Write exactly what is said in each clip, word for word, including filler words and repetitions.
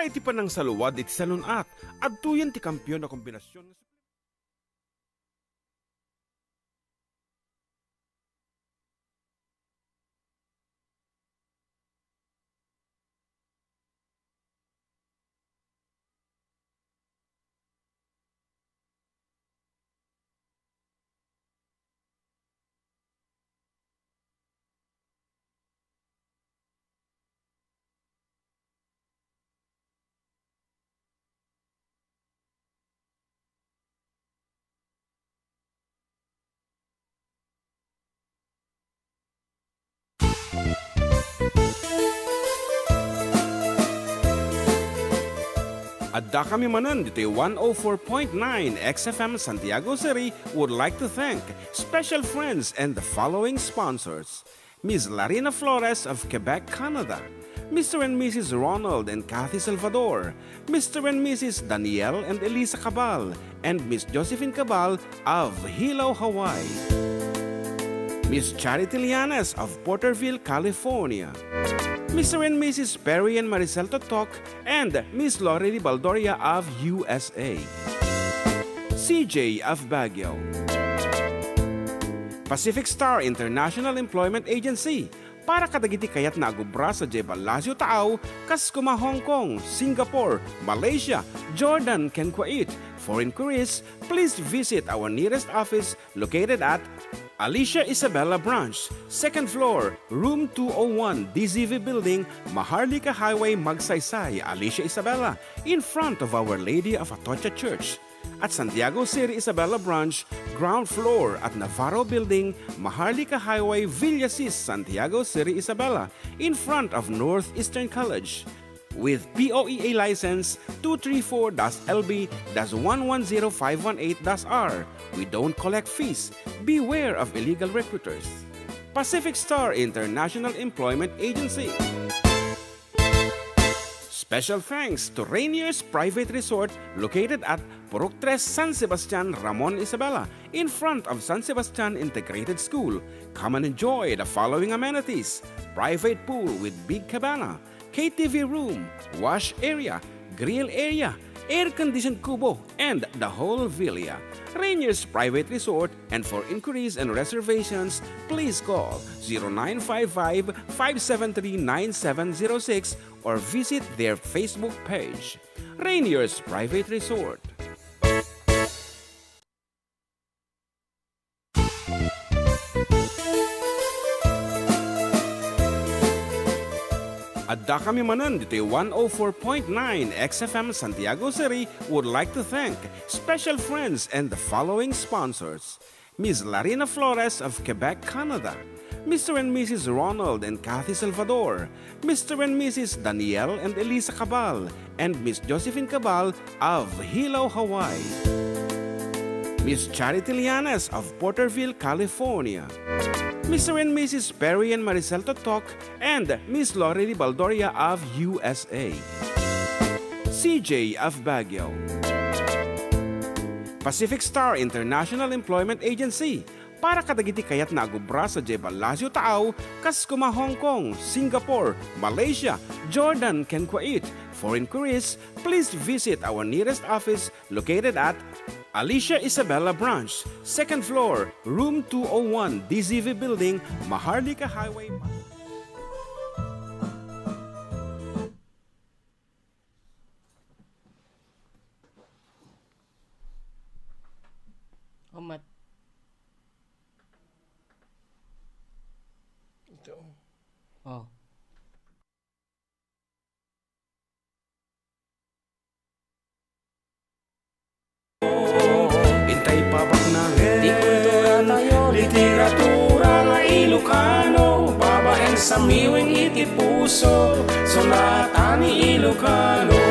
Iti panangsaluad iti salun-at, adtoyen ti kampiyon a kombinasion. Addakami manen ditoy one oh four point nine X F M Santiago City would like to thank special friends and the following sponsors: Miss Larina Flores of Quebec, Canada, Mister and Missus Ronald and Kathy Salvador, Mister and Missus Daniel and Elisa Cabal, and Miss Josephine Cabal of Hilo, Hawaii. Miss Charity Lianes of Porterville, California. Mister and Missus Perry and Maricel Totok and Miss Lorely Baldoria of U S A. C J of Baguio. Pacific Star International Employment Agency, para kadagiti kayatna a agubra sadiay ballasiw taaw, kas koma Hong Kong, Singapore, Malaysia, Jordan, ken Kuwait. For inquiries, please visit our nearest office located at Alicia Isabela Branch, second floor, room two oh one, D Z V Building, Maharlika Highway, Magsaysay, Alicia Isabela, in front of Our Lady of Atocha Church. At Santiago City Isabela Branch, ground floor at Navarro Building, Maharlika Highway, Villasis, Santiago City Isabela, in front of Northeastern College. With P O E A license two three four dash L B dash one one zero five one eight dash R, we don't collect fees. Beware of illegal recruiters. Pacific Star International Employment Agency. Special thanks to Rainier's Private Resort located at Purok Tres, San Sebastian, Ramon Isabela, in front of San Sebastian Integrated School. Come and enjoy the following amenities: private pool with big cabana, K T V room, wash area, grill area, air-conditioned kubo, and the whole villa. Rainier's Private Resort, and for inquiries and reservations, please call zero nine five five, five seven three, nine seven zero six or visit their Facebook page. Rainier's Private Resort. Addakami manen ditoy one oh four point nine X F M Santiago City would like to thank special friends and the following sponsors: Miss Larina Flores of Quebec, Canada, Mister and Missus Ronald and Kathy Salvador, Mister and Missus Daniel and Elisa Cabal, and Miss Josephine Cabal of Hilo, Hawaii. Miss Charity Lianes of Porterville, California. Mister and Missus Perry and Maricel Totok and Miss Lorely Baldoria of U S A. C J of Baguio. Pacific Star International Employment Agency, para kadagiti kayatna a gubra sadiay ballasiw taaw, kas koma Hong Kong, Singapore, Malaysia, Jordan, ken Kuwait. For inquiries, please visit our nearest office located at Alicia Isabela Branch, second floor, room two oh one, D Z V Building, Maharlika Highway. Umat. Ito. Oh. Intay pabaknangen ti kultura tayo, literatura nga Ilocano, babaen samiweng iti puso, sunatan ni Ilocano.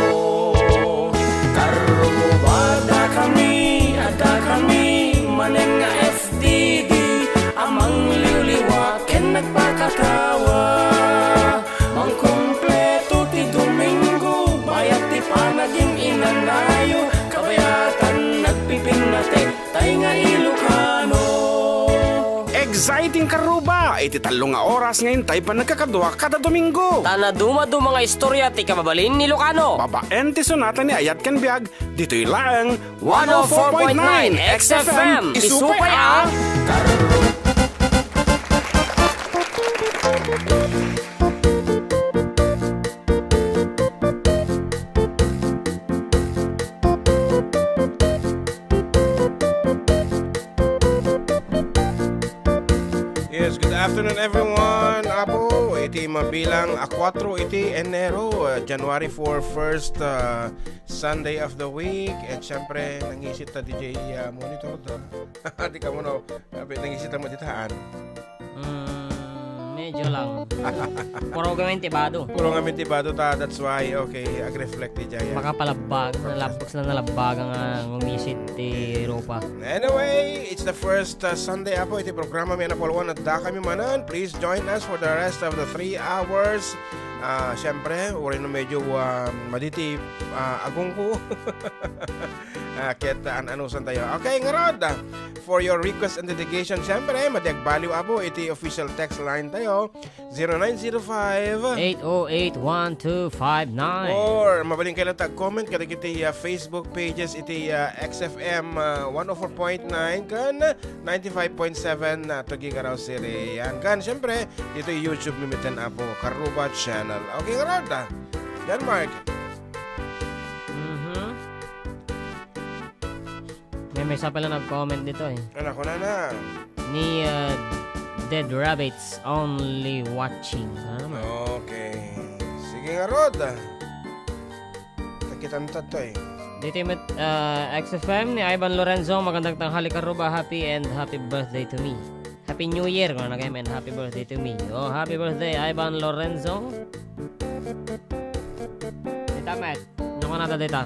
Karruba, addakami, addakami manen nga F D D a mangliwliwa ken nagpakatawa. Mangkumpleto ti Domingo, bayat ti panagin-inanayo, kabayatan nagpipinnatek, tay nga Ilocano. Exciting karruba, iti tallo nga oras nga intay pannagkakadua kada Domingo. Ta nadumaduma nga istorya ti kababalin ni Ilocano. Babaen ti sonata ni Ayat ken Biag, ditoy laeng one oh four point nine X F M. Isupay a Yes, good afternoon, everyone. Apo, iti mabilang a kuwatro iti Enero, uh, January four, first, uh, Sunday of the week. And syempre, nangisit ta, D J, uh, monitor ta. Di ka mo, no? Sabi, nangisit ta mo ditaan. Mm, medyo lang. Puro kami tibado. Puro kami tibado ta, that's why, okay, ag-reflect ti jaya. Makapalabbag, nalabag sila nalabag nga ngumisit ti rupa. Anyway, it's the first, uh, Sunday, Apo, iti programa mi a napalwan, adda kami manen. Please join us for the rest of the three hours. Ah, syempre, uray no medyo, ah, maditi, ah, agongko. Ah, ket, ah, an-anusan tayo. Okay, ngarud, ah, for your request and dedication, syempre, madi agbaliw, Apo, iti official text line tayo. Zero nine zero five. Eight oh eight, one two five nine. Or mabalin kayo lang tag-comment kadagiti, ah, Facebook pages iti, ah, X F M, ah, one oh four point nine ken ninety-five point seven, ah, Tuguegarao City. Yan. Ken, syempre, ditoy YouTube mi metten, Apo, Karuba Channel. Okay, ngarud, ah. Yan, Mark. Mhm. May, may isa pala nag-comment dito eh. Ano, kuna na? Ni, uh, Dead Rabbits Only Watching. Ano naman? Okay. Sige ngarud, ah. Kakitan ta to eh. Dito yung met-, uh, X F M ni Ivan Lorenzo. Magandang tanghali, Karuba. Happy and happy birthday to me. Happy New Year, kuna na kayo, and happy birthday to me. Oh, happy birthday, Ivan Lorenzo. Dita, Matt. Ano ka nata dita?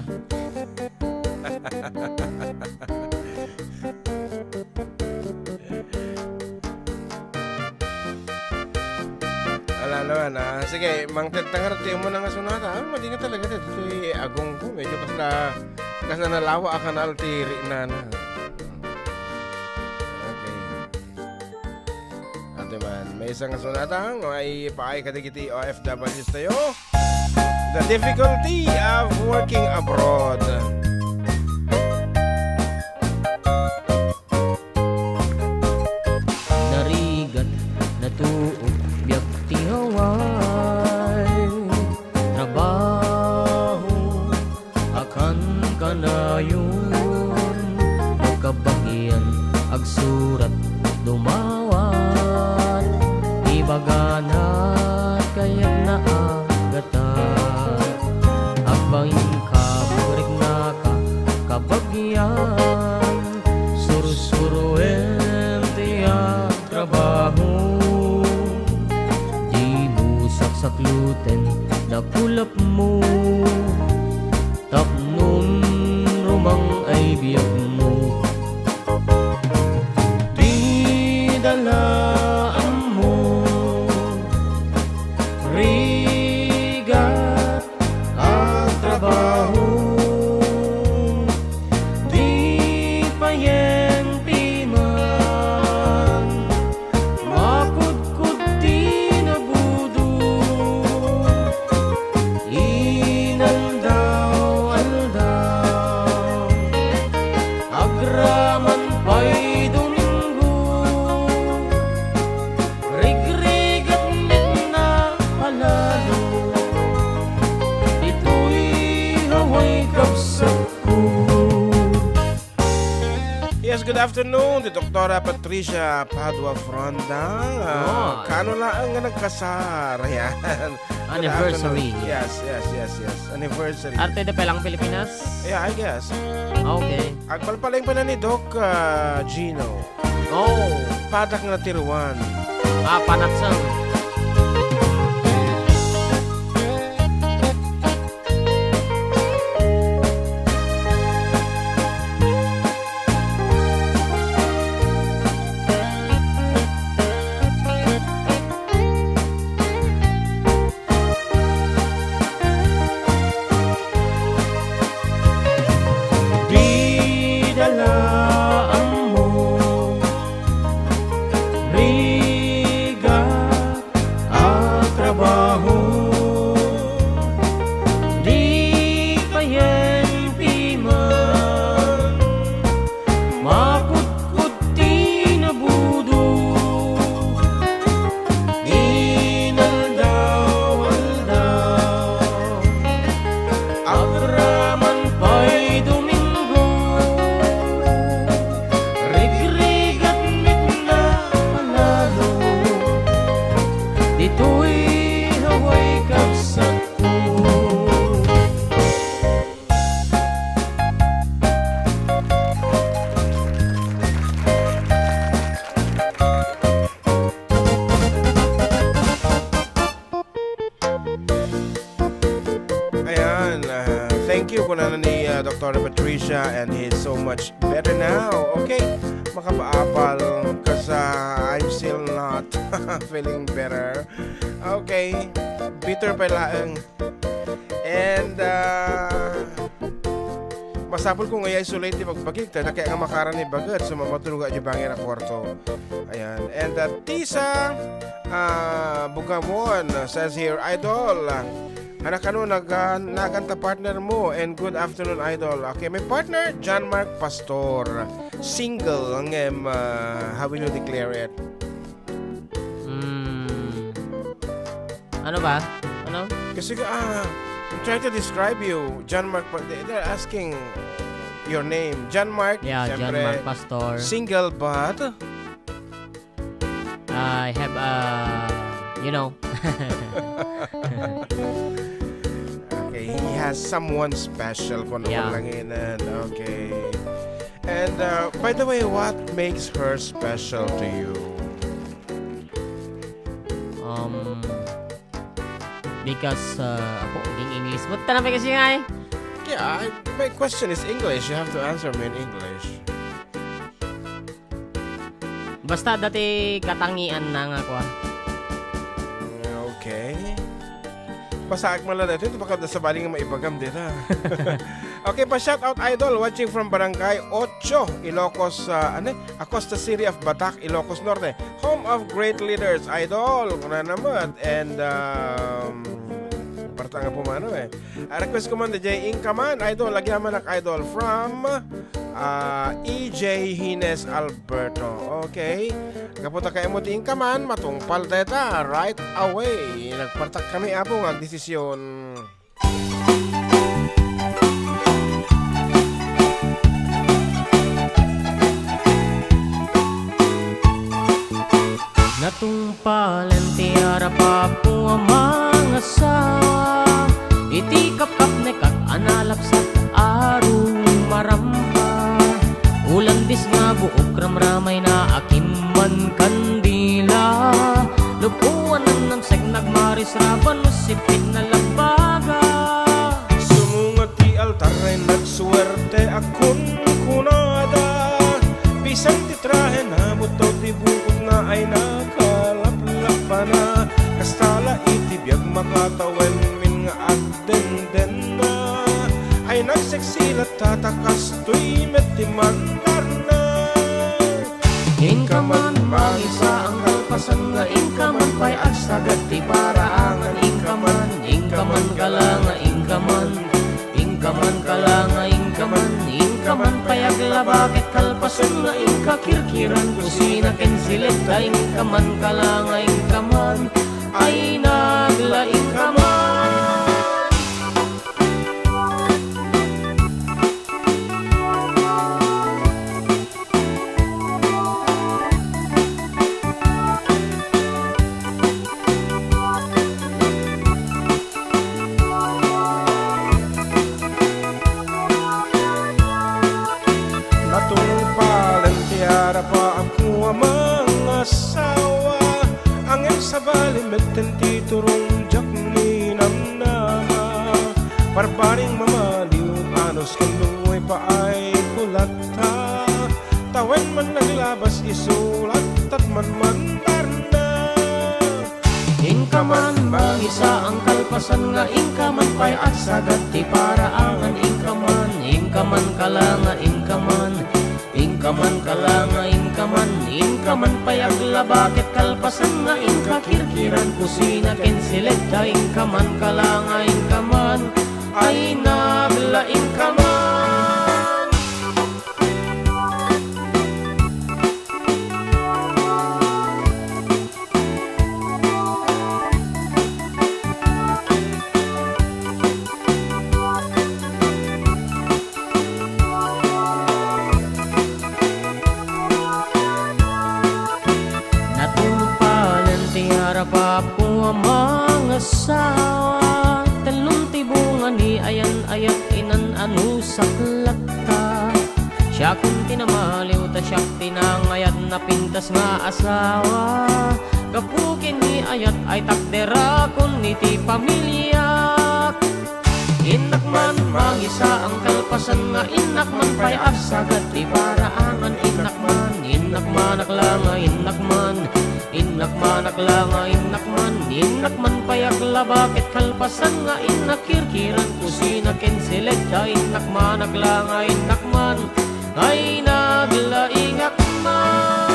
Ala naman, ah. Sige, mangted ta ngarud ti umuna nga sonata. Ah, madi nga talaga, ditoy agongko. Medyo kasla, kasla nalawa a kanal ti riknana. Okay. Ate man, maysa nga sonata nga maipaay kadagiti O F Ws tayo. The difficulty of working abroad. Narigat, natuok, biag ti Hawaii. Trabaho, akan kanayon, no kabagian, agsurat, dumawat, ibagana, kayatna a gatad. Agbaingka, riknaka, kabagian, sursuruen ti trabaho. Dimo saksakluten dakulapmo, tapnon rumang ay biagmo. Dida la ammo, rigat a trabaho, di payen piman, makudkod ti nabudo, inaldaw-aldaw, agraman pay Domingo, rigrigat met na palalo. Ditoy Hawaii, kabsatko. Yes, good afternoon, ti Doktora Patricia Padua Fronda. Ah, Oh. Kaano laeng nga nagkasar? Ayan. Good Anniversary. Afternoon. Yes, yes, yes, yes. Anniversary. Arte de Pelang Pilipinas? Yeah, I guess. Okay. Agpalpaleng pala ni Doc, ah, Gino. Oh. Padak nga tiruan. Ah, panatsang. Dida la ammo, rigat Thank you, kunana ni, uh, Doctor Patricia, and he's so much better now. Okay, makapaapal, 'cause, uh, I'm still not feeling better. Okay, bitter pa laeng. And, uh, masapul ko nga i-isolate ti bagbagik, ta kaya nga makaran ni baget, so mamatulog a di bangir a kwarto. Ayan. And, uh, Tisa, uh, Bugamon says here, "Idol, uh, Hanakano, nagan-, naganta partner mo, and good afternoon, Idol." Okay, my partner, John Mark Pastor. Single, ngem, uh, how will you declare it? Hmm. Ano ba? Ano? Kasi, ah, I'm trying to describe you. John Mark, but they, they're asking your name. John Mark, Yeah, John siyempre, Mark Pastor. Single, but I have, uh, you know. Okay, he has someone special for Yeah. Langinan. Okay. And, uh, by the way, what makes her special to you? Um, because, uh, ako, naging English. Ba't tanong kasi nga eh? Yeah, I, my question is English. You have to answer me in English. Basta dati katangian na nga, kwa. Okay. Basaak man lang dati, ito baka nasabali nga maibagam dita. Okay, pa-shout out, Idol, watching from Barangay Ocho, Ilocos, ah, ano, Acosta City of Batac, Ilocos Norte. Home of great leaders, Idol. Kuna naman. And, um, parta nga pumano eh. Ah, request ko man, D J, Inka man, Idol. Lagyan man ak, Idol. From, ah, E J Hines Alberto. Okay. Gapu ta kayat mo ti Inka man, matungpal deta right away. Nagpartak kami, Apo, nga agdesisyon. Natungpalen ti arap, Apo, a mangasawa, iti kapkapnekak a nalapsat a rumarampa. Ulandis nga buok ramramayna a kimman kandila, lupuan a namsek nagmarisraban no sipit na labaga. Sumunga ti altar ay nagsuerte a kunkunada, bisan ti trahena, butto ti bukotna ay nakalaplapana. Kasta la iti biag makatawen min nga agdendenna, ay nagseksi latta ta kastoy met ti mandarna. Inka man mangisaang kalpasan nga inka man pay agsagad ti paraangan, inka man, inka man kala nga inka man. Inka man kala nga inka man, inka man pay aglaba ket kalpasen nga inka kirkiran kusina ken siled ta inka man kala nga inka man ay naglaing ka man. Natungpalen ti arap, Apo, a mangasawa, ngem sabali metten ti turong diak ninamnama. Barbaring mamaliw, anus ken lumoy pa ay kulat. Ta, tawen man naglabas isu, lattat man mandarna. Inka man mangisaang kalpasan nga inka man pay agsagad ti paraangan, inka man, inka man kala nga inka man, inka man kala nga inka man, inka man pay aglaba ket kalpasan nga inka kirkiran kusina ken siled ta inka man kala nga inka man ay naglaing ka man. Natungpalen ti arap, Apo, a mangasawa. Tellon ti bunga ni ayan-ayat, inan-anusak latta. Siakon ti namaliw ta siak ti nangayat, napintas nga asawa. Gapu ken ni ayat ay takderakon iti pamiliak. Innak man mangi- Sa ang kalpasan nga innak man pay a sagad ti paraangan, innak man, innak manak la nga innak man, innak manak la nga innak man, innak man pay aglaba ket kalpasan nga innak kirkiran kusina ken selekta, innak manak la nga innak man, ay naglaingak man.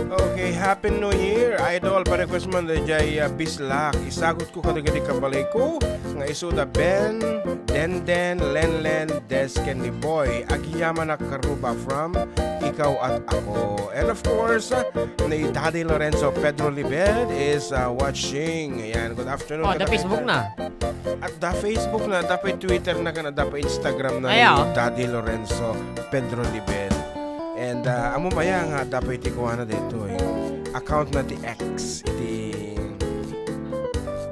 Okay, Happy New Year, Idol. Pa-request man daydiay, ah, Bislak. Isagutko kadagiti kabalayko nga isuda Ben, Denden, Lenlen, Des, ken ni Boy. Agyamanak, Karuba, from Ikaw at Ako. And of course, ah, ni Daddy Lorenzo, Pedro Libed is, ah, watching. Ayan, good afternoon. Oh, the kadagiti Facebook na. At the Facebook na, dapat Twitter na, kana dapat Instagram na ni Daddy Lorenzo, Pedro Libed. And, ah, ammo aya nga dapat ti kuana daytoy. Account na ti X, iti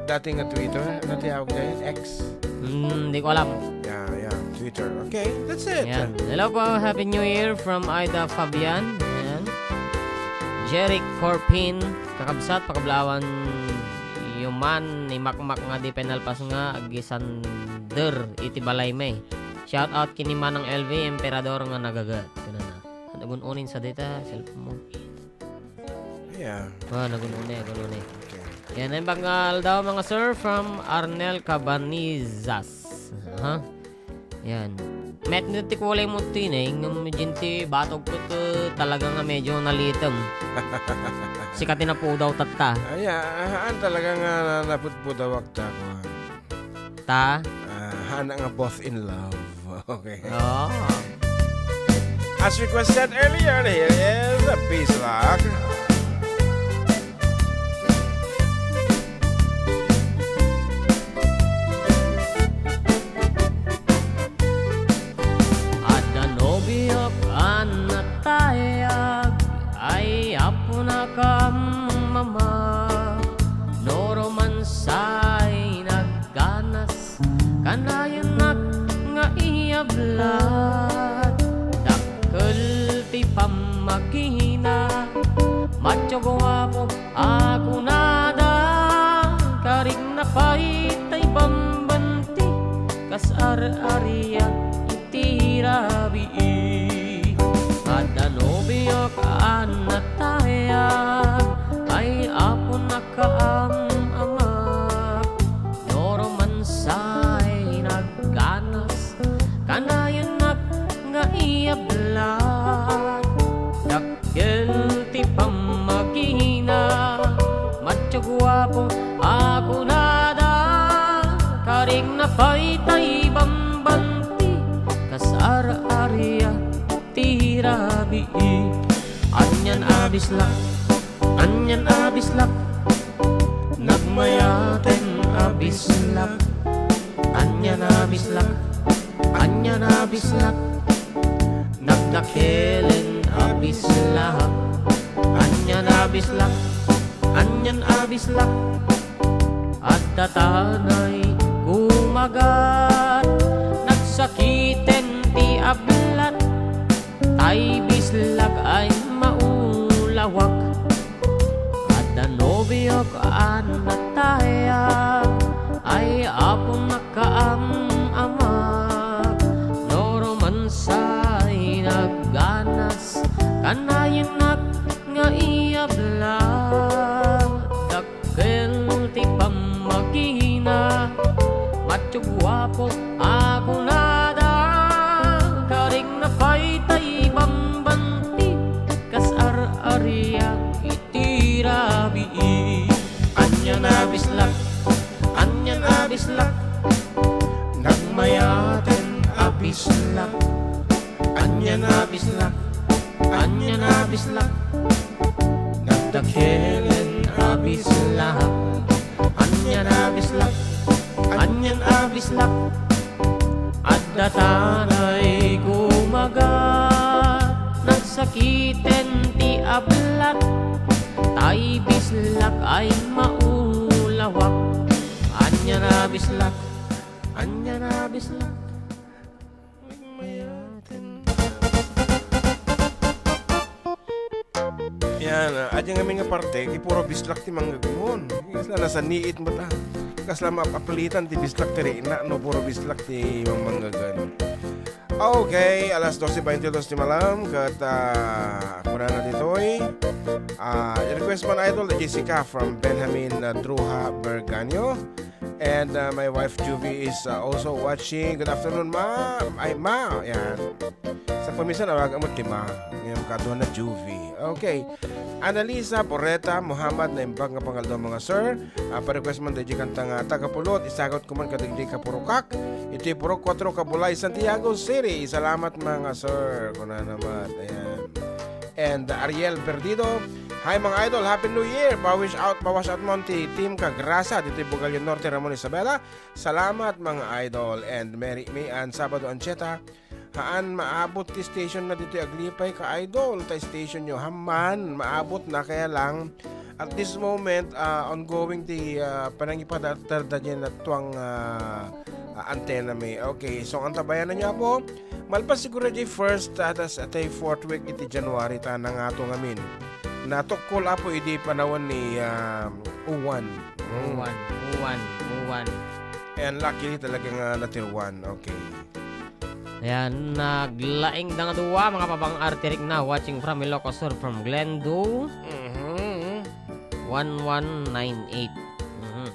dati nga Twitter, ano ti awag dayta? X. Hmm, di ko alam. Yeah, yeah, Twitter. Okay, that's it. Yan. Hello po, Happy New Year from Ida Fabian. Yan. Jeric Corpin, kakabsat, pakablawan, yuman, ni Makmak nga di penalpas nga agisander iti balaymi. Shout out ken ni Manang L V, Emperador nga nagagat. Kunana. Nagun-unin sa data, cellphone mo. Yeah. Ah, nagun-uni, nagun-uni. Okay. Yan, ang bangal daw, mga sir, from Arnel Cabanizas. Aha. Yan. Met nito ti kulay mo, Tin, eh. Ngem jinti batog ko to, talaga nga medyo nalitem. Sikat na pudaw tatta. Ay, ah, ah, talaga nga na-, napudpudawak ta ko, ah. Ta? Ah, hana nga both in love. Okay. Oh. As requested earlier, here is a Bislak. Adda nobiok a natayag, ay aponak a mama, no romansay nagganas, kanayennak nga iyablat. Dakkel ti pammagina, macho guapo a kunada, karigna pay tay bambanti, kas ar-aria iti rabii. Adda nobiok a natayag, ay aponak kaam-amak, no romansay nagganas, kanayennak nga iyablat. Dakkel ti pammagina, macho guapo a kunada, karigna pay tay bambanti, kas ar-aria ti rabii. Anian a Bislak, anian a Bislak, nagmayaten a Bislak. Anian a Bislak, anian a Bislak, nagdakkelen a Bislak. Anian a Bislak, anian a Bislak, adda tanay kumagat, nagsakiten ti ablat. Tay Bislak ay maulawak. Adda nobiok a natayag, ay aponak kaam-amak. No romansay nagganas, kanayennak nga iyablat. Kel ti pammagina, macho guapo a kunada, karigna pay tay bambanti, kas ar-aria iti rabii. Anian a Bislak, anian a Bislak, nagmayaten a Bislak. Anian a Bislak, anian a Bislak, nagdakkelen a Bislak. Anian a Bislak, anian a Bislak, adda tanay kumagat, Ay bislak, ay maulawak. Ania na bislak, ania na bislak. Yan, ah, adi ngamin nga parte, ti puro bislak ti manggagmon. Kasla nasaniit met, ah. Kasla maapapilitan ti bislak ti rikna, no puro bislak ti mangmanggagan. Okay, alas doce veintidos ti malam, ket, ah, kunana ditoy. Ah, request man, idol, the Jessica from Benjamin, ah, Druha, Berganio. And, uh, my wife Juvie is, uh, also watching. Good afternoon, ma. Ay, ma. Yan. Sa paminsan, awagan mo ti ma. Ngayon, kaduha na Juvie. Okay. Annalisa Borreta Muhammad, naimbag nga pangaldaw, mga sir. Ah, pa-request man, daydi kanta nga Tagapulot, isagut ko man kadagdi kapurokak. Iti Purok Kuatro, Kabulay, Santiago City. Salamat, mga sir. Kuna naman. Ayan. And Ariel Perdido, "Hi, mga idol, Happy New Year! Pawish out, pawash out mo ti Team Kagrasa ditoy Bugallo Norte, Ramon Isabela. Salamat, mga idol, and Merry May and Sabado Ancheta. Haan maabot ti station na ditoy Aglipay, ka idol, ta station nyo. Haman, maabot na, kaya lang, at this moment, ah, ongoing ti, ah, panangipadalter da dyan na tuang, ah, ah, antena mi." Okay, so, antabayanan nyo, apo. Malpas siguro di first, ah, tas atay fourth week iti January, ta nangato ngamin. Natukkol, apo, idi panawen ni, ah, Uwan. Mm. Uwan, uwan, uwan. And luckily talaga nga natiruan. Okay. Ayan, naglaing da nga dua, mga pabang artirik na, watching from Ilocos Sur, from Glendo. Mhm. One one nine eight. Mhm.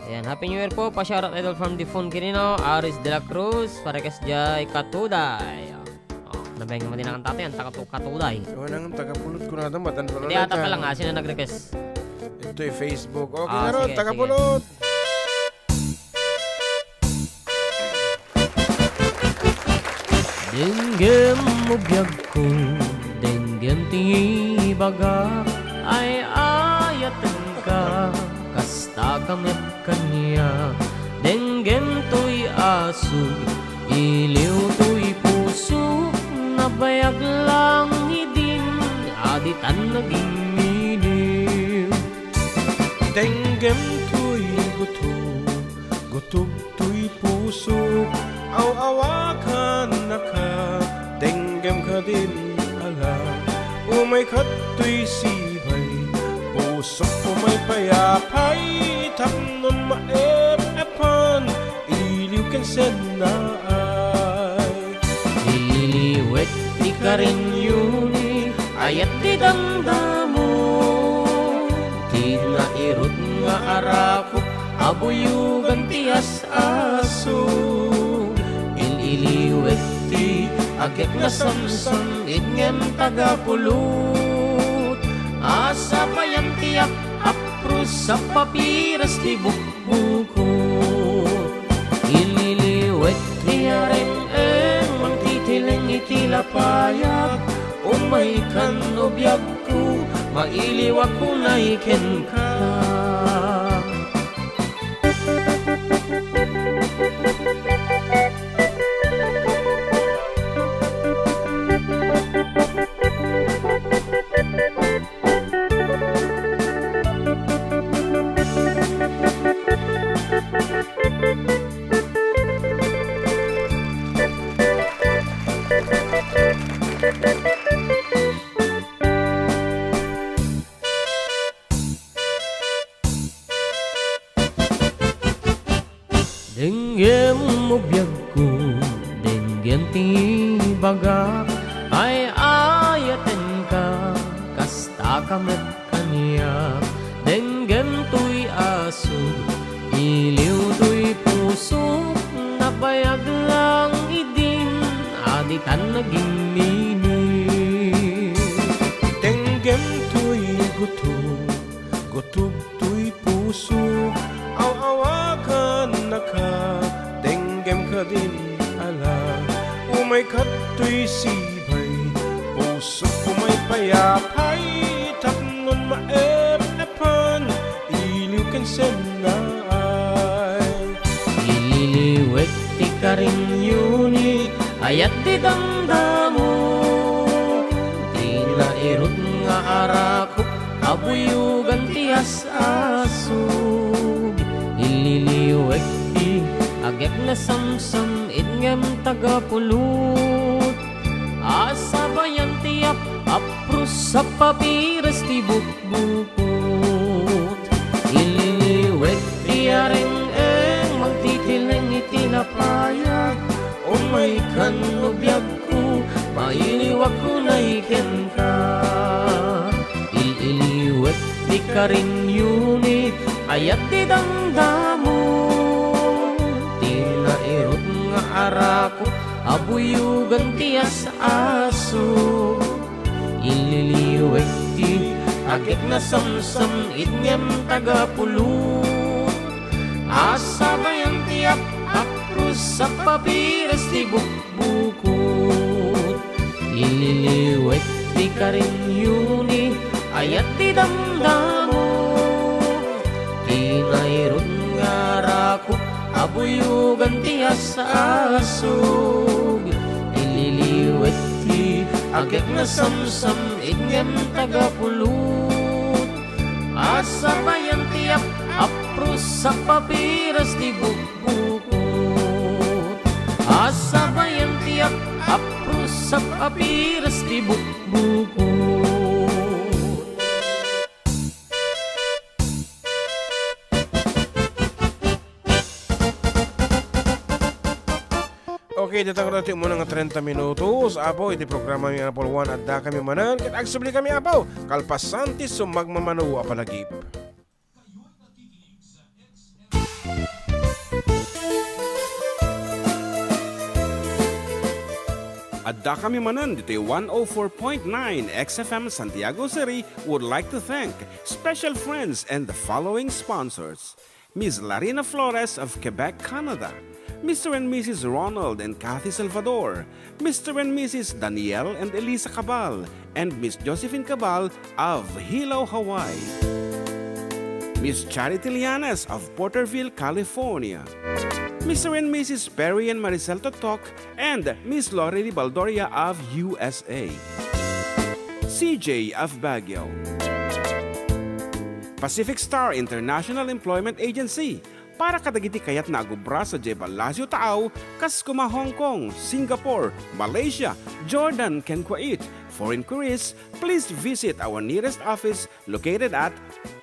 Ayan, Happy New Year po. Pa-shoutout, idol, from Difon Quirino, Aris de la Cruz, Parekas Jay, Katuday. Oh, nabeng naman din ang tatay, ang taga-, Katuday. Wala nang Tagapulot ko na naman, ano. Hindi, ata pa lang, ah, sino nag-request? Ito'y Facebook. Okay, ah, na ron, sige, sige. Tagapulot. Denggem mo biag ko, denggem ti ibagak, ay-ayatenka, kasta ka met kaniak. Denggem toy asuk, iliw toy pusok, nabayag lang idin, a ditan nagingiliw. Denggem toy gutom, gutom toy pusok, aw-awagannaka, denggem kadin ala. Umay kadtoy sibay, pusok, umay pay apay, tapno maep-epan, iliw ken sennaay. Iliwek ti karinyo ni ayat ti damdamo, ti nairut nga arakop a buyogan ti as-aso. Il-iliwek ti agek nga samsam-it ngem tagapulot, a sapayan ti ap-, apros a papiras ti buk-, Buko. Ililiwek ti areng-eng, mangtitileng iti lapayag. Umaykan no biagko, mailiwak unay kenka. Denggem mo biagko, denggem ti bagak, ay-ayatenka, kasta ka met kaniak. Denggem toy asuk, iliw toy pusok, nabayag lang idin, a ditan nagingmini. Denggem toy gutom, gutom toy pusok, aw-awagannaka, denggem kadin ala. Umay kadtoy sibay, pusok, umay pay apay, tapnon maep-epan, iliw ken sennaay. Ililiwek ti karinyo ni ayat ti damdamo, ti nairut nga arakop Abuyogan ti as-asug, ililiwek ti agek nasamsam it ngem tagapulot. Asabayan ti ap-, aprus a papiras ti bukbukot. Ililiwek ti areng-eng, magtitileng iti napayag. Umaykan no biagko, mailiwak unay kenka. Il-iliwek ti karinyo ni ayat ti damdamo. Ti nairut nga arako, abuyogan ti as-aso. Ililiwek ti agek nasamsam, it ngem tagapulot. Asabayan ti ap-, aprus a papiras ti buk-, bukot. Ililiwek ti karinyo ni ayat ti damdamo. Ti nairut nga arako, abuyogan ti as-asug. Ililiwek ti agek nasamsam, it ngem tagapulot. Asabayan ti ap-, aprus a papiras ti buk-, bukbukot. Asabayan ti ap-, aprus a papiras ti bukbukot. Okay, dita kano ti umuna nga trenta minutos, Apo, iti programa mi Apple One, adda kami manen, ket agsubli kami, Apo, kalpasan ti sumagmamano a palagip. Adda kami manen ditoy one oh four point nine X F M Santiago City would like to thank special friends and the following sponsors: Miss Larina Flores of Quebec, Canada, Mister and Missus Ronald and Kathy Salvador, Mister and Missus Daniel and Elisa Cabal, and Miss Josephine Cabal of Hilo, Hawaii. Miss Charity Lianes of Porterville, California. Mister and Missus Perry and Maricel Totok and Miss Lori Baldoria of U S A. C J of Baguio. Pacific Star International Employment Agency, para kadagiti kayatna a gubra sadiay Palacio Taaw, kas kuma Hong Kong, Singapore, Malaysia, Jordan, ken Kuwait. For inquiries, please visit our nearest office located at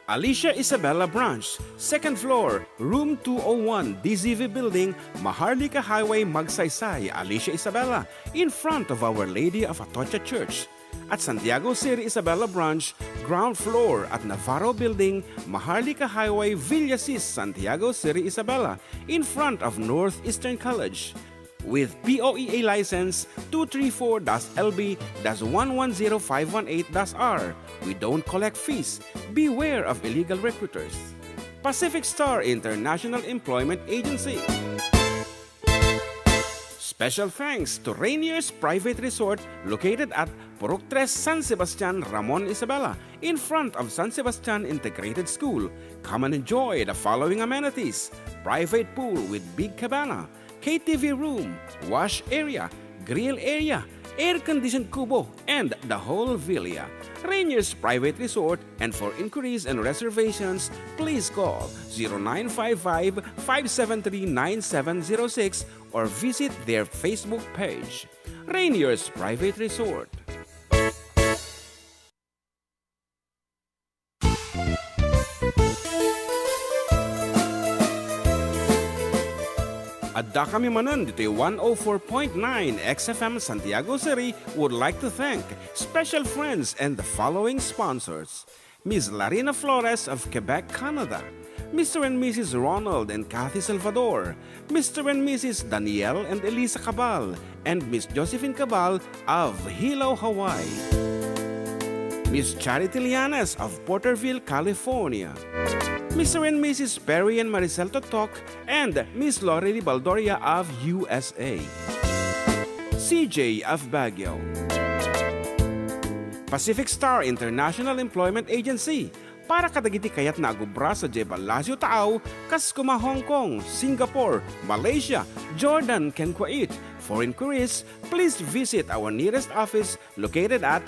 Alicia Isabela Branch, second floor, room two oh one, D Z V Building, Maharlika Highway, Magsaysay, Alicia Isabela, in front of Our Lady of Atocha Church. At Santiago City Isabela Branch, ground floor at Navarro Building, Maharlika Highway, Villasis, Santiago City Isabela, in front of Northeastern College. With P O E A license two three four dash L B dash one one zero five one eight dash R, we don't collect fees. Beware of illegal recruiters. Pacific Star International Employment Agency. Special thanks to Rainier's Private Resort located at Purok Tres, San Sebastian, Ramon Isabela, in front of San Sebastian Integrated School. Come and enjoy the following amenities: private pool with big cabana, K T V room, wash area, grill area, air-conditioned kubo, and the whole villa. Rainier's Private Resort, and for inquiries and reservations, please call zero nine five five, five seven three, nine seven zero six or visit their Facebook page. Rainier's Private Resort. Adda kami manen ditoy one oh four point nine X F M Santiago City would like to thank special friends and the following sponsors: Miss Larina Flores of Quebec, Canada, Mister and Missus Ronald and Kathy Salvador, Mister and Missus Daniel and Elisa Cabal, and Miss Josephine Cabal of Hilo, Hawaii. Miss Charity Lianes of Porterville, California. Mister and Missus Perry and Maricel Totok and Miss Lorely Baldoria of U S A. C J of Baguio. Pacific Star International Employment Agency, Para kadagiti kayatna a gubra sadiay Palacio Taaw, kas kuma Hong Kong, Singapore, Malaysia, Jordan, ken Kuwait. For inquiries, please visit our nearest office located at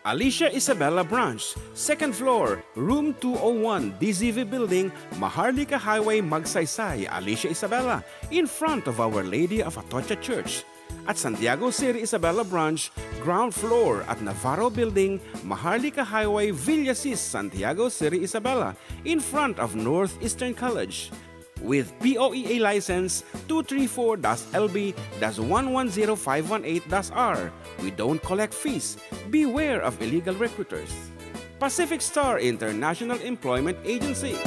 Alicia Isabela Branch, second floor, room two oh one, D Z V Building, Maharlika Highway, Magsaysay, Alicia Isabela, in front of Our Lady of Atocha Church. At Santiago City Isabela Branch, ground floor at Navarro Building, Maharlika Highway, Villasis, Santiago City Isabela, in front of Northeastern College. With P O E A license two three four dash L B dash one one zero five one eight dash R, we don't collect fees. Beware of illegal recruiters. Pacific Star International Employment Agency.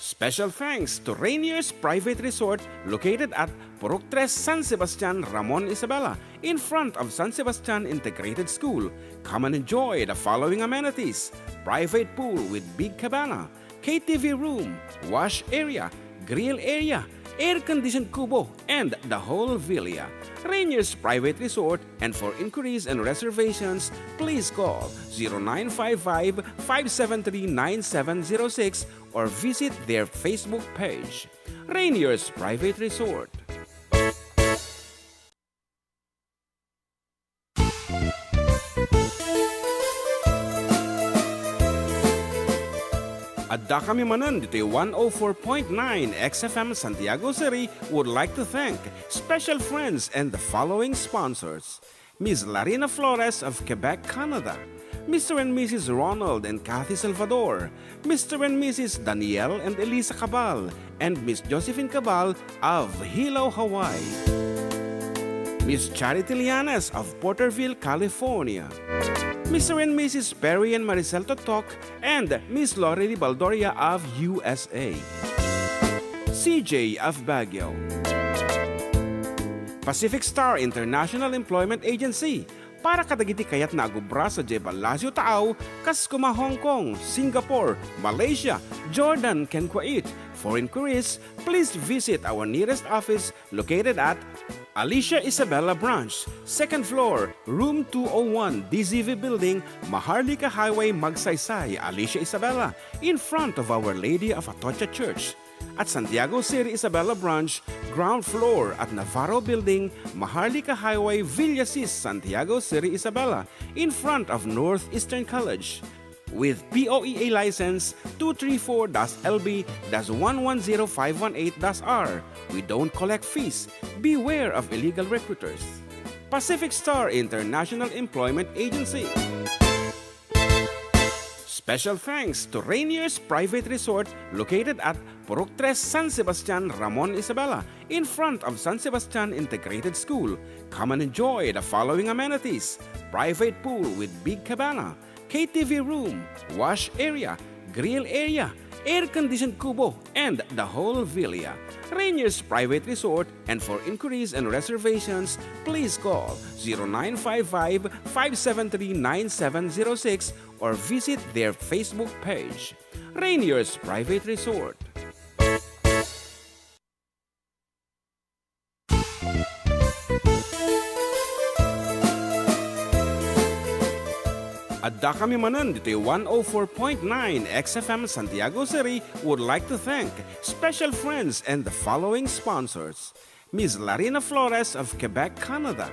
Special thanks to Rainier's Private Resort located at Purok Tres, San Sebastian, Ramon Isabela, in front of San Sebastian Integrated School. Come and enjoy the following amenities: private pool with big cabana, K T V room, wash area, grill area, air-conditioned kubo, and the whole villa. Rainier's Private Resort, and for inquiries and reservations, please call zero nine five five, five seven three, nine seven zero six or visit their Facebook page. Rainier's Private Resort. Addakami manen ditoy one oh four point nine X F M Santiago City would like to thank special friends and the following sponsors: Miss Larina Flores of Quebec, Canada, Mister and Missus Ronald and Kathy Salvador, Mister and Missus Daniel and Elisa Cabal, and Miss Josephine Cabal of Hilo, Hawaii, Miss Charity Lianes of Porterville, California, Mister and Missus Perry and Maricel Totok, and Miss Lori Baldoria of U S A, C J of Baguio. Pacific Star International Employment Agency, para kadagiti kayatna a gubra sadiay Palacio Taaw, kas kuma Hong Kong, Singapore, Malaysia, Jordan, ken Kuwait. For inquiries, please visit our nearest office located at Alicia Isabela Branch, second floor, room two oh one, D Z V Building, Maharlika Highway, Magsaysay, Alicia Isabela, in front of Our Lady of Atocha Church. At Santiago City Isabela Branch, ground floor at Navarro Building, Maharlika Highway, Villasis, Santiago City Isabela, in front of Northeastern College. With P O E A license two three four dash L B dash one one zero five one eight dash R, we don't collect fees. Beware of illegal recruiters. Pacific Star International Employment Agency. Special thanks to Rainier's Private Resort located at Purok Tres, San Sebastian, Ramon Isabela, in front of San Sebastian Integrated School. Come and enjoy the following amenities: private pool with big cabana, K T V room, wash area, grill area, air-conditioned kubo, and the whole villa. Rainier's Private Resort, and for inquiries and reservations, please call zero nine five five, five seven three, nine seven zero six or visit their Facebook page. Rainier's Private Resort. Addakami manen ditoy one oh four point nine X F M Santiago City would like to thank special friends and the following sponsors: Miss Larina Flores of Quebec, Canada,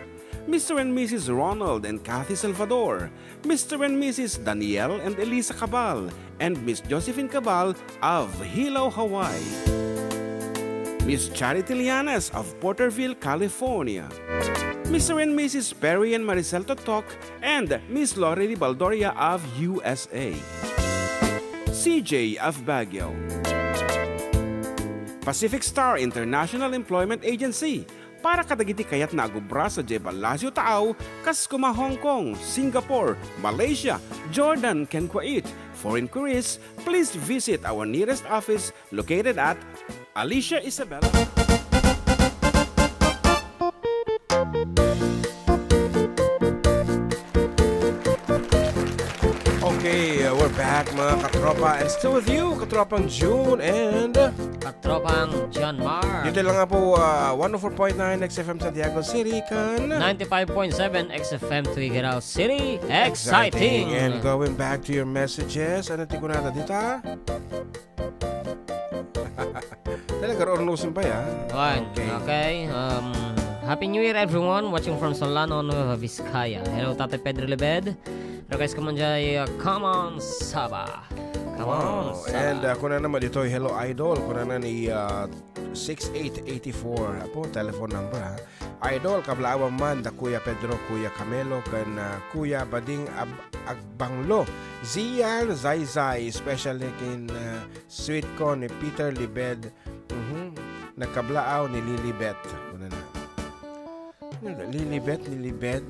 Mister and Missus Ronald and Kathy Salvador, Mister and Missus Daniel and Elisa Cabal, and Miss Josephine Cabal of Hilo, Hawaii, Miss Charity Lianes of Porterville, California, Mister and Missus Perry and Maricel Totok, and Miss Lori Baldoria of U S A, C J of Baguio. Pacific Star International Employment Agency, para kadagiti kayatna a gubra sadiay Palacio Taaw, kas kuma Hong Kong, Singapore, Malaysia, Jordan, ken Kuwait. For inquiries, please visit our nearest office located at Alicia Isabela. Okay, uh, we're Back, mga katropa, and still with you, katropang June and Katropang John Mar. Dito lang nga po, ah, one oh four point nine X F M Santiago City, kan ninety-five point seven X F M Tuguegarao City. Exciting! And going back to your messages, ano ti kunada dita? Talaga, ornusin pa yan. Fine. Okay. Okay. Um, Happy New Year, everyone. Watching from Solano, Nueva Vizcaya. Hello, Tatay Pedro Lebed. Request ko man dyan, uh, Come On, Saba. Come on, Saba. And, uh, kuna naman dito, hello, idol. Kuna na ni, uh, six eight eight four. Apo, telephone number, ha? Idol, kablaawan man da Kuya Pedro, Kuya Camelo, ken, uh, Kuya Bading Ab-, Agbanglo. Zian, Zayzay, especially ken, uh, Sweet ko ni Peter Libed. Mhm. Nagkablaaw ni Lilibet. Una na. Ano na? Lilibet, ni Libed,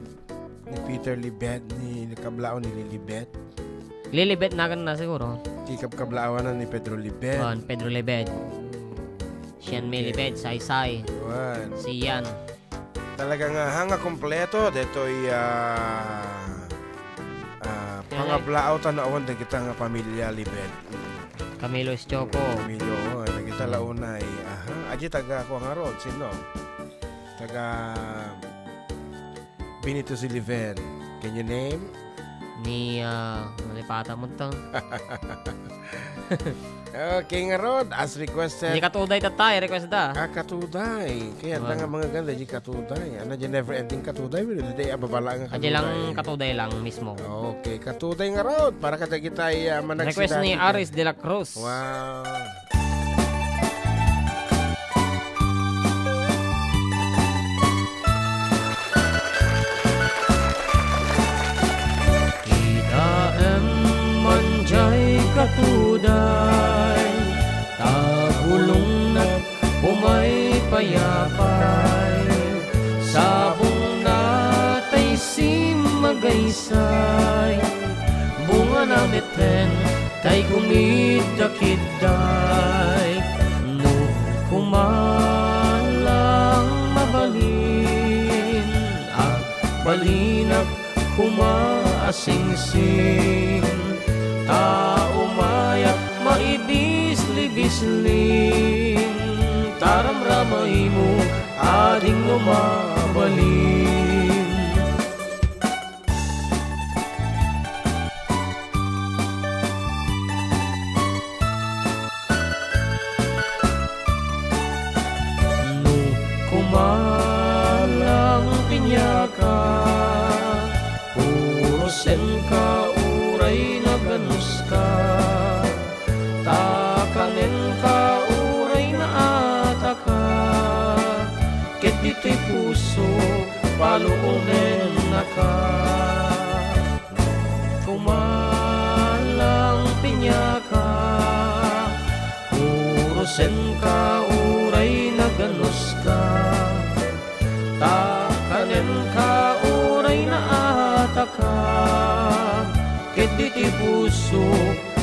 ni Peter Libed, ni nagkablaaw ni Lilibet. Lilibet na kan na siguro. Kikabkablaawan na ni Pedro Libed. Oh, ni Pedro Libed. Sian Okay. Milibed, Saysay. Wan. Sian. Talaga nga, ha, nga kompleto, detoy, ah, ah, Kaya pangablaaw ta no awan dagita nga pamilya, Libet. Camilo Estoco. Camilo, oh, dagita Mm. launay. Aha, adi taga, kuan ngarud, sino? Taga Benito Siliven. Can you name? Ni, ah, nalipatan mo to. Okay, ngarud, as requested. Ni Katuday tatay, request da. Ah, Katuday. Kaya Wow. nga mga ganda, di Katuday. Ano, di never ending Katuday. Wala, di, ababala nga Adi lang Katuday. Katuday lang mismo. Okay, Katuday ngarud. Para kadagitay, ah, managsidati. Request ni Aris de la Cruz. Wow. Kitaem man jay Katuday, ta bulongnak umay payapay. Sabong natay simmagaysay, bungana metten tay kumidda-kidday. No kumalang mabalin, agbalinak koma a singsing, ta umayak maibislibisling, ta ramramaymo a dingno mabalin. No kumalang piniaka, purosenka uray naganuska, ta kanenka uray naataka, ket ditoy puso paluomennaka. Kumalang piniaka, purosenka uray naganuska, ta kanenka uray naataka, ket ditoy puso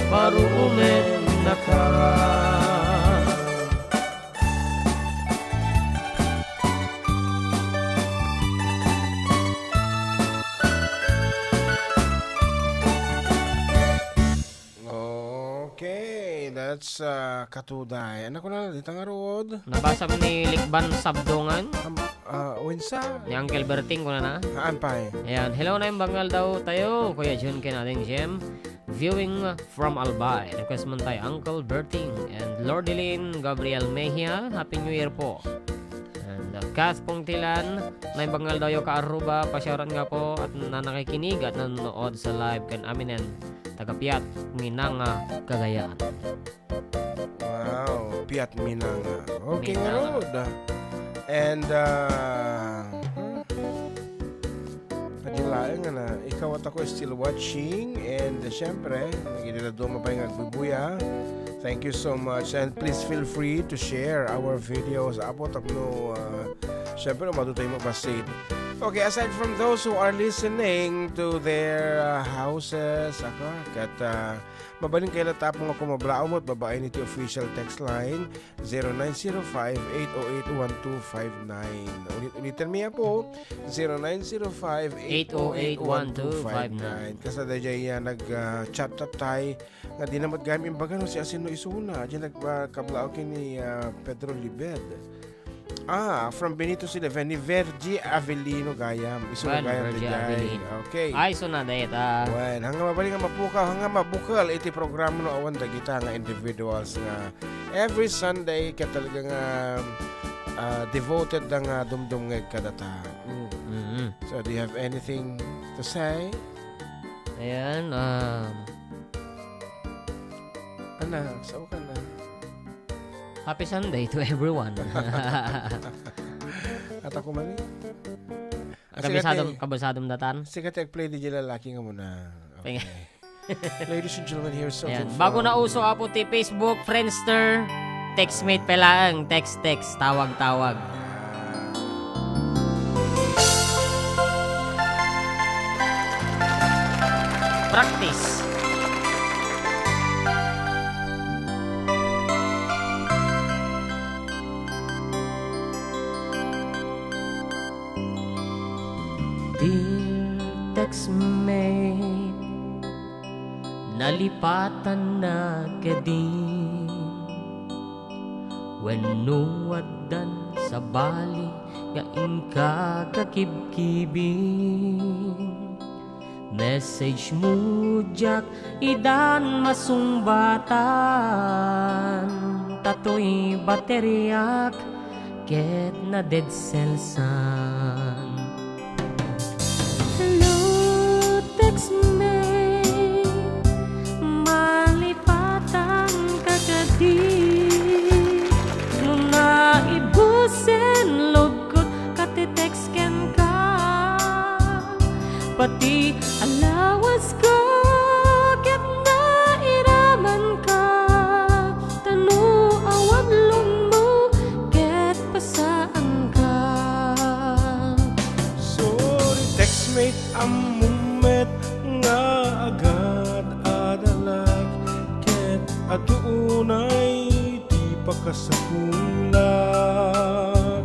paruomennaka. Okay, that's, uh, Katuday. Ano ko na, dita nga ruod? Nabasa ni Likban Sabdungan. Am-, uh, winsa? Ni Uncle Berting ko na na. Haan pa eh. Ayan. Hello, naimbag nga aldaw tayo, Kuya Jun ken Ading Jem. Viewing from Albay. Request man tayo, Uncle Berting and Lordilyn Gabriel Mejia. Happy New Year po. And, uh, Kath Pongtilan, naimbag nga aldawyo ka Aruba, pasyawran nga po at nanakikinig at nanonood sa live ken aminen taga Piat, Minanga, Cagayan. Wow, Piat Minanga. Okay, Minanga. Ngarud. And, uh, hmm? Adi laeng nga na, ikaw at ako still watching. And, uh, syempre, nagidadaduma pay nga agbubuya. Thank you so much. And please feel free to share our videos. Apo, tapno, uh, syempre, umadu tayo mabassit. Okay, aside from those who are listening to their, uh, houses, aka, ket, uh, mabalin kayo latta nga kumablaw met babaen iti official text line, zero nine zero five, eight oh eight, one two five nine. Ulit-ulitan mi, Apo, zero nine zero five, eight oh eight, one two five nine. Eight oh eight, one two five nine. Kasla daydiay, uh, nag, uh, chat tattay, nga di na met gayam imbaga no siasino isuna. Diay nagpakablaw ken ni, ah, Pedro Libed. Ah, from Benito Silva, ni Vergie Avelino gayam. Isuna gayam Vergie daydiay. Avelino. Okay. Ay, isuna dayta. Well, haan nga mabalin nga mapukaw, haan nga mabukel iti programano awan dagita nga individuals nga every Sunday ket talaga nga, ah, devoted da nga dumdumngeg kadata. Mm. Mm-hmm. So, do you have anything to say? Ayan, um, Ana, sao ka na? Happy Sunday to everyone. At ako man eh. Ah, sige, kabisadom, ate. Kabisadom datan? Sige, ate, play di lalaki nga muna. Pwede. Okay. Ladies and gentlemen, here's something. Ayan. Bago na uso, Apo, ti Facebook, Friendster, Textmate pa laeng, text, text, tawag, tawag. Practice. Dear Textmate, nalipatannak kadi? Wenno addan sabali nga inka kakibkibin? Message mo diak idan masungbatan, ta toy bateriak ket na-dead cellsan. Hello, Textmate, malipatanka kadi? No naibusen lubko ti text kenka, pati alawasko ket nairamanka, ta no awan lungmo ket pasaanka. Sorry, Textmate, ammom met nga agad-adalak ket adu unay ti pakasapulak.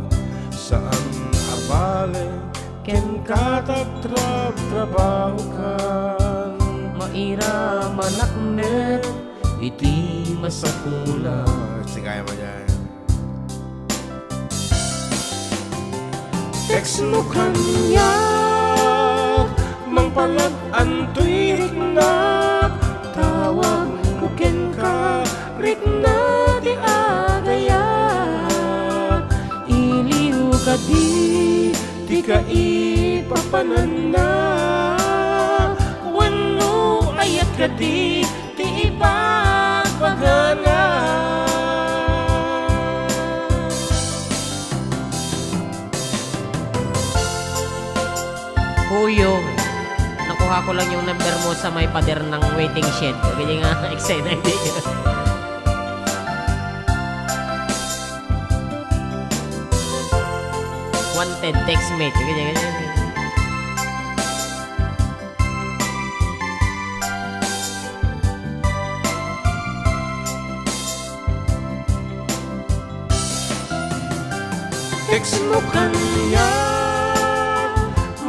Saan a bale kenka ta agtrabtrabahokan, mairamanak met iti masapulak. Sigaya mo dyan. Text mo kaniak, mangpalag-antoy riknak, tawagko kenka, rikna ti agayat. Iliw kadi ti kaipapananna, wenno ayat kadi ti ibagbagana. Huyong. Nakuha ko lang yung number mo sa may pader ng waiting shed. Ganyan nga, excited. Wanted, text mate. Ganyan, ganyan. Text mo kaniak,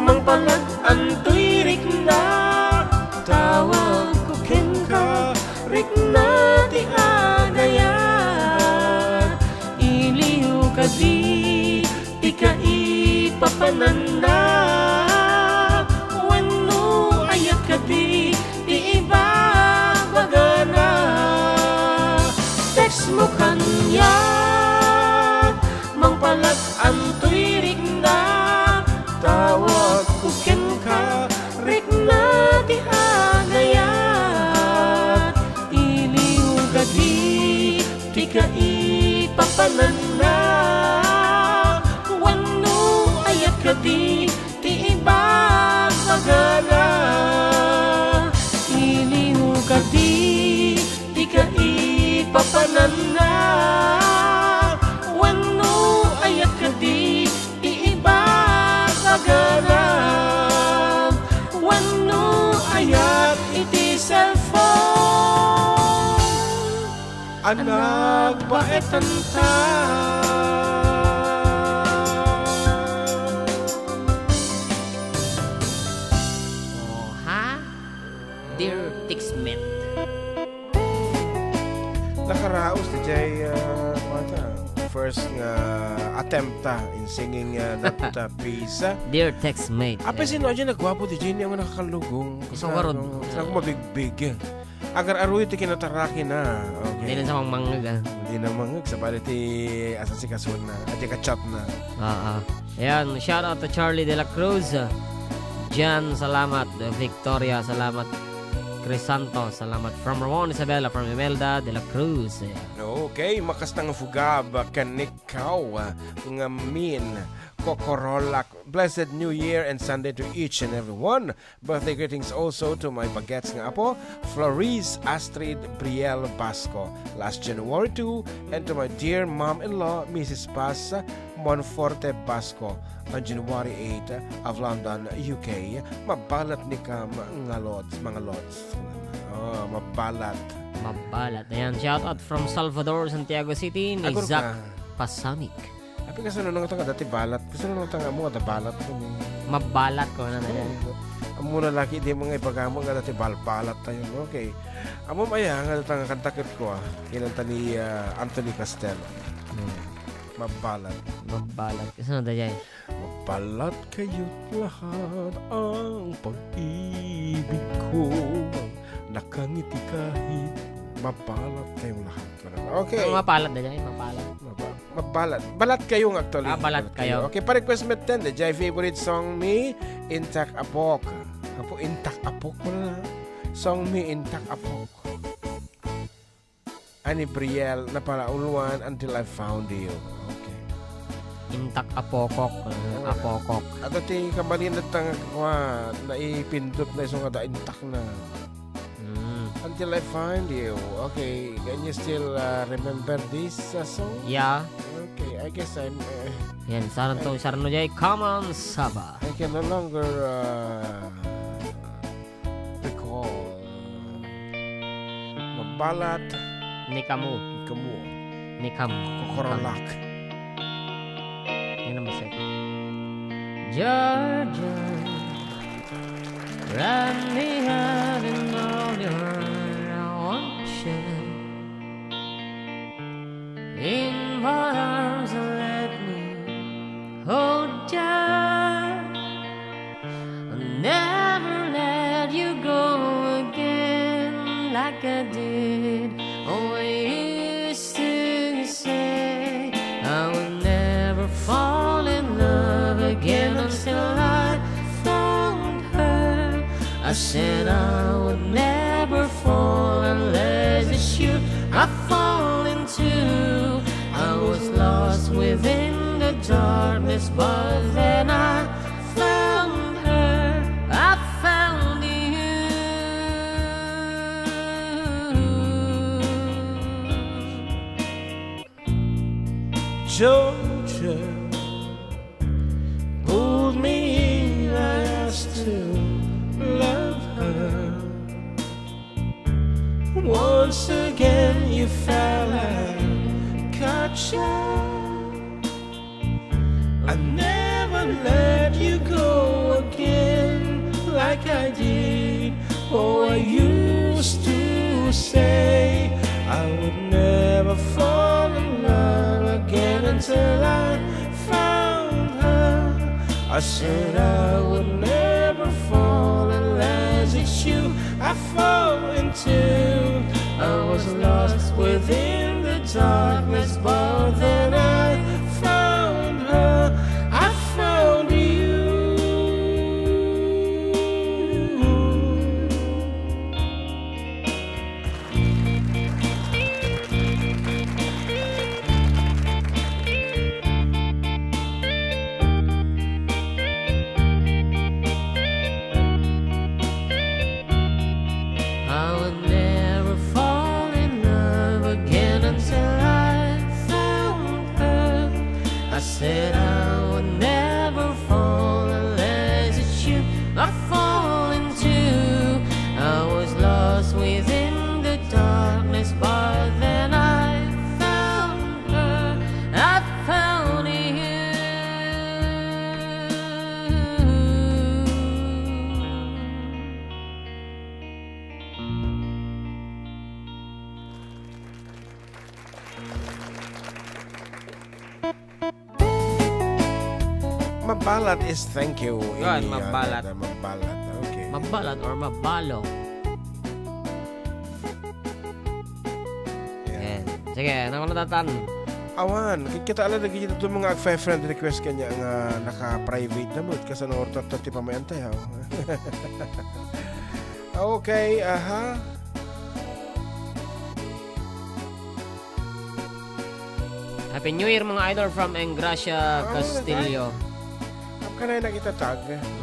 mangpalag-antoy riknak, tawagko kenka, rikna ti agayat. Iliw kadi ti kaipapananna, wenno ayat kadi ti ibagbagana. Text mo kaniak, mangpalag-antoy riknak, tawagko kenka, rikna ti agayat. Iliw kadi ti kaipapananna, wenno ayat kadi ti ibagbagana. Iliw kadi ti kaipapananna, wenno ayat kadi ti ibagbagana. A nagbaetanta. Oh, ha? Dear Textmate. Nakaraos ti jay, ah, kuan ta, first nga attempt ta in singing, ah, that, ah, piece. Dear Textmate. Apay, eh, sino a jay nagguapo ti jay, ni nga nakakalugong? Isu ngarud. Saan ko mabigbig? Agar-aruy ti kinatarakina. Okay. Hindi na sa mangmangag, ah. Hindi na mangag, sabali ti asasikaso na, at ikachat na. Ah, ah. Ayan, shout out to Charlie de la Cruz. Jan, salamat. Victoria, salamat. Crisanto, salamat. From Ramon Isabela, from Imelda de la Cruz. Ayan. Okay, makastang fugab, kanikaw, nga min, kokorolak. Blessed New Year and Sunday to each and everyone. Birthday greetings also to my bagets nga apo, Floriz Astrid Briel Basco. Last January two, and to my dear mom-in-law, Missus Paz Monforte Basco, on January eight of London, U K. Mabalat ni kam nga lods, mga lods. Oh, mabalat. Mabalat. Ayan, shout out from Salvador, Santiago City, ni Agor Zach ka. Pasamic. Apay, kasano nga adda ti balat? Kasano nga adda balat ko ni? Mabalat ko na na yan. Oo. Ammom, lalaki, di mo nga ibaga mo nga adda ti balbalat tayo. Okay. Ammom aya nga adda nga kanta ket ko, ah. Kinanta ni, ah, Anthony Castelo. Hmm. Mabalat. Mabalat. Kasano da jay? Mabalat kayo't lahat ang pag-ibig ko. Nakangiti kahit mabalat kayong lahat. Okay. Ang mapalat da jay, mapalat. Maba-, mabalat. Balat kayo nga actually. Ah, balat kayo. Okay, pa-request met ten, da jay favorite song mi, Intak Apok. Apo, Intak Apok mo na. Song mi, Intak Apok. Ani Brielle, napalauluan until I found you. Okay. Intak Apokok, eh, Apokok. Ato ti kabalin na tang, kuan, naipindot na isu nga da intak na. Mm. Until I find you. Okay, can you still, uh, remember this, uh, song? Yeah. Okay, I guess I'm, uh, Yan, saran to, I saran no jay, Come on, Saba. I can no longer, uh, recall. Mabalat. Ni kamu. Kamu. Ni kamu. Kokorolak. Yan ang masaya. Georgia. Wrap me up in all your ocean. In my arms and let me hold you. I'll never let you go again like I did. Oh, I used to say I would never fall in love again until I found her. I said I would never fall unless it's you I fall into. I was lost within the darkness, but then I found her. I found you. Georgia pulled me in, I asked to love her. Once again you fell and caught you. I never let you go again like I did. Oh, I used to say I would never fall in love again until I found her. I said I would never fall unless it's you I fall into. I was lost within the darkness, but then I found her. I found you. I would never fall in love again until I found her. Mabalat is thank you. Kuan, in the, uh, mabalat. Mabalat. Okay. Mabalat or mabalo. Yan. Yan. Sige, ano na datan? Awan, kikita ala dagiti ito mga agfa-friend request kanya nga naka-private na mo. Kasano orta ti pamayan tayo? Okay, aha. Happy New Year, mga idol, from Engracia, ah, Castillo. Ay. Apay ka na nagtatag?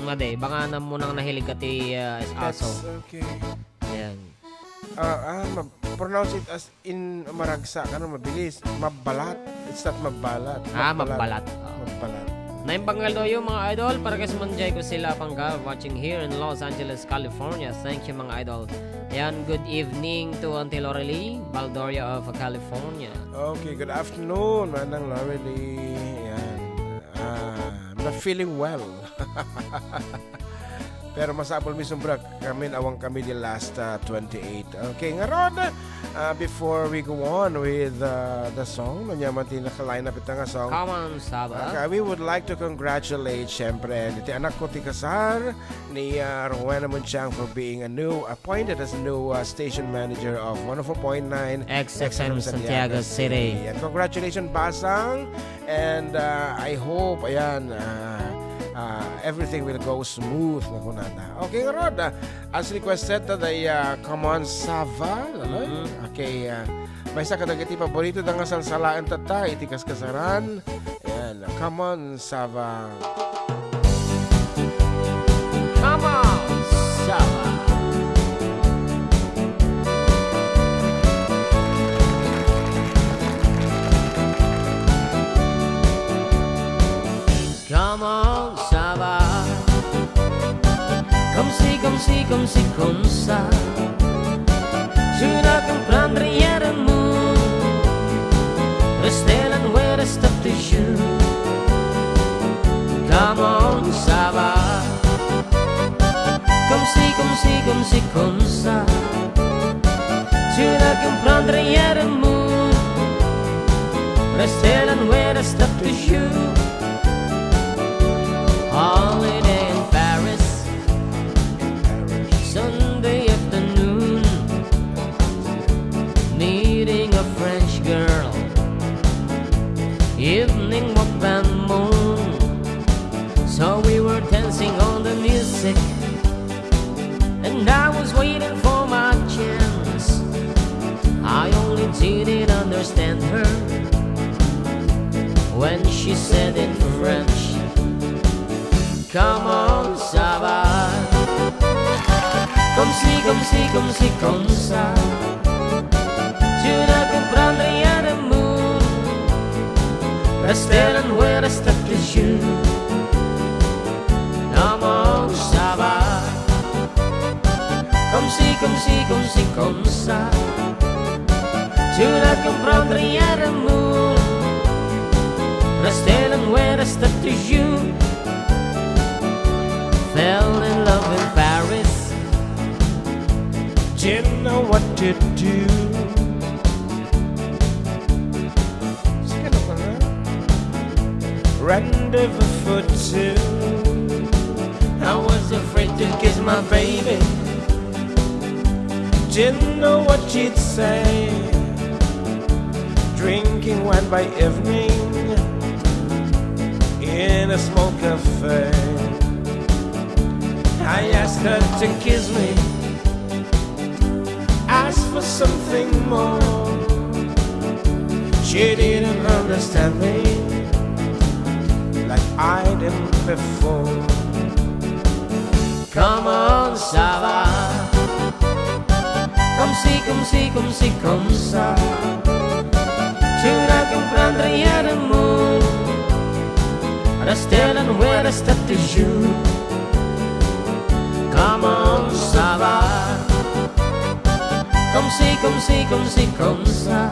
Madi, baka na munang nahilig ka ti, ah, aso. That's okay. Ayan. Ah, ah, ma-, pronounce it as in maragsa, ano, mabilis. Mabalat. It's not mabalat. Ah, mabalat. Mabalat. Oh. Mabalat. Naimbang nga daw yung mga idol, para kay Manjay ko sila pangga, watching here in Los Angeles, California. Thank you, mga idol. Ayan, good evening to Auntie Lorelie Baldoria of California. Okay, good afternoon, Manang Lorelie. Ayan. Ah, I'm not feeling well. Pero masapul mi sumbrak kami, awan kami the last, uh, twenty-eight. Okay, ngarud, uh, before we go on with, uh, the song, no, ania man ti naka-line up ita nga song. Come on, Saba. Okay, we would like to congratulate, syempre, ti anak ko ti kasar, ni, uh, Rowena Munchang for being a new, appointed as a new, uh, station manager of one oh four point nine X F M Santiago City. And congratulations, Basang. And, uh, I hope, ayan, uh, uh, everything will go smooth nga kunada. Okay, ngarud, uh, as requested, ta day, uh, Come On Sava, ano? Mm-hmm. Okay, uh, maysa kadagiti paborito da nga salsalaen tatta, iti kaskasaran. Ayan, Come On Sava. Come on, Sava. Come on, Sava. Come see, come see, come see, come sa. Should I come from the other moon? Rest and where I stop to you. Come on, Sava. Come see, come see, come see, come sa. Should I come from the other moon? Rest and where I stop to you. Holiday in Paris, Sunday afternoon, meeting a French girl, evening walk by moon. So we were dancing on the music, and I was waiting for my chance. I only didn't understand her when she said in French, "Come on, Sava. Come see, come see, come see, come sa. Tu ne comprendras rien de moon. Reste là où reste toujours. Come on, Sava. Come see, come see, come see, come sa. Tu ne comprendras rien de moon. Reste là où reste toujours." Fell in love in Paris. Didn't know what to do. Rendezvous for two. I was afraid to kiss my baby. Didn't know what she'd say. Drinking wine by evening in a small cafe. I asked her to kiss me, asked for something more. She didn't understand me like I didn't before. Come on, Sava. Come see, come see, come see, come sa. Tu ne comprendras rien de moon. Reste là où reste toujours. Come on, Sava. Come see, come see, come see, come sa.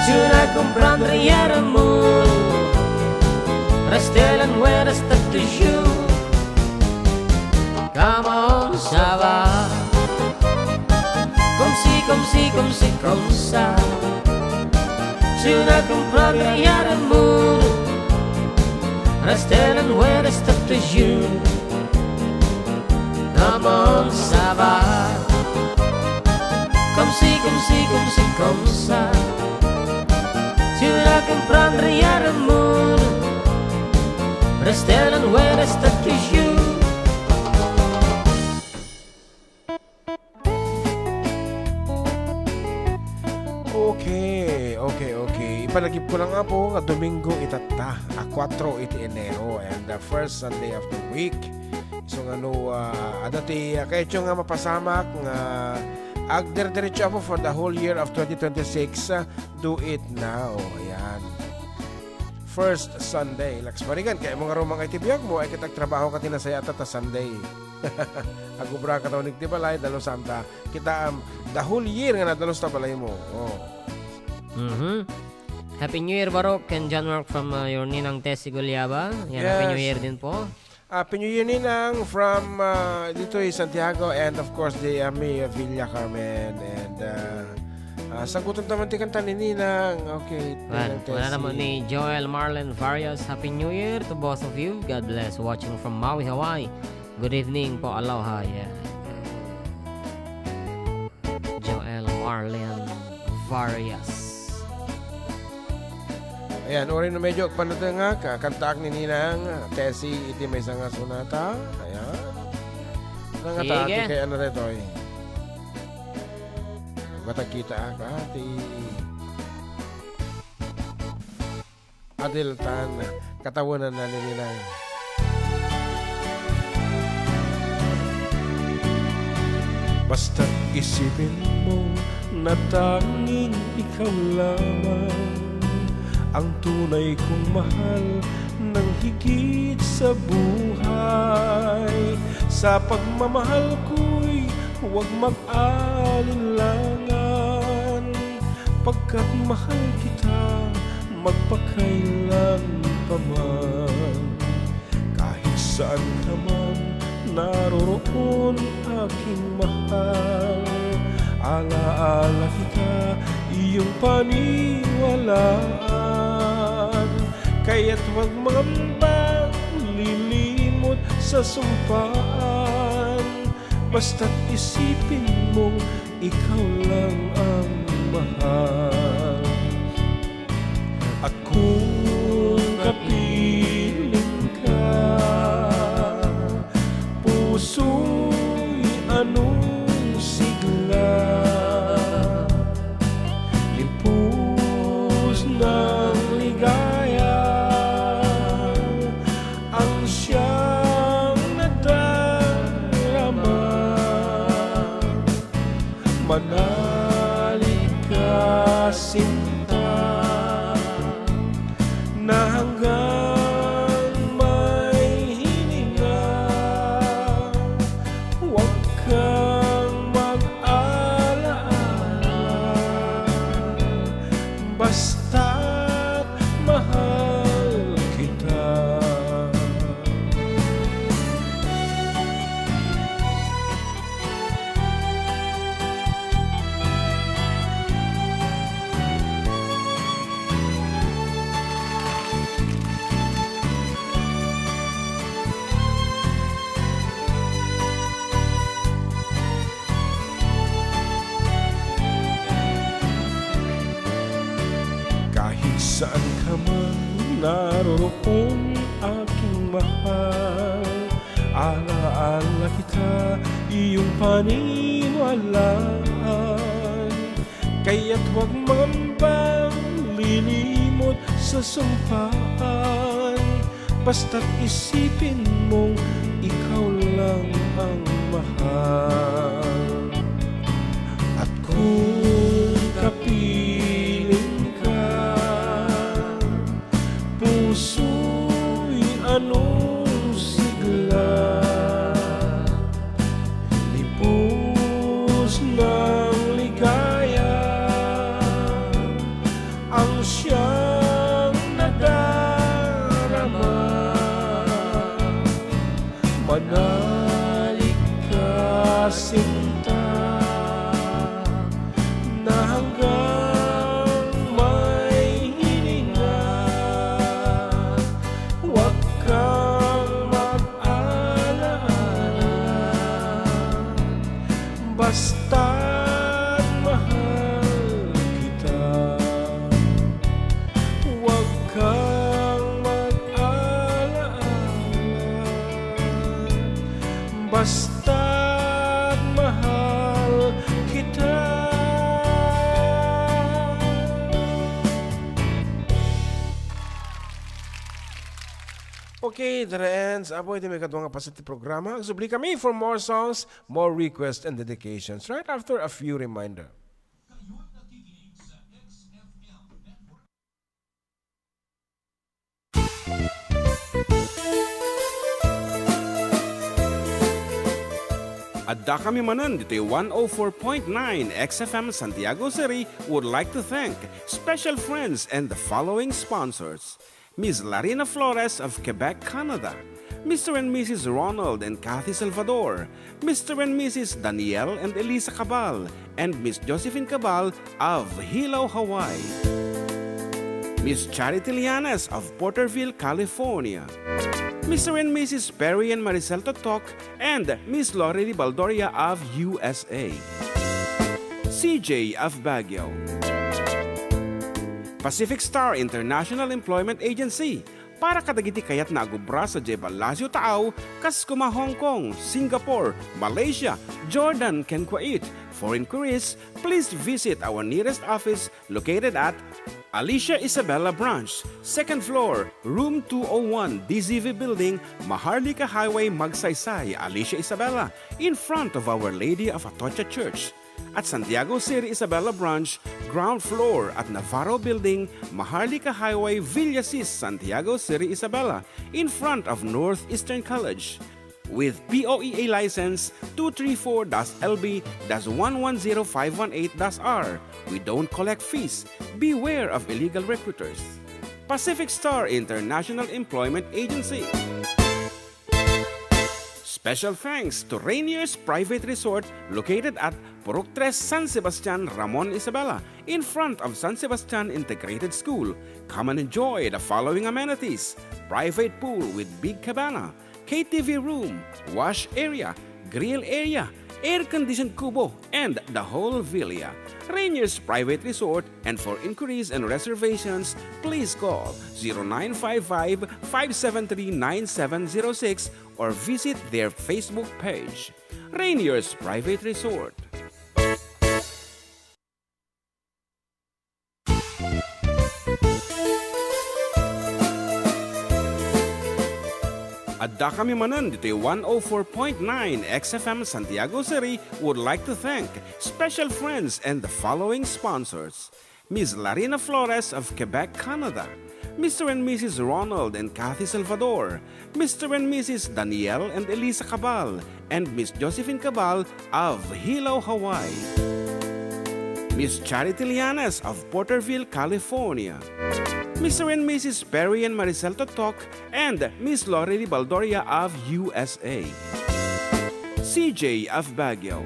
Tu ne comprendras rien de moon. Reste là où reste toujours. Come on, Sava. Come see, come see, come see, come sa. Tu ne comprendras rien de moon. Tell and where is that to you? Come on, Sabah. Come see, come see, come see, come sa. Tira kang pran riara moon. Restaurant where is that to you? Okay, okay, okay. Ipanagipko lang, Apo, nga Domingo itatta, a kuatro iti Enero, and the first Sunday of the week. So, nga no, ah, adda ti, ah, kayatyo nga mapasamak nga agderderecho, Apo, for the whole year of twenty twenty-six, ah, do it now. Ayan. First Sunday. Laks Barigan, kayatmo nga rumang iti biagmo, ay kita agtrabaho ka ti nasayaat ta Sunday. Agubra ka ta uneg ti balay, dalusanta. Kita, um, the whole year nga nadalus ta balaymo. Oh. Mhm. Happy New Year, Baruch and John Mark from, uh, your Ninang Tessie Guliaba. Yan, Happy New Yes. Year din po. Happy New Year, Ninang, from, uh, ditoy Santiago, and of course, the, uh, Mia Villa Carmen, and, uh, uh, sagutan taman ti kanta ni Ninang. Okay, Wan, Ninang wala Tessie. Naman ni Joel Marlon Varias. Happy New Year to both of you. God bless. Watching from Maui, Hawaii. Good evening po, aloha. Yeah. Joel Marlon Varias. Ayan, uray no medyo agpanatengak, ah, kantaak ni Ninang Tessie iti maysa nga sonata. Ayan. Nangata Sige. Ati kay ano detoy? Matagkita ka, ti Adel tan katawenanna ni Ninang. Basta't isipin mo na tanging ikaw lamang ang tunay kong mahal ng higit sa buhay. Sa pagmamahal ko'y huwag mag-alinlangan, pagkat mahal kita magpakailan pa man. Kahit saan ka man naroroon, aking mahal, alaala kita, iyong paniwalaan. Kaya't huwag mangambang lilimot sa sumpaan, basta't isipin mong ikaw lang ang mahal. At kung kapiling ka, puso'y anong sigla, lipos ng ligaya, ang siyang nadarama. Manalig ka, sinta, na hanggang may hininga, huwag kang mag-alaala, basta't mahal kita. Kahit saan ka man naroroon, aking mahal, alaala kita, iyong paniwalaan. Kaya't huwag mangambang lilimot sa sumpaan, basta't isipin mong ikaw lang ang mahal. At kung kapiling ka, puso'y anong sigla, lipos ng ligaya, ang siyang nadarama. Manalig ka, sinta, na hanggang may hininga, huwag Basta't mahal kita. Okay, dayta ends, apo, iti maikadua nga paset ti programa. Agsubli kami for more songs, more requests, and dedications right after a few reminder. Addakami manen ditoy one oh four point nine X F M Santiago City would like to thank special friends and the following sponsors: Miss Larina Flores of Quebec, Canada, Mister and Missus Ronald and Kathy Salvador, Mister and Missus Daniel and Elisa Cabal, and Miss Josephine Cabal of Hilo, Hawaii, Miss Charity Lianes of Porterville, California, Mister and Missus Perry and Maricel Totok, and Miss Lorely Baldoria of U S A, C J of Baguio, Pacific Star International Employment Agency, para kadagiti kayatna a agubra sadiay Palacio Taaw, kas koma Hong Kong, Singapore, Malaysia, Jordan, ken Kuwait. For inquiries, please visit our nearest office located at Alicia Isabela Branch, second floor, room two oh one, D Z V Building, Maharlika Highway, Magsaysay, Alicia Isabela, in front of Our Lady of Atocha Church. At Santiago City Isabela Branch, ground floor at Navarro Building, Maharlika Highway, Villasis, Santiago City Isabela, in front of Northeastern College. With P O E A license two three four dash L B dash one one zero five one eight dash R, we don't collect fees. Beware of illegal recruiters. Pacific Star International Employment Agency. Special thanks to Rainier's Private Resort, located at Purok Tres, San Sebastian, Ramon Isabela, in front of San Sebastian Integrated School. Come and enjoy the following amenities: private pool with big cabana, K T V room, wash area, grill area, air-conditioned kubo, and the whole villa. Rainier's Private Resort, and for inquiries and reservations, please call zero nine five five, five seven three, nine seven zero six or visit their Facebook page. Rainier's Private Resort. Addakami manen ditoy one oh four point nine X F M Santiago City would like to thank special friends and the following sponsors: Miss Larina Flores of Quebec, Canada, Mister and Missus Ronald and Kathy Salvador, Mister and Missus Daniel and Elisa Cabal, and Miss Josephine Cabal of Hilo, Hawaii, Miss Charity Lianes of Porterville, California, Mister and Missus Perry and Maricel Totok, and Miss Lorely Baldoria of U S A, C J of Baguio,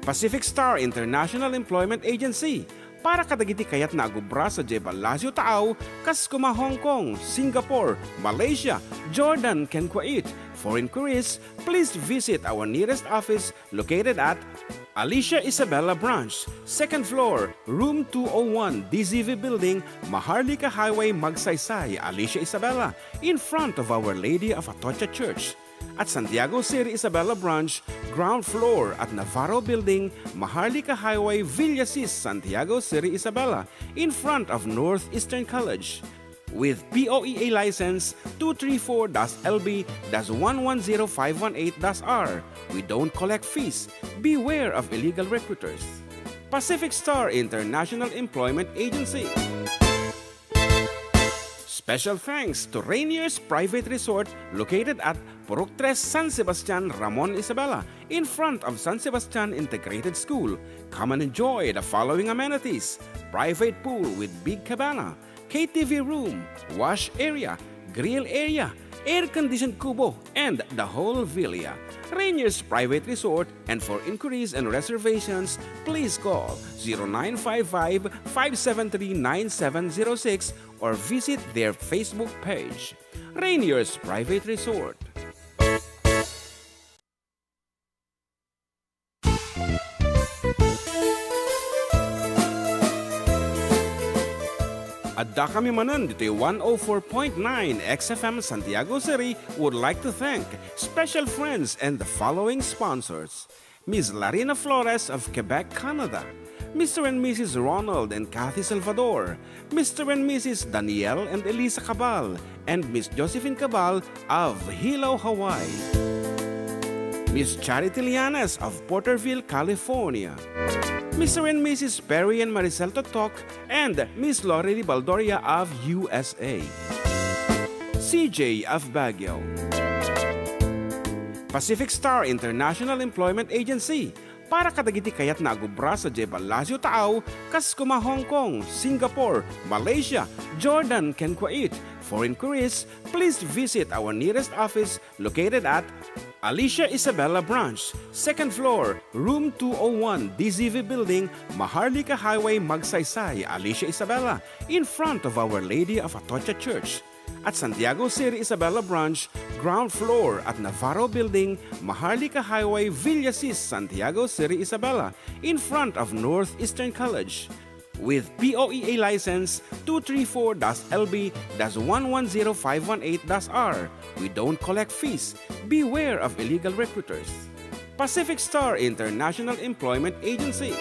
Pacific Star International Employment Agency, para kadagiti kayatna a gubra sadiay Palacio Taaw, kas koma Hong Kong, Singapore, Malaysia, Jordan, ken Kuwait. For inquiries, please visit our nearest office located at Alicia Isabela Branch, second floor, room two oh one, D Z V Building, Maharlika Highway, Magsaysay, Alicia Isabela, in front of Our Lady of Atocha Church. At Santiago City Isabela Branch, ground floor at Navarro Building, Maharlika Highway, Villasis, Santiago City Isabela, in front of Northeastern College. With P O E A license two three four dash L B dash one one zero five one eight dash R, we don't collect fees. Beware of illegal recruiters. Pacific Star International Employment Agency. Special thanks to Rainier's Private Resort, located at Purok Tres, San Sebastian, Ramon Isabela, in front of San Sebastian Integrated School. Come and enjoy the following amenities: private pool with big cabana, K T V room, wash area, grill area, air-conditioned kubo, and the whole villa. Rainier's Private Resort, and for inquiries and reservations, please call zero nine five five, five seven three, nine seven zero six or visit their Facebook page. Rainier's Private Resort. Addakami manen ditoy one oh four point nine X F M Santiago City would like to thank special friends and the following sponsors: Miss Larina Flores of Quebec, Canada, Mister and Missus Ronald and Kathy Salvador, Mister and Missus Daniel and Elisa Cabal, and Miss Josephine Cabal of Hilo, Hawaii, Miss Charity Lianes of Porterville, California, Mister and Missus Perry and Maricel Totok, and Miss Lori Baldoria of U S A, C J of Baguio, Pacific Star International Employment Agency, para kadagiti kayatna a agubra sadiay Palacio Taaw, kas kuma Hong Kong, Singapore, Malaysia, Jordan, ken Kuwait. For inquiries, please visit our nearest office located at Alicia Isabela Branch, second floor, room two oh one, D Z V Building, Maharlika Highway, Magsaysay, Alicia Isabela, in front of Our Lady of Atocha Church. At Santiago City Isabela Branch, ground floor at Navarro Building, Maharlika Highway, Villasis, Santiago City Isabela, in front of Northeastern College. With P O E A license two three four dash L B dash one one zero five one eight dash R, we don't collect fees. Beware of illegal recruiters. Pacific Star International Employment Agency.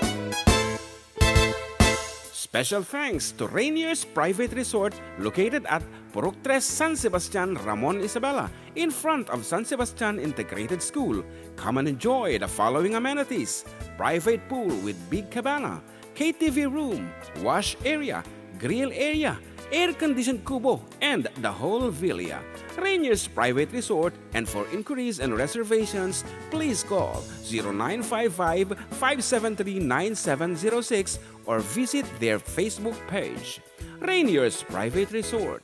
Special thanks to Rainier's Private Resort, located at Purok Tres, San Sebastian, Ramon Isabela, in front of San Sebastian Integrated School. Come and enjoy the following amenities: private pool with big cabana, K T V room, wash area, grill area, air-conditioned kubo, and the whole villa. Rainier's Private Resort, and for inquiries and reservations, please call zero nine five five, five seven three, nine seven zero six or visit their Facebook page, Rainier's Private Resort.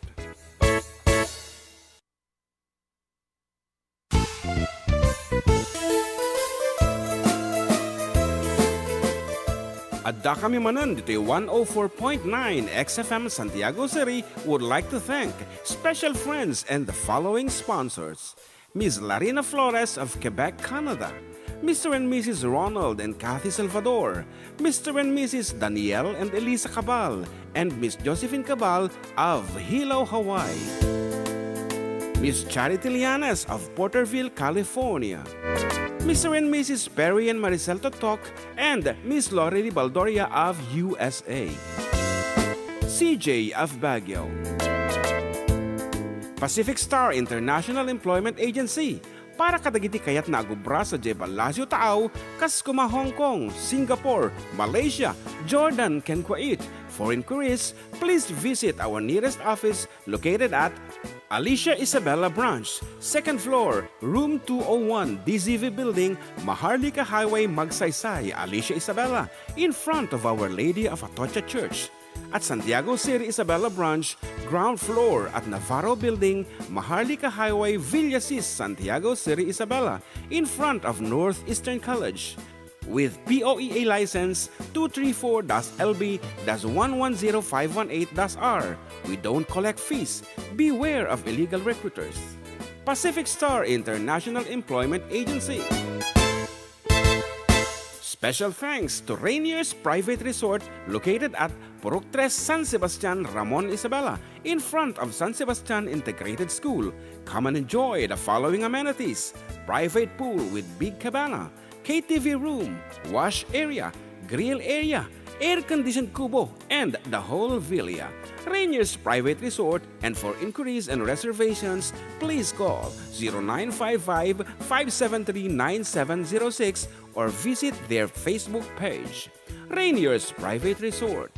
Addakami manen ditoy one oh four point nine X F M Santiago City would like to thank special friends and the following sponsors: Miss Larina Flores of Quebec, Canada, Mister and Missus Ronald and Kathy Salvador, Mister and Missus Daniel and Elisa Cabal, and Miss Josephine Cabal of Hilo, Hawaii, Miss Charity Lianes of Porterville, California, Mister and Missus Perry and Maricel Totok, and Miss Lorely Baldoria of U S A, C J of Baguio, Pacific Star International Employment Agency, para kadagiti kayatna a gubra sadiay Palacio Taaw, kas kuma Hong Kong, Singapore, Malaysia, Jordan, ken Kuwait. For inquiries, please visit our nearest office located at Alicia Isabela Branch, second floor, room two oh one, D Z V Building, Maharlika Highway, Magsaysay, Alicia Isabela, in front of Our Lady of Atocha Church. At Santiago City Isabela Branch, ground floor at Navarro Building, Maharlika Highway, Villasis, Santiago City Isabela, in front of Northeastern College. With P O E A license two three four dash L B dash one one zero five one eight dash R, we don't collect fees. Beware of illegal recruiters. Pacific Star International Employment Agency. Special thanks to Rainier's Private Resort, located at Purok Tres, San Sebastian, Ramon Isabela, in front of San Sebastian Integrated School. Come and enjoy the following amenities: private pool with big cabana, K T V room, wash area, grill area, air-conditioned kubo, and the whole villa. Rainier's Private Resort, and for inquiries and reservations, please call zero nine five five, five seven three, nine seven zero six or visit their Facebook page, Rainier's Private Resort.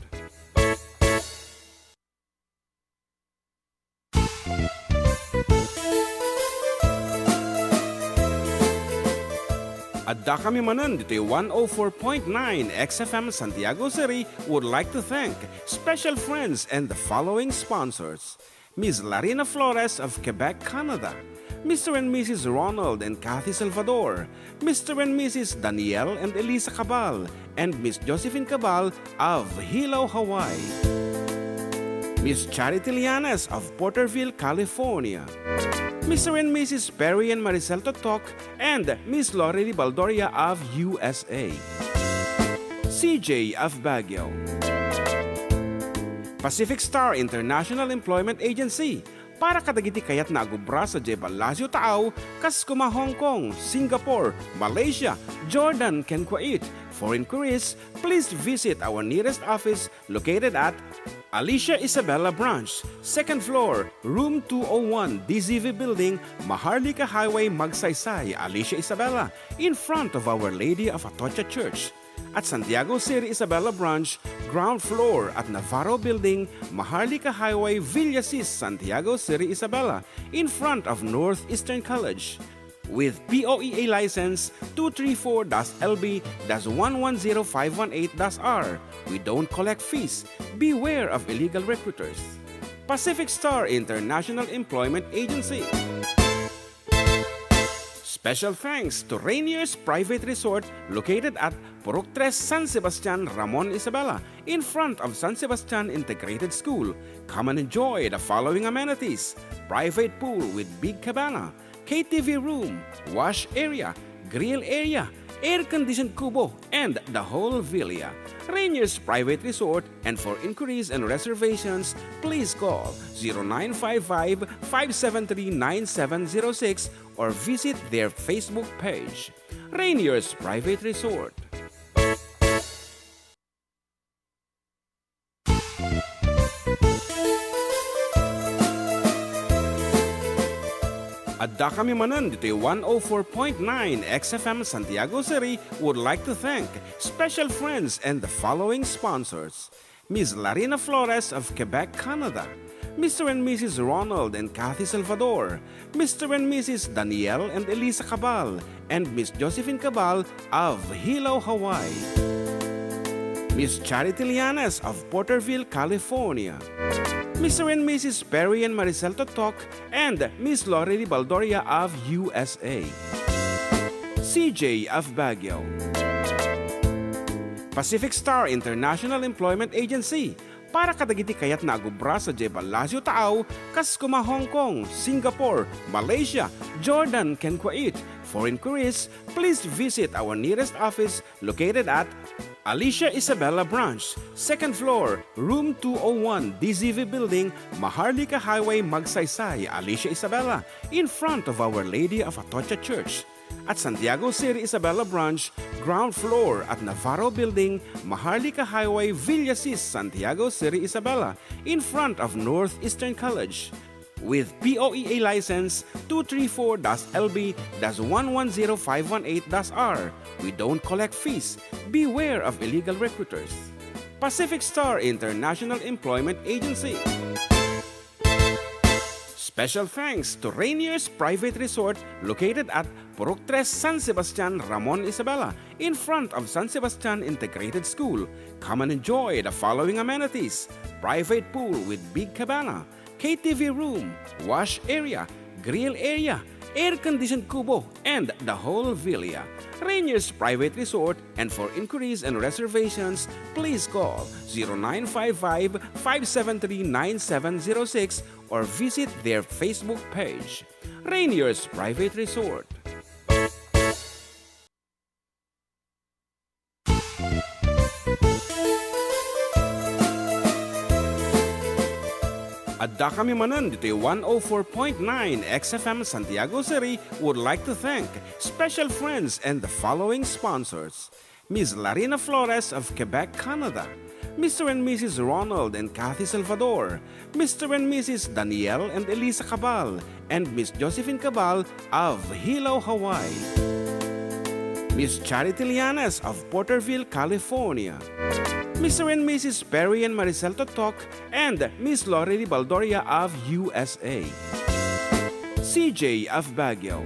Addakami manen ditoy one oh four point nine X F M Santiago City would like to thank special friends and the following sponsors: Miss Larina Flores of Quebec, Canada, Mister and Missus Ronald and Kathy Salvador, Mister and Missus Daniel and Elisa Cabal, and Miss Josephine Cabal of Hilo, Hawaii, Miss Charity Lianes of Porterville, California, Mister and Missus Perry and Maricel Totok, and Miss Lorely Baldoria of U S A, C J of Baguio, Pacific Star International Employment Agency para kadagiti kayatna a agubra sadiay Palacio Taaw, kas koma Hong Kong, Singapore, Malaysia, Jordan, ken Kuwait. For inquiries, please visit our nearest office located at Alicia Isabela Branch, second floor, room two oh one, D Z V Building, Maharlika Highway, Magsaysay, Alicia Isabela, in front of Our Lady of Atocha Church. At Santiago City Isabela Branch, ground floor at Navarro Building, Maharlika Highway, Villasis, Santiago City Isabela, in front of Northeastern College. With P O E A license two three four dash L B dash one one zero five one eight dash R, we don't collect fees. Beware of illegal recruiters. Pacific Star International Employment Agency. Special thanks to Rainier's Private Resort located at Purok Tres, San Sebastian, Ramon Isabela, in front of San Sebastian Integrated School. Come and enjoy the following amenities: private pool with big cabana, K T V room, wash area, grill area, air-conditioned kubo, and the whole villa. Rainier's Private Resort, and for inquiries and reservations, please call zero nine five five, five seven three, nine seven zero six or visit their Facebook page. Rainier's Private Resort. Addakami manen ditoy one oh four point nine X F M Santiago City would like to thank special friends and the following sponsors: Miss Larina Flores of Quebec, Canada, Mister and Missus Ronald and Kathy Salvador, Mister and Missus Daniel and Elisa Cabal, and Miss Josephine Cabal of Hilo, Hawaii. Miss Charity Lianes of Porterville, California. Mister and Missus Perry and Maricel Totok and Miss Lorely Baldoria of U S A. C J of Baguio. Pacific Star International Employment Agency para kadagiti kayatna a agubra sadiay Palacio Taaw, kas koma Hong Kong, Singapore, Malaysia, Jordan, ken Kuwait. For inquiries, please visit our nearest office located at Alicia Isabela Branch, second floor, room two oh one, D Z V Building, Maharlika Highway, Magsaysay, Alicia Isabela, in front of Our Lady of Atocha Church. At Santiago City Isabela Branch, ground floor at Navarro Building, Maharlika Highway, Villasis, Santiago City Isabela, in front of Northeastern College. With P O E A license two three four dash L B dash one one zero five one eight dash R, we don't collect fees. Beware of illegal recruiters. Pacific Star International Employment Agency. Special thanks to Rainier's Private Resort located at Purok Tres, San Sebastian, Ramon Isabela, in front of San Sebastian Integrated School. Come and enjoy the following amenities: private pool with big cabana, K T V room, wash area, grill area, air-conditioned kubo, and the whole villa. Rainier's Private Resort, and for inquiries and reservations, please call zero nine five five, five seven three, nine seven zero six or visit their Facebook page, Rainier's Private Resort. Addakami manen ditoy one oh four point nine X F M Santiago City would like to thank special friends and the following sponsors: Miss Larina Flores of Quebec, Canada, Mister and Missus Ronald and Kathy Salvador, Mister and Missus Daniel and Elisa Cabal, and Miss Josephine Cabal of Hilo, Hawaii. Miss Charity Lianes of Porterville, California. Mister and Missus Perry and Maricel Totok and Miss Lorely Baldoria of U S A. C J of Baguio.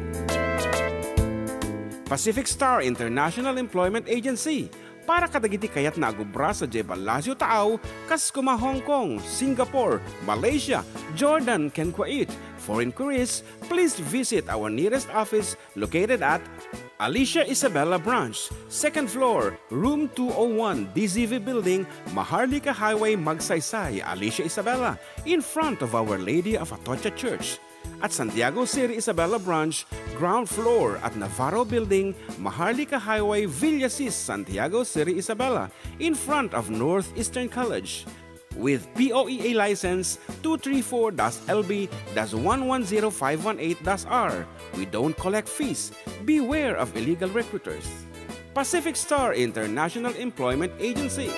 Pacific Star International Employment Agency para kadagiti kayatna a agubra sadiay Palacio Taaw, kas koma Hong Kong, Singapore, Malaysia, Jordan, ken Kuwait. For inquiries, please visit our nearest office located at Alicia Isabela Branch, second floor, room two oh one, D Z V Building, Maharlika Highway, Magsaysay, Alicia Isabela, in front of Our Lady of Atocha Church. At Santiago City Isabela Branch, ground floor at Navarro Building, Maharlika Highway, Villasis, Santiago City Isabela, in front of Northeastern College. with P O E A license two three four dash L B dash one one zero five one eight dash R. We don't collect fees. Beware of illegal recruiters. Pacific Star International Employment Agency.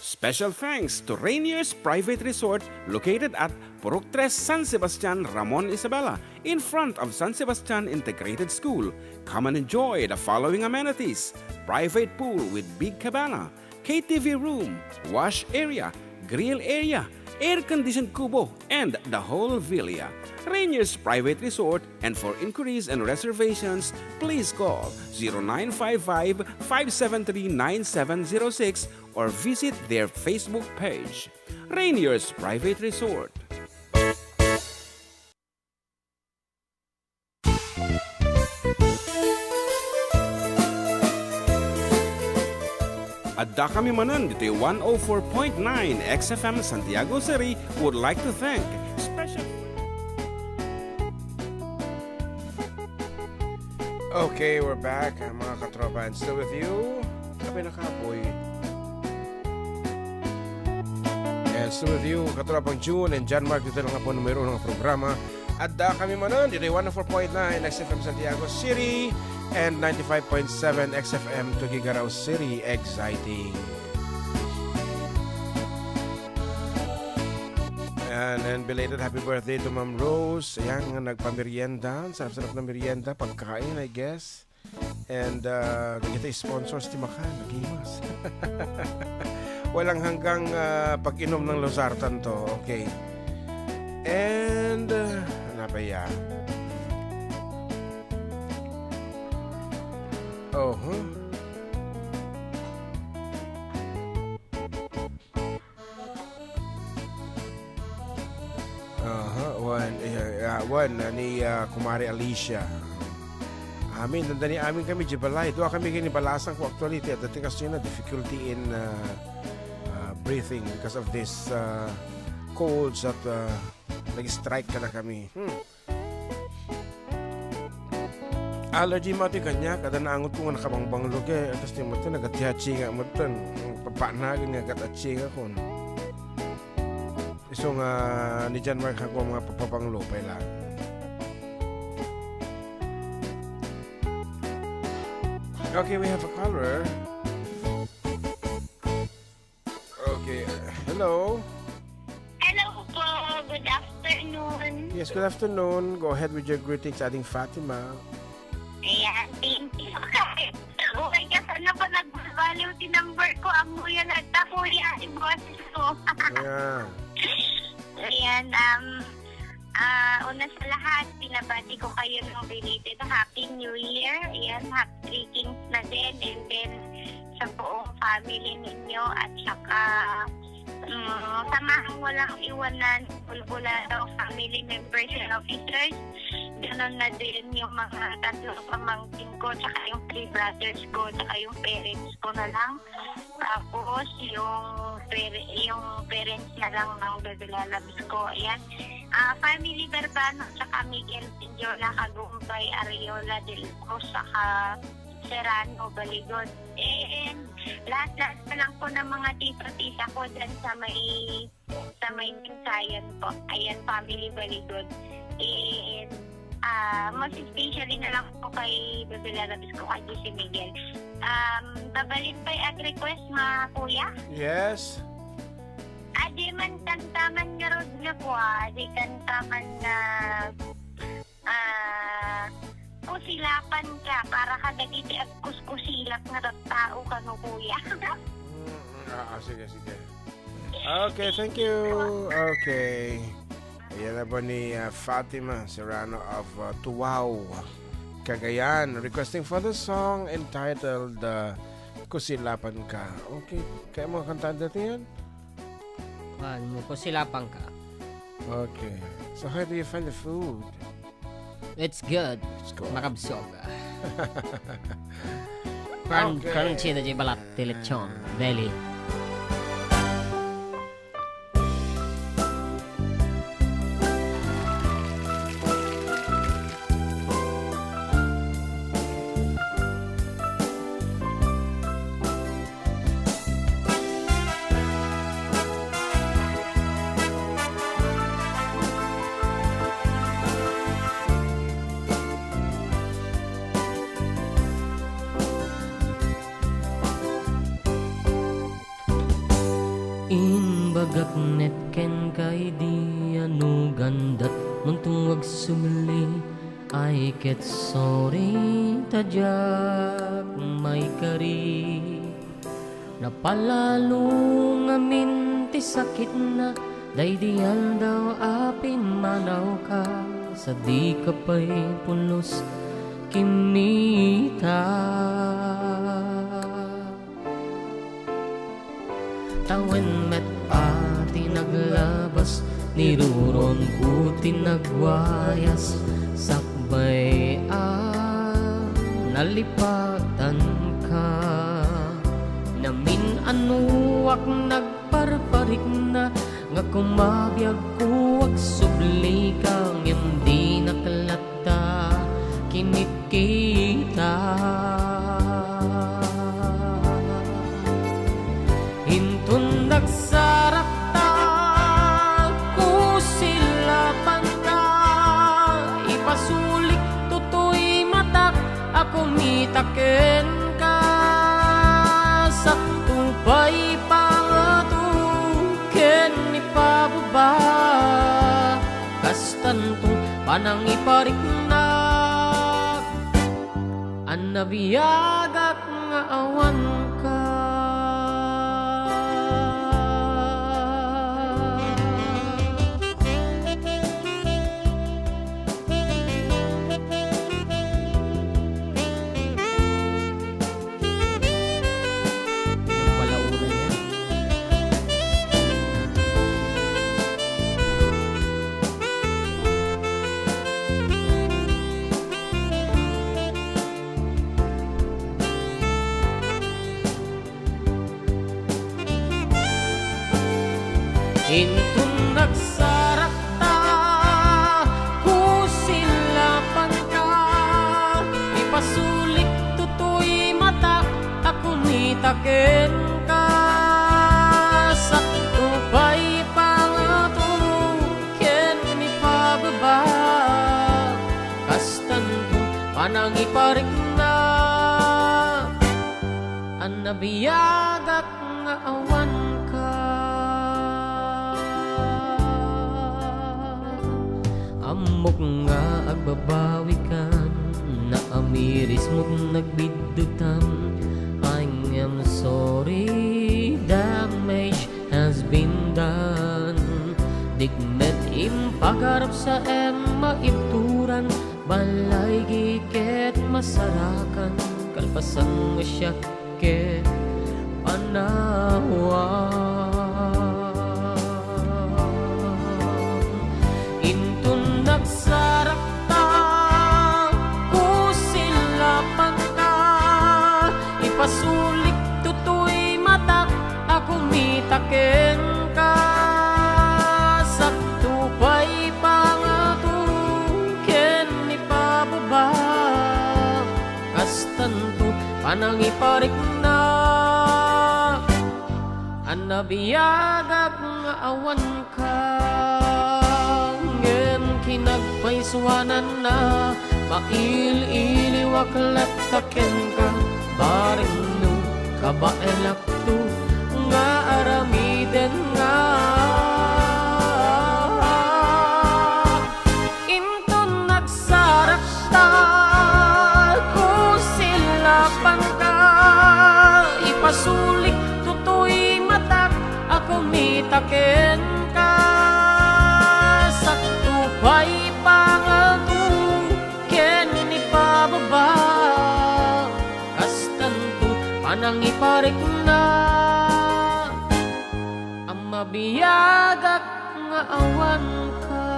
Special thanks to Rainier's Private Resort, located at Purok Tres, San Sebastian, Ramon, Isabela, in front of San Sebastian Integrated School. Come and enjoy the following amenities: private pool with big cabana, K T V room, wash area, grill area, air-conditioned kubo, and the whole villa. Rainier's Private Resort, and for inquiries and reservations, please call zero nine five five, five seven three, nine seven zero six or visit their Facebook page. Rainier's Private Resort. Adda kami manen ditoy one oh four point nine X F M Santiago City would like to thank special. Okay, we're back, mga katropa, and still with you, Kape na Kapoy. And still with you, katropang June and John Mark, dito lang po numero ng programa. Adda kami manen ditoy one oh four point nine X F M Santiago City and ninety-five point seven X F M Tuguegarao City. Exciting. And, and belated happy birthday to Ma'am Rose. Ayan, nga nagpamerienda. Sarap-sarap na merienda, pagkain, I guess. And, uh, dagiti sponsors ti makan, nagimas. Walang hanggang, uh, pag-inom ng Losartan to. Okay. And, uh, ano pa ya? Oh, huh? Aha, wen, eh, ah, wen, ah, ni, ah, Kumare Alicia. Amin, dandani amin kami di balay. Dua kami kini balasang ko actually, ti, dati kasi na difficulty in, ah, ah, breathing because of this, ah, colds that, ah, nag-strike kada kami. Hmm. Allergy met ti kaniak, kada naangot ko nga nakabangbanglo, ket, atas ti met, nagatihatsi nga met, papanagan nga katatsi nga kon. Isu nga ni John Mark, haku nga papabanglo pay laeng. Okay, we have a caller. Okay, uh, hello. Hello po. Good afternoon. Yes, good afternoon. Go ahead with your greetings, Ading Fatima. Ayan, thank you. Buhay ka sana pa nagbabaliw ti number ko. Ang muya na ta, kuya, ang boses ko. Yeah. Ayan, um, Ah, una sa lahat, binabati ko kayo ng belated Happy New Year. Ayan, happy greetings na din. And then, sa buong family ninyo at saka, mm, samahang walang iwanan, Bulbulano family members and officers. Ganun na din yung mga tatlong pamangkin ko, saka yung three brothers ko, saka yung parents ko na lang. Tapos, yung pare-, yung parents na lang ng Bebe Lalabs ko. Ayan. Ah, family Verbano, tsaka Miguel Pinjola, Kagumbay, Ariola, Del Cruz, saka Serrano, Baligon. And lahat-lahat na lang po ng mga tito, tita ko dyan sa may sa may Binsayan po. Ayan, family Baligon. And, ah, most especially na lang po kay Bebe Lalabs ko, kay G C Miguel. Um, babalin pa'y ag request, mga kuya? Yes. Adi man kanta man nga rod nga po, ah. Adi kanta man nga Ah, kusilapan ka para kadagiti agkuskusilap nga tattao kano, kuya. Mm, ah, ah, sige, sige. Okay, thank you. Okay. Ayan na po ni, ah, Fatima Serrano of, ah, Tuwao, Cagayan, requesting for the song entitled, ah, Kusilapan Ka. Okay, kaya mo kantahan dati yan? Kuan, Kusilapan Ka. Okay. So how do you find the food? It's good. It's good. Makabsog. Crun-, okay. Crunchy na di balat ti lechon belly. Ay ket sorry ta diak maikari. Napalalo ngamin ti sakitna daydi aldaw a pimmanawka, sa dika pay pulos kimmita. Tawen met a ti naglabas, niruronko ti nagwayas, sakbay a nalipatanka. Namin-anoak nagparparikna, nga kumabiagko agsublika, ngem dinak latta kinitkita. Inton nagsarakta, kusilapanka, ipasulik toy matak a kumita kenka. Sakto pay pangato ken ipababa, kastanto panangipariknak. Annabiagak nga awanka. Balauna niya. Inton nagsarakta, kusilapanka, ipasulik toy matak a kumita kenka. Sakto pay pangato ken ipababa, kastanto panangiparikna. Annabiagak nga awanka. Ammok nga agbabawikan, naamirismot nagbiddutan. I am sorry, damage has been done. Dik met impagarap sa em maibturan, balay giket masarakan, kalpasan nga siak ket panawam. Inton nagsarakta, kusilapanka, ipasulik toy matak a kumita kenka. Sakto pay pangato ken ipababa, kastanto panangiparikna. Annabiagak nga awanka, ngem kinagpaysuananna, mail-iliwak latta kenka, bareng no kabaelakto nga aramidenna. Inton nagsarakta, kusilapanka, ipasulik toy matak a kumita kenka. Sakto pay pangato ken ipababa, kastanto panangiparikna. Mabiagak nga awanka.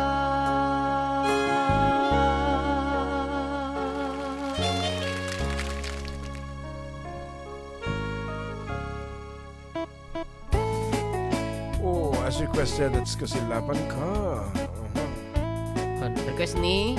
Oh, as requested, it's Kasilaban Ka. Uh-huh. Request ni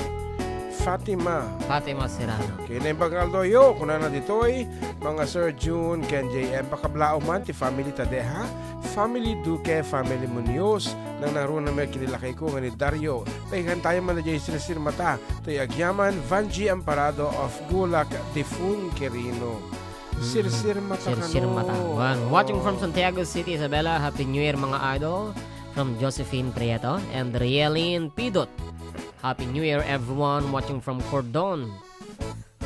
Fatima. Fatima Serrano. Okay, naimbag nga aldaw yo, kunana ditoy, mga Sir June, ken J M, pakablaom man ti family ta deha, family Duque, family Munoz, nang nangruna met ken ni lakayko nga ni Dario. Paikan tayo man na jay sirsir mata, toy agyaman, Vanji Amparado of Gulac, Difun, Quirino. Mm. Sirsir mata. Sirsir kano. Mata. Wan. Watching from Santiago City, Isabela. Happy New Year, mga idol. From Josephine Prieto and Rielin Pidot. Happy New Year, everyone watching from Cordon,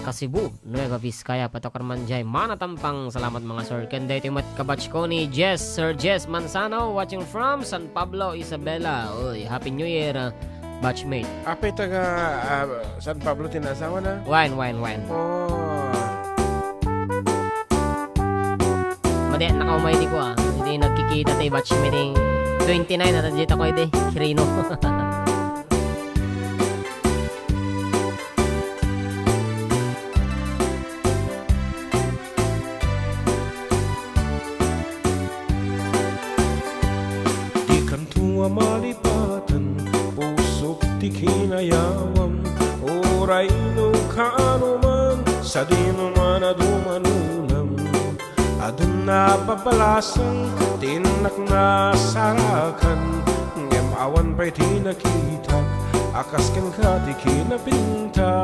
Cebu, Nueva Vizcaya. Patok man jay Manatampang. Salamat, mga sir. Ken daytoy met kabatch ko ni Jess, Sir Jess Manzano, watching from San Pablo, Isabela. Uy, Happy New Year, ah, batchmate. Apay taga, ah, San Pablo ti naasawana? Wen, wen, wen. Oh. Madi, nakaumay di ko, ah. Hindi nagkikita ti batchmate. Twenty-nine, at dito ko iti Kirino. Dikanto a malipatan, pusok ti kinayawam. Uray no kaano man, sadino man a dumanulam. Adun a babalasan ti innak nasarakan, ngem awan pay ti nakitak a kas kenka ti kinapintas.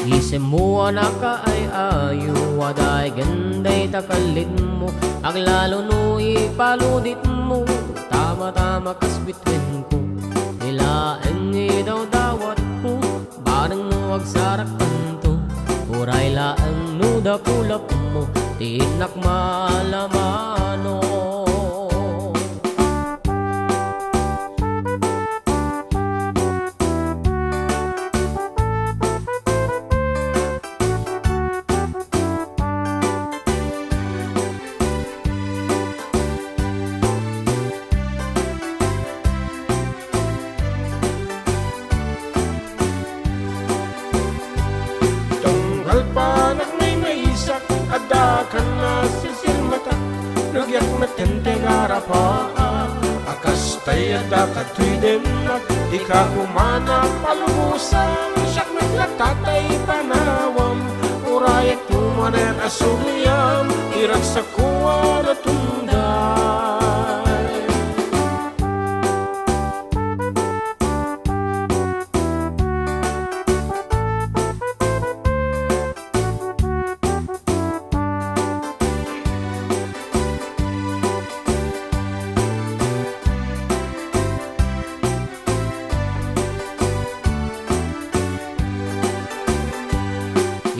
Isemmo a nakaay-ayo, adaygen dayta kellitmo, aglalo no ipaluditmo, tama-tama kas bitwenko, ti laeng idawdawatko, bareng no agsaraktanto, uray laeng no dakulapmo, ti innak maalamano. Tunggal pa nagmaymaysak, adda kan a sirsirmatak, rugiak met ti agarapaak, a kastay adda kadtoy dennak, dika koma palubosan, siak met latta ti panawam, urayekto manen a suliam, ti ragsakko a natunday.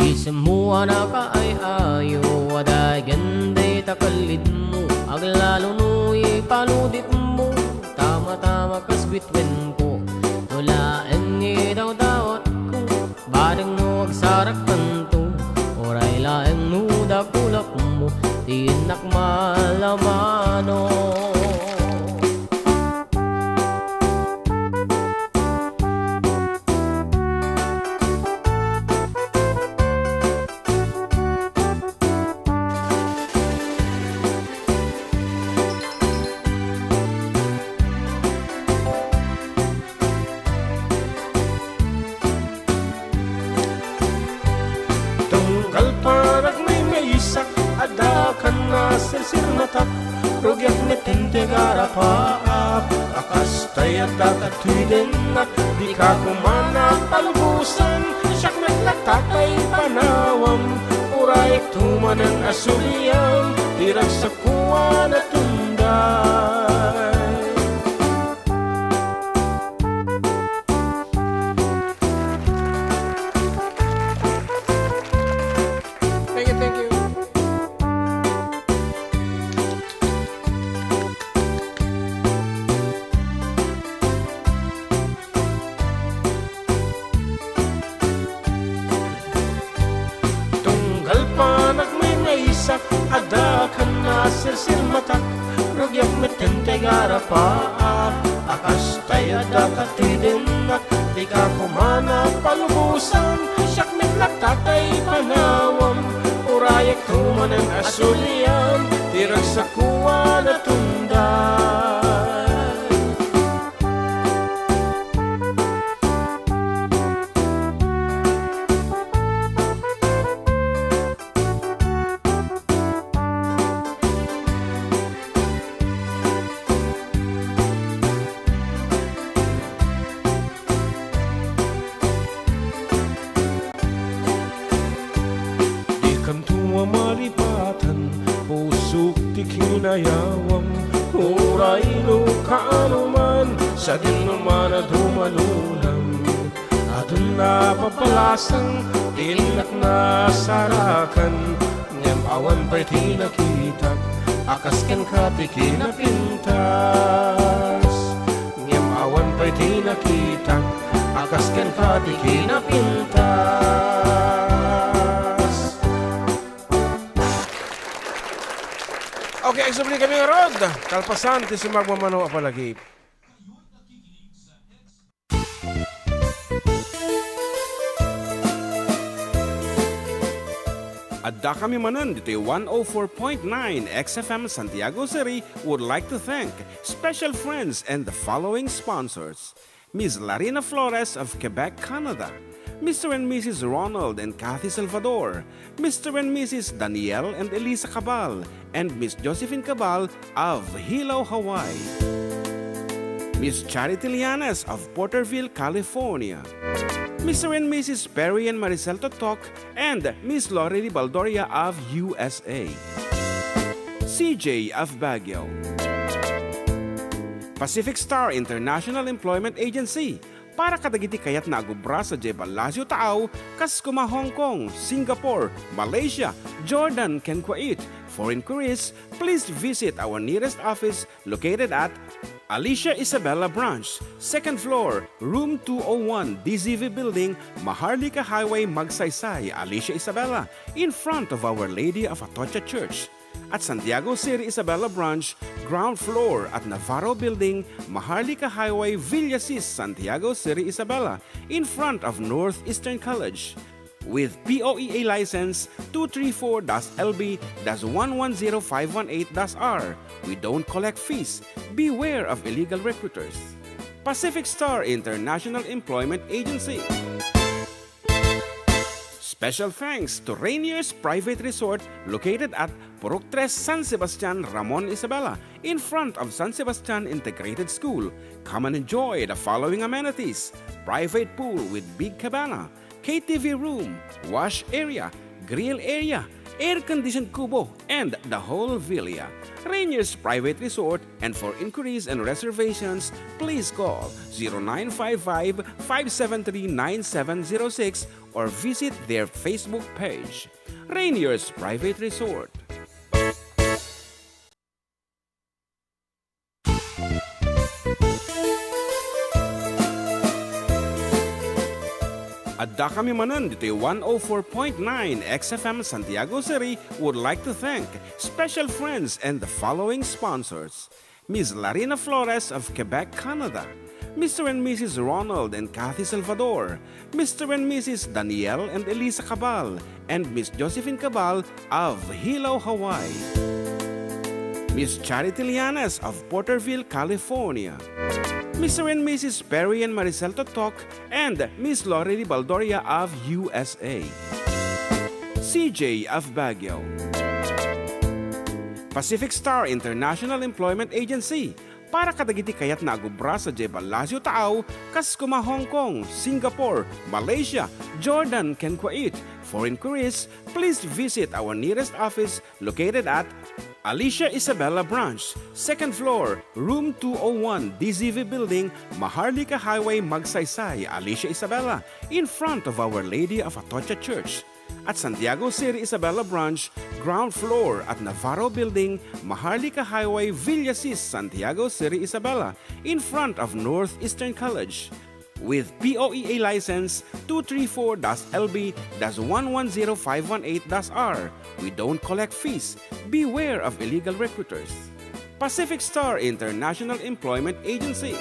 Isemmo a nakaay-ayo, adaygen dayta kellitmo, aglalo no ipaluditmo, tama-tama kas bitwenko, no laeng idawdawatko, bareng no agsaraktanto, uray laeng no dakulapmo, ti innak maalamano. Tunggal pa nagmaymaysak, adda kan a sirsirmatak, rugiak met ti agarapaak, a kastay adda kadtoy dennak, dika koma palubosan, siak met latta ti panawam, urayekto manen a suliam, ti ragsakko a natunday. Thank you, thank you. Tunggal pa nagmaymaysak, adda kan a sirsirmatak, rugiak met ti agarapaak, a kastay adda kadtoy dennak, dika koma palubosan, siak met latta ti panawam, urayekto manen a suliam, ti ragsakko a natunday. Sukti kinayawam, uray no kaano man, sadino man a dumalulam. Adun a papalasang, ti innak nasarakan, ngem awan pay ti nakitak, a kas kenka ti kinapintas. Ngem awan pay ti nakitak, a kas kenka ti kinapintas. Okay, agsubli kami ngarud. Kalpasan ti sumagmamano a palagip. Adda kami manen ditoy one oh four point nine X F M Santiago City would like to thank special friends and the following sponsors. Miss Larina Flores of Quebec, Canada, Mister and Missus Ronald and Kathy Salvador, Mister and Missus Daniel and Elisa Cabal, and Miss Josephine Cabal of Hilo, Hawaii, Miss Charity Lianes of Porterville, California, Mister and Missus Perry and Maricel Totok, and Miss Lorely Baldoria of U S A, C J of Baguio. Pacific Star International Employment Agency, para kadagiti kayatna a agubra sadiay Palacio Taaw, kas koma Hong Kong, Singapore, Malaysia, Jordan, ken Kuwait. For inquiries, please visit our nearest office located at Alicia Isabela Branch, second floor, room two oh one, D Z V Building, Maharlika Highway, Magsaysay, Alicia Isabela, in front of Our Lady of Atocha Church. At Santiago City Isabela Branch, ground floor at Navarro Building, Maharlika Highway, Villasis, Santiago City Isabela, in front of Northeastern College. With P O E A license two three four dash L B dash one one zero five one eight dash R, we don't collect fees. Beware of illegal recruiters. Pacific Star International Employment Agency. Special thanks to Rainier's Private Resort located at Purok Tres, San Sebastian, Ramon Isabela, in front of San Sebastian Integrated School. Come and enjoy the following amenities: private pool with big cabana, K T V room, wash area, grill area, air-conditioned kubo, and the whole villa. Rainier's Private Resort, and for inquiries and reservations, please call zero nine five five, five seven three, nine seven zero six or visit their Facebook page. Rainier's Private Resort. Adda kami manen ditoy one oh four point nine X F M Santiago City would like to thank special friends and the following sponsors: Miss Larina Flores of Quebec, Canada, Mister and Missus Ronald and Kathy Salvador, Mister and Missus Daniel and Elisa Cabal, and Miss Josephine Cabal of Hilo, Hawaii, Miss Charity Lianes of Porterville, California, Mister and Missus Perry and Maricel Totok, and Miss Lorely Baldoria of U S A, C J of Baguio, Pacific Star International Employment Agency, para kadagiti kayatna a gubra sadiay Palacio Taaw, kas koma Hong Kong, Singapore, Malaysia, Jordan, ken Kuwait. For inquiries, please visit our nearest office located at Alicia Isabela Branch, second floor, room two oh one, D Z V Building, Maharlika Highway, Magsaysay, Alicia Isabela, in front of Our Lady of Atocha Church. At Santiago City Isabela Branch, ground floor at Navarro Building, Maharlika Highway, Villasis, Santiago City Isabela, in front of Northeastern College. With P O E A license two three four dash L B dash one one zero five one eight dash R, we don't collect fees. Beware of illegal recruiters. Pacific Star International Employment Agency.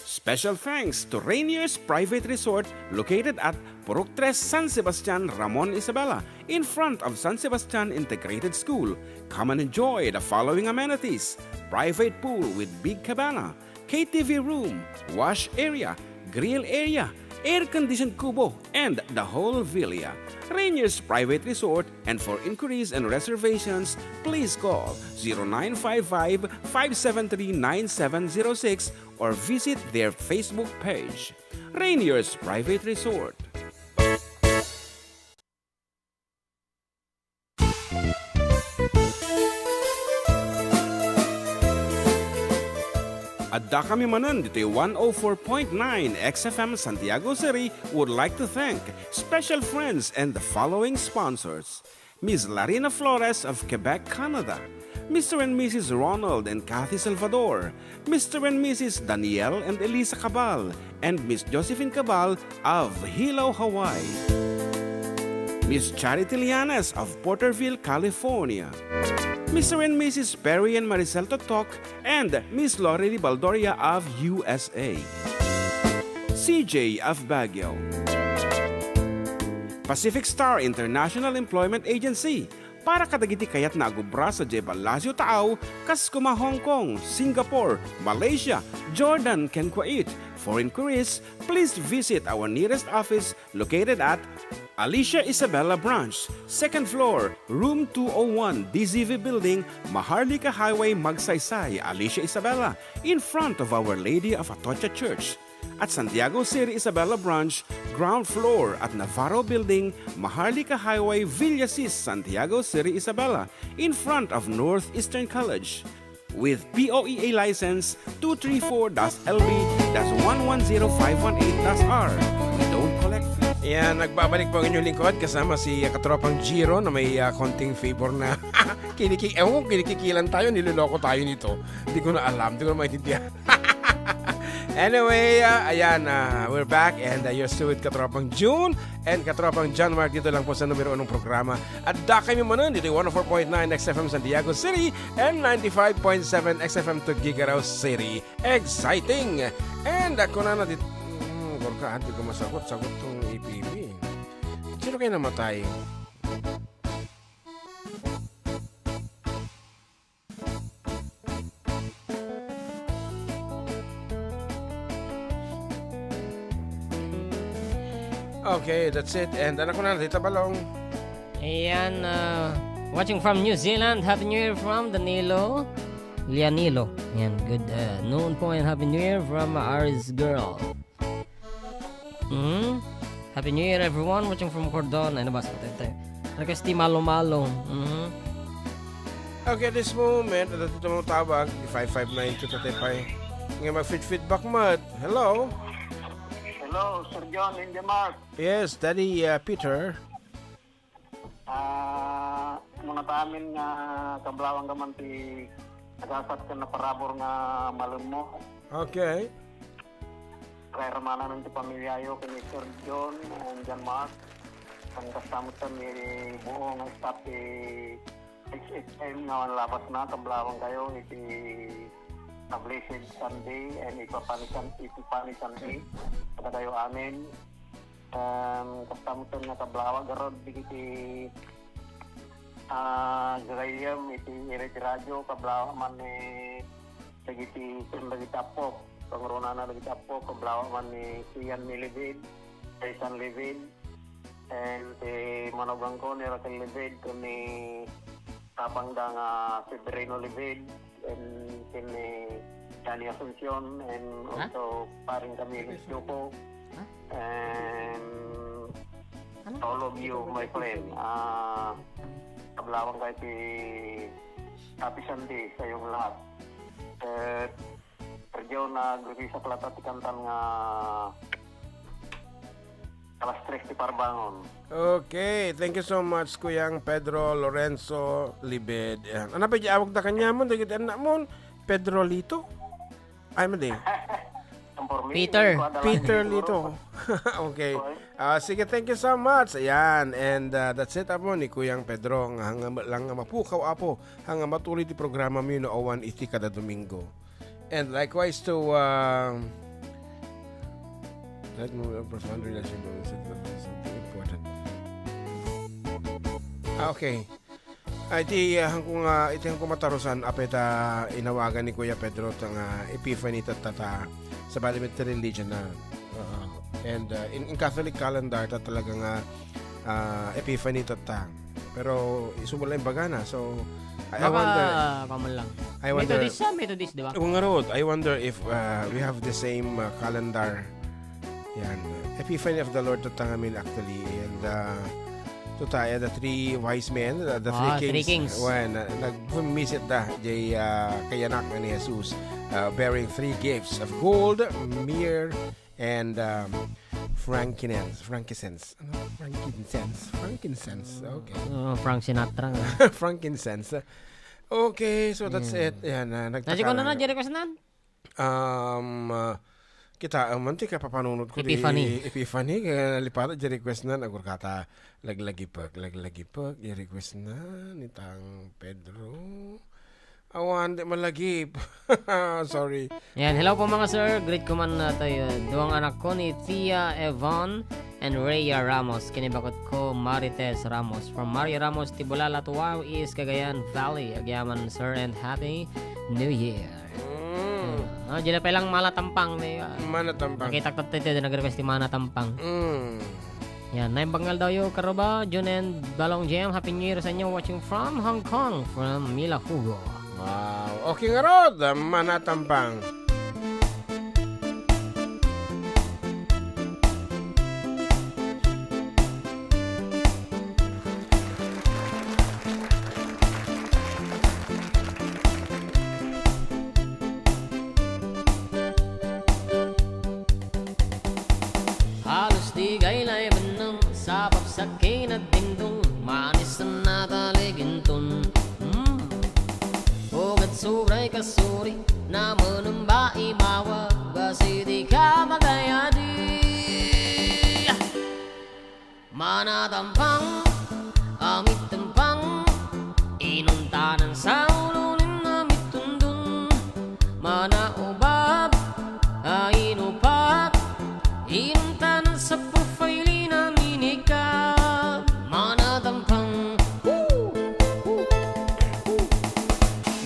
Special thanks to Rainier's Private Resort located at Purok Tres, San Sebastian, Ramon Isabela, in front of San Sebastian Integrated School. Come and enjoy the following amenities: private pool with big cabana, K T V room, wash area, grill area, air-conditioned kubo, and the whole villa. Rainier's Private Resort, and for inquiries and reservations, please call zero nine five five, five seven three, nine seven zero six or visit their Facebook page, Rainier's Private Resort. Dakami manen ditoy one oh four point nine X F M Santiago City would like to thank special friends and the following sponsors: Miss Larina Flores of Quebec, Canada, Mister and Missus Ronald and Kathy Salvador, Mister and Missus Daniel and Elisa Cabal, and Miss Josephine Cabal of Hilo, Hawaii, Miss Charity Llanes of Porterville, California, Mister and Missus Perry and Maricel Totok, and Miss Lorely Baldoria of U S A, C J of Baguio, Pacific Star International Employment Agency, para kadagiti kayatna a gubra sadiay Palacio Taaw, kas kuma Hong Kong, Singapore, Malaysia, Jordan, ken Kuwait. For inquiries, please visit our nearest office located at Alicia Isabela Branch, second floor, room two oh one, D Z V Building, Maharlika Highway, Magsaysay, Alicia Isabela, in front of Our Lady of Atocha Church. At Santiago City Isabela Branch, ground floor at Navarro Building, Maharlika Highway, Villasis, Santiago City Isabela, in front of Northeastern College. With P O E A license two three four dash L B dash one one zero five one eight dash R. We don't collect fees. Yan, nagbabalik po ang inyong lingkod kasama si, ah, Katropang Giro na may, ah, konting favor na kiniki-, ewan ko, kinikikilan tayo, niloloko tayo nito. Hindi ko na alam, hindi ko na maintindihan. Anyway, ah, ayan, ah, we're back and, ah, you're still with Katropang June and Katropang John Mark dito lang po sa numero unong programa. At dakami manen dito, one oh four point nine X F M Santiago City and ninety-five point seven X F M Tuguegarao City. Exciting! And ako na na dit-, mm, Gorka, ah, di ko masagot, sagot tong A P B. Sino kayo namatay? Okay, that's it. And anak ko na, Tita Balong. Ayan, uh, watching from New Zealand. Happy New Year from Danilo Lianilo. Ayan, good, uh, noon po and Happy New Year from Aris Girl. Hmm? Happy New Year, everyone. Watching from Cordon. Ay, nabasa ko tayo. Request ti Malo Malo. Mhm. Okay, at this moment, at ito mong tawag, five five nine two tatay pay. Nga mag-feed feedback mat. Hello? Hello, Sir John and Mark. Yes, Daddy, uh, Peter. Ah, muna ta amin nga kablawang ka man ti agasat ken naparabur nga malem mo. Okay. Kay ramananen ti pamilyayo ken ni Sir John and John Mark. Ken kasta met ni buong staff ti X F M nga awan labasna, kablawang kayo iti a blessed Sunday and ipapanisan, ipapanisan Sunday. Kada kayo amin. Em, kasta met nga kablawag garud dagiti, ah, gagayyem iti ired radio, kablawag man ni dagiti, ken dagiti appok, pangrunana dagiti appok, kablawag man ni Sian ni Libid, Jason Libid, and ti manugang ko ni Raquel Libid, ken ni tapangda nga Severino Libid, and ken ni Danny Asuncion, and Ha? Also paring kami ni Joko. Ha? And Ano? All of you, my friend. Ah, kablawang kayo ti Happy Sunday sa iyong lahat. Eh, Sergio, nag-release ak latta ti kantan nga Alas Tres ti Parbangon. Okay, thank you so much, Kuyang Pedro Lorenzo Libed. Ayan. Ano pa di awag da kanya mo? Dagiti anak mo, Pedro Lito? Ay, madi. Ang pormi, Peter. Ikaw na lang Peter siguro. Lito. Okay. Okay. Ah, sige, thank you so much. Ayan, and, ah, that's it, apo, ni Kuyang Pedro, nga hanggang lang nga mapukaw, apo, hanggang matuloy ti programa mi no awan iti kada Domingo. And likewise to, ah, that mo, personal relationship, something important. Ah, okay. Ay, iti, ah, hangko nga, iti hangko matarusan, apay ta inawagan ni Kuya Pedro ta nga Epiphany tatta, ta, sabali met ti religion na. Oo. And, ah, in, in Catholic calendar, ta talaga nga, ah, Epiphany tatta. Pero, isu mo lang bagana. So, I, I Baka wonder, common lang. I wonder Methodist siya, Methodist, di ba? Oo nga, Rod. I wonder if, ah, we have the same, ah, calendar. Yan. Epiphany of the Lord tatta ngamin, actually. And, ah, Tuta, eh, the three wise men, the, the three Ah, three kings. kings. Wen, ah, nagvisit da, jay, ah, kayanak ni Jesus, ah, bearing three gifts of gold, myrrh, and, um, frankincense. Frankincense. Ano? Frankincense. Frankincense. Okay. Oh, Frank Sinatra nga. Frankincense. Okay, so that's Mm. it. Yan, ah, Nasi ko na na, nagtatala- Jerry Cosnan? Um, ah, kita, ah, man ti kapapanunot ko di Epiphany. Epiphany, kaya nalipatan, di request na, nagurkata, laglagipek, laglagipek, di request na, ni Tang Pedro. Awan, di malagip. Sorry. Yan, hello po mga sir. Greet ko man, ah, tayo, ah, duwang anak ko ni Tia Evon and Rhea Ramos. Kinibakot ko, Marites Ramos. From Maria Ramos, Tibulalatuao, East Cagayan Valley. Agyaman, sir, and happy New Year. Mm. Ah, dyan na palang Mana Tampang, may, ah, Mana Tampang. Nakita ko tayo, nag-request ni Mana Tampang. Mm. Yan, naimbag nga aldaw yo, karuba, June and Balong Jem, Happy New Year sa inyo, watching from Hong Kong, from Mila Hugo. Wow. Okay nga rod, Mana Tampang. Halos di gaylay benneng, sabab sa kinadingdong, manis na nataligintun. Mm. Ugat sobray kasuri, namanamba imawa, basi di ka magayadi. Mana Tampang, amit Tampang, inuntanan sa ulo ni amit tundong. Mana ubab, a inupak, inuntanan sa profile na minikab. Mana Tampang, woo, woo, woo.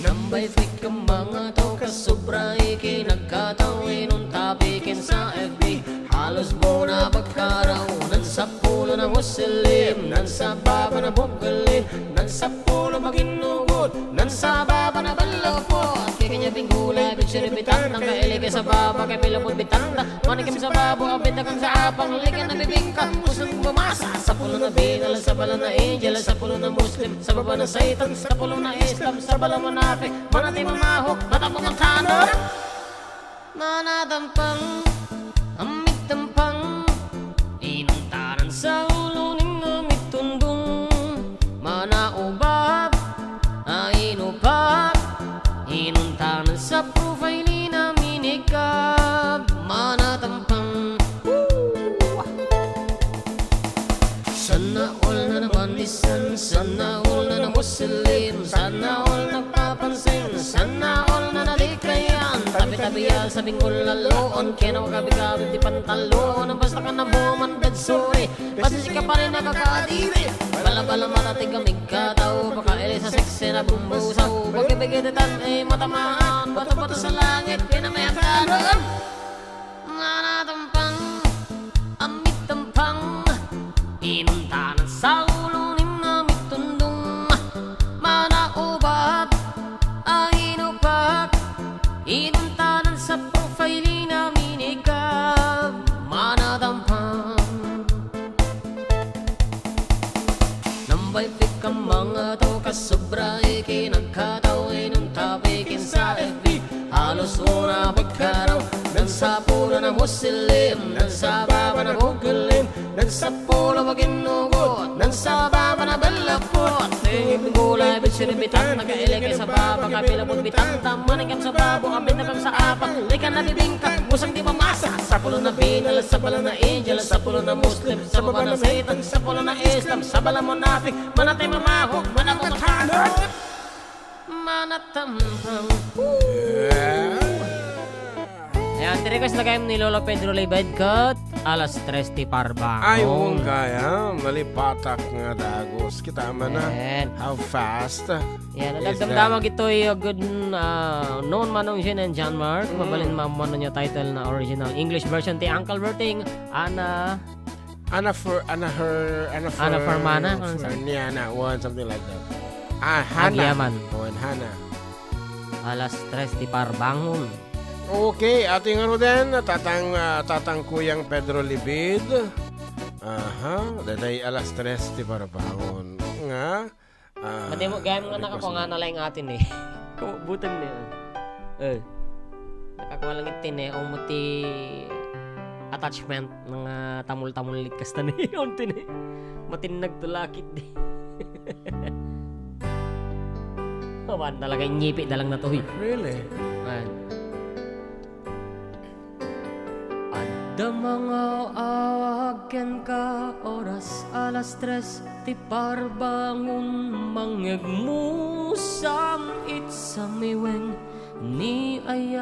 Nambay fake ka mga to, kasobra ikinagkataw, inuntabi ken sa F B. Halos buona pagkaraw, nan sa pulo na Muslim, nan sa baba na Bugalin, nan sa pulo Maginugod, nan sa baba na Balapot. Kaya kanya binggulay, bichiribitan, nang kaili kay sa baba, kay Pilapot bitanda. Manikim sa babo, abit na kang sa apang, likan na bibingka, pusang bumasa, sa pulo na binal, sa bala na angel, sa pulo na Muslim, sa baba na Satan, sa pulo na Islam, sa bala munafik, manati mamahok, mata mo kang tanong. Mana Tampang, amit Tampang, inuntanan sa ulo ning amit tundong. Mana ubab, a inupak, inuntanan sa profile na minikab. Mana Tampang, woo! Sana all na naman isan, sana all na na Muslim, sana all nagpapansin, sana all na nadikayan. Tabi-tabi ya sa bingkol laloon, kaya na makabi-kabi di pantaloon, ang basta ka na buman bed suri, basta si ka pa rin nakakadiri. Bala-bala matatig ang migkataw, pakaili sa sexy na bumbusaw, pagkibigititan, eh, matamaan, bato-bato sa langit, kaya na may hagkanan. Mana Tampang, amit Tampang, inuntanan sa ulo ni Mami Tundong. Mana ubab, a inupak, inuntanan sa profile na minikab. Mana Tampang. Nambay fake ka mga to, kasobra ikinagkataw, inuntabi ken sa F B. Halos una pagkaraw, nan sa pulo na Muslim, nan sa baba na Bugalin, nan sa pulo Maginugod, nan sa baba na Balapot. Tingin gulay, bichiribitan, nagkailigay sa baba, kapilabubitan, tamaning kam sa babo, amin na kam sa apang, likan na bibingka, musang di mamasa, sa pulo na binal, sa bala na angel, sa pulo na Muslim, sa baba na Satan, sa pulo na Islam, sa bala munafik, manatay mamahok, manamagkano. Mana Tampang. Yeah. Ayan, ti request na kayam ni Lolo Pedro Libed ket alas tres ti parbangon. Ay, oo, kaya. Nalipatak nga dagos. Kita man na. Ayan. How fast Yan, is damdama that? Gitoy, uh, good, uh, noon Manong Jean and John Mark. Mm. Mabalin mamuan niya title na original English version ti Uncle Berting, Ana Ana for, Ana her, Ana for, Ana for Mana, ano sa? Ni Ana, one, something like that. Ah, Hana. Agyaman. Oh, and Hana. Alas tres ti parbangon. Okay, ating ano din, tatang, ah, tatang Kuyang Pedro Libid. Aha, daydiay alas tres ti parbangon. Nga? Ah, Madi mo, gayam nga request nakakuha nga na. Na lang atin eh. Kabutan na yun. Eh. Nakakuha lang itin eh. Umo ti attachment nga tamul-tamul ni kasta ni. Unti ni. Matinnag to lakit di. Awan talaga, inyipi na lang na to, eh. Really? Ayan. Adda mangaw-awag kenka, oras alas tres ti parbangon, mangngegmusam itsamiwen ni ayat.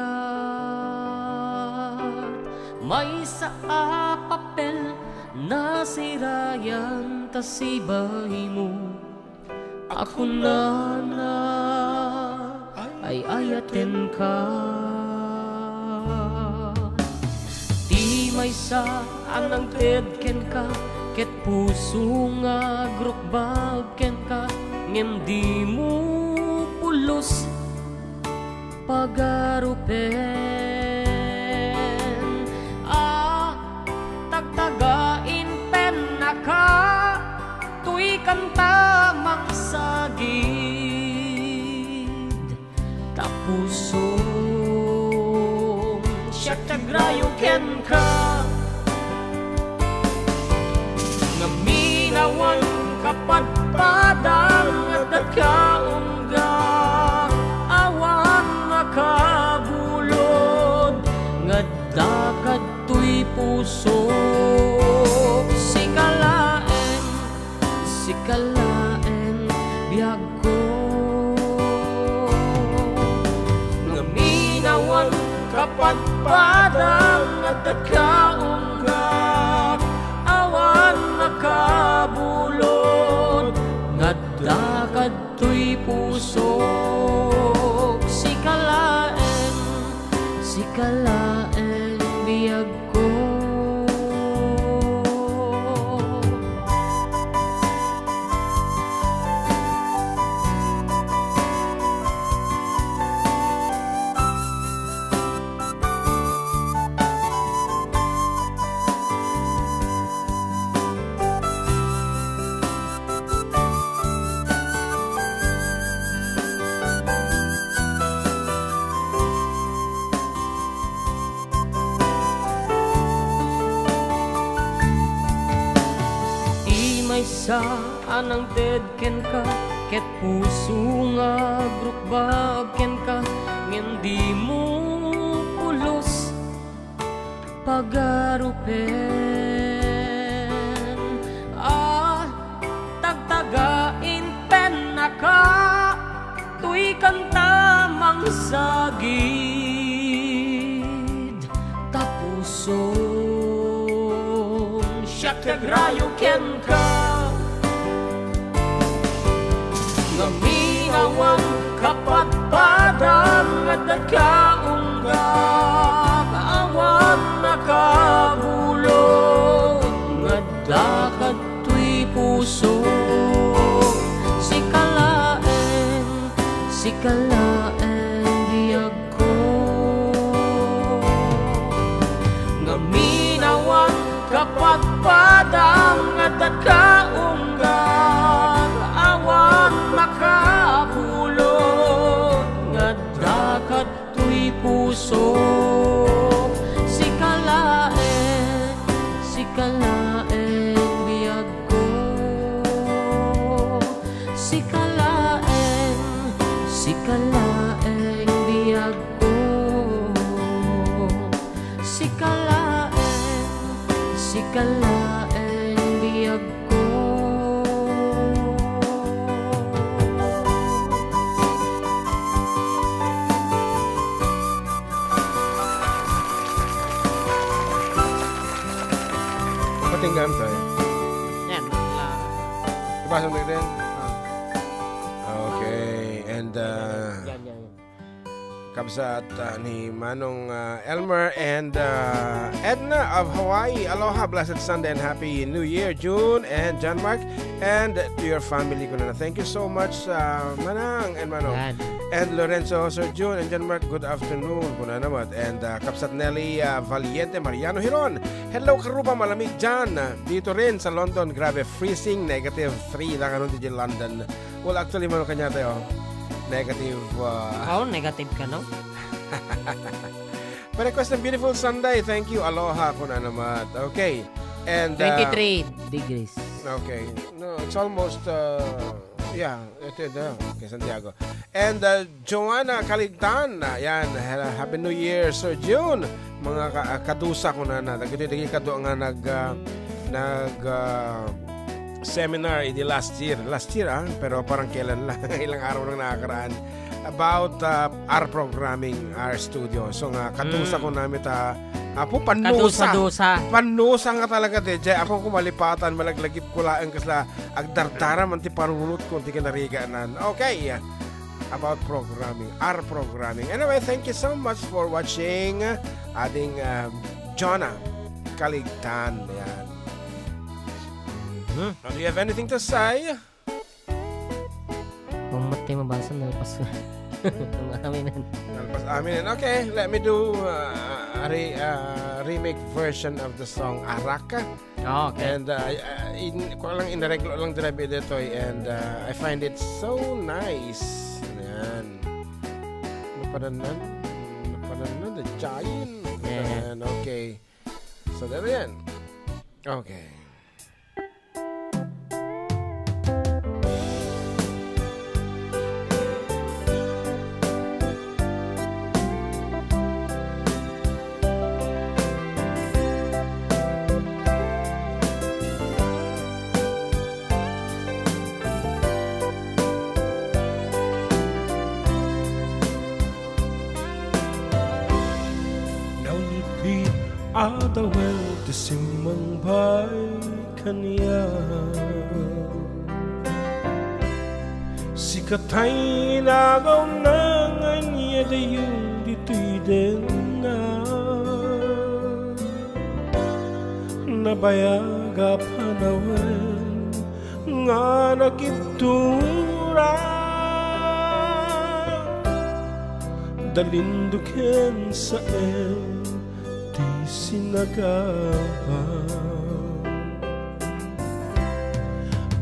Maysa a papel nasirayan ta sibaymo. A kunana, ay-ayatenka. Ti maysa a nangted kenka, ket puso nga agrukbab kenka, ngem dimo pulos pagarupen a tagtagain pennaka, toy kanta mangsagid. Ta pusong siak ti agrayo kenka. Ngamin awan kapadpadang adda ka ungga, awan makabulod nga adda kadtoy pusok. Sika laeng, sika laeng biagko. Ngamin awan kapadpadang adda ka ungga, awan makabulod nga adda kadtoy pusok. Sika laeng, sika laeng biagko. Ti maysa a nangted kenka, ket puso nga agrukbab kenka, ngem dimo pulos pagarupen a tagtagain pennaka, toy kanta mangsagid. Ta pusong siak ti agrayo kenka. Ngamin awan kapadpadang adda ka ungga, awan makabulod nga adda kadtoy pusok. Sika laeng, sika laeng biagko. Ngamin awan kapadpadang adda ka ungga, awan makabulod nga adda kadtoy pusok. Sika laeng, sika laeng biagko. Sika laeng, sika laeng biagko. Sika laeng, sika laeng biagko. Patinggan tayo. Yan, la- Ipasok mo din? Ah. Okay, and, uh, Yan, yan, yan. Kabsat, ah, ni Manong, ah, Elmer and, ah, Edna of Hawaii. Aloha, blessed Sunday, and Happy New Year, June and John Mark, and to your family, kunana. Thank you so much, ah, Manang and Manong. Yan. And Lorenzo, Sir June and John Mark, good afternoon, kunana met. And, ah, Kabsat Nelly, ah, Valiente, Mariano Hiron. Hello, Karuba, malamig dyan. Dito rin sa London, grabe, freezing, negative three na karon dito London. Well, actually, Manong, kanya tayo. Negative, ah, Oh, negative ka, no? Pa-request ng beautiful Sunday. Thank you. Aloha, kunana met. Okay. And, uh, Twenty-three degrees. Okay. No, it's almost, uh, yeah, ito, ito. Okay, Santiago. And, uh, Joanna Kaligtan, uh, yan, ha-, Happy New Year, Sir June. Mga ka-, uh, kadusa, kunana. Dagiti, dagiti kadu nga nag, uh, nag, uh, seminar idi last year. Last year, ah, pero parang kailan lang, ilang araw lang nakakaraan. About, uh, R programming, R studio. So nga, kadusa Mm. ko namin ta, apo, pannusa. Kadusa-dusa. Pannusa nga talaga, D J. Ako kung malipatan, malaglagip ko laeng kasla agdardara man ti panunot ko, ti kinariganan. Okay. About programming, R programming. Anyway, thank you so much for watching, ading, uh, Jonah Kaligtan. Yan. Mhm. Now, do you have anything to say? Kung mati mabasa, nalpas. Aminen. Nalpas aminen. Okay, let me do, uh, a re-, uh, remake version of the song Arak. Oh, okay. And, uh, I, I, in, ko lang inareglo lang dira ditoy, and, uh, I find it so nice. Ayan. Napananan. Napananan, the giant. Yeah. Ayan, okay. So, there yan. Okay. Naulpi a dawel ti simmangbay kaniak. Sika tay nagauna nga inyadayo ditoy denna. Nabayag a panawen nga nagibturak. Dalinduken saem ti sinagaba.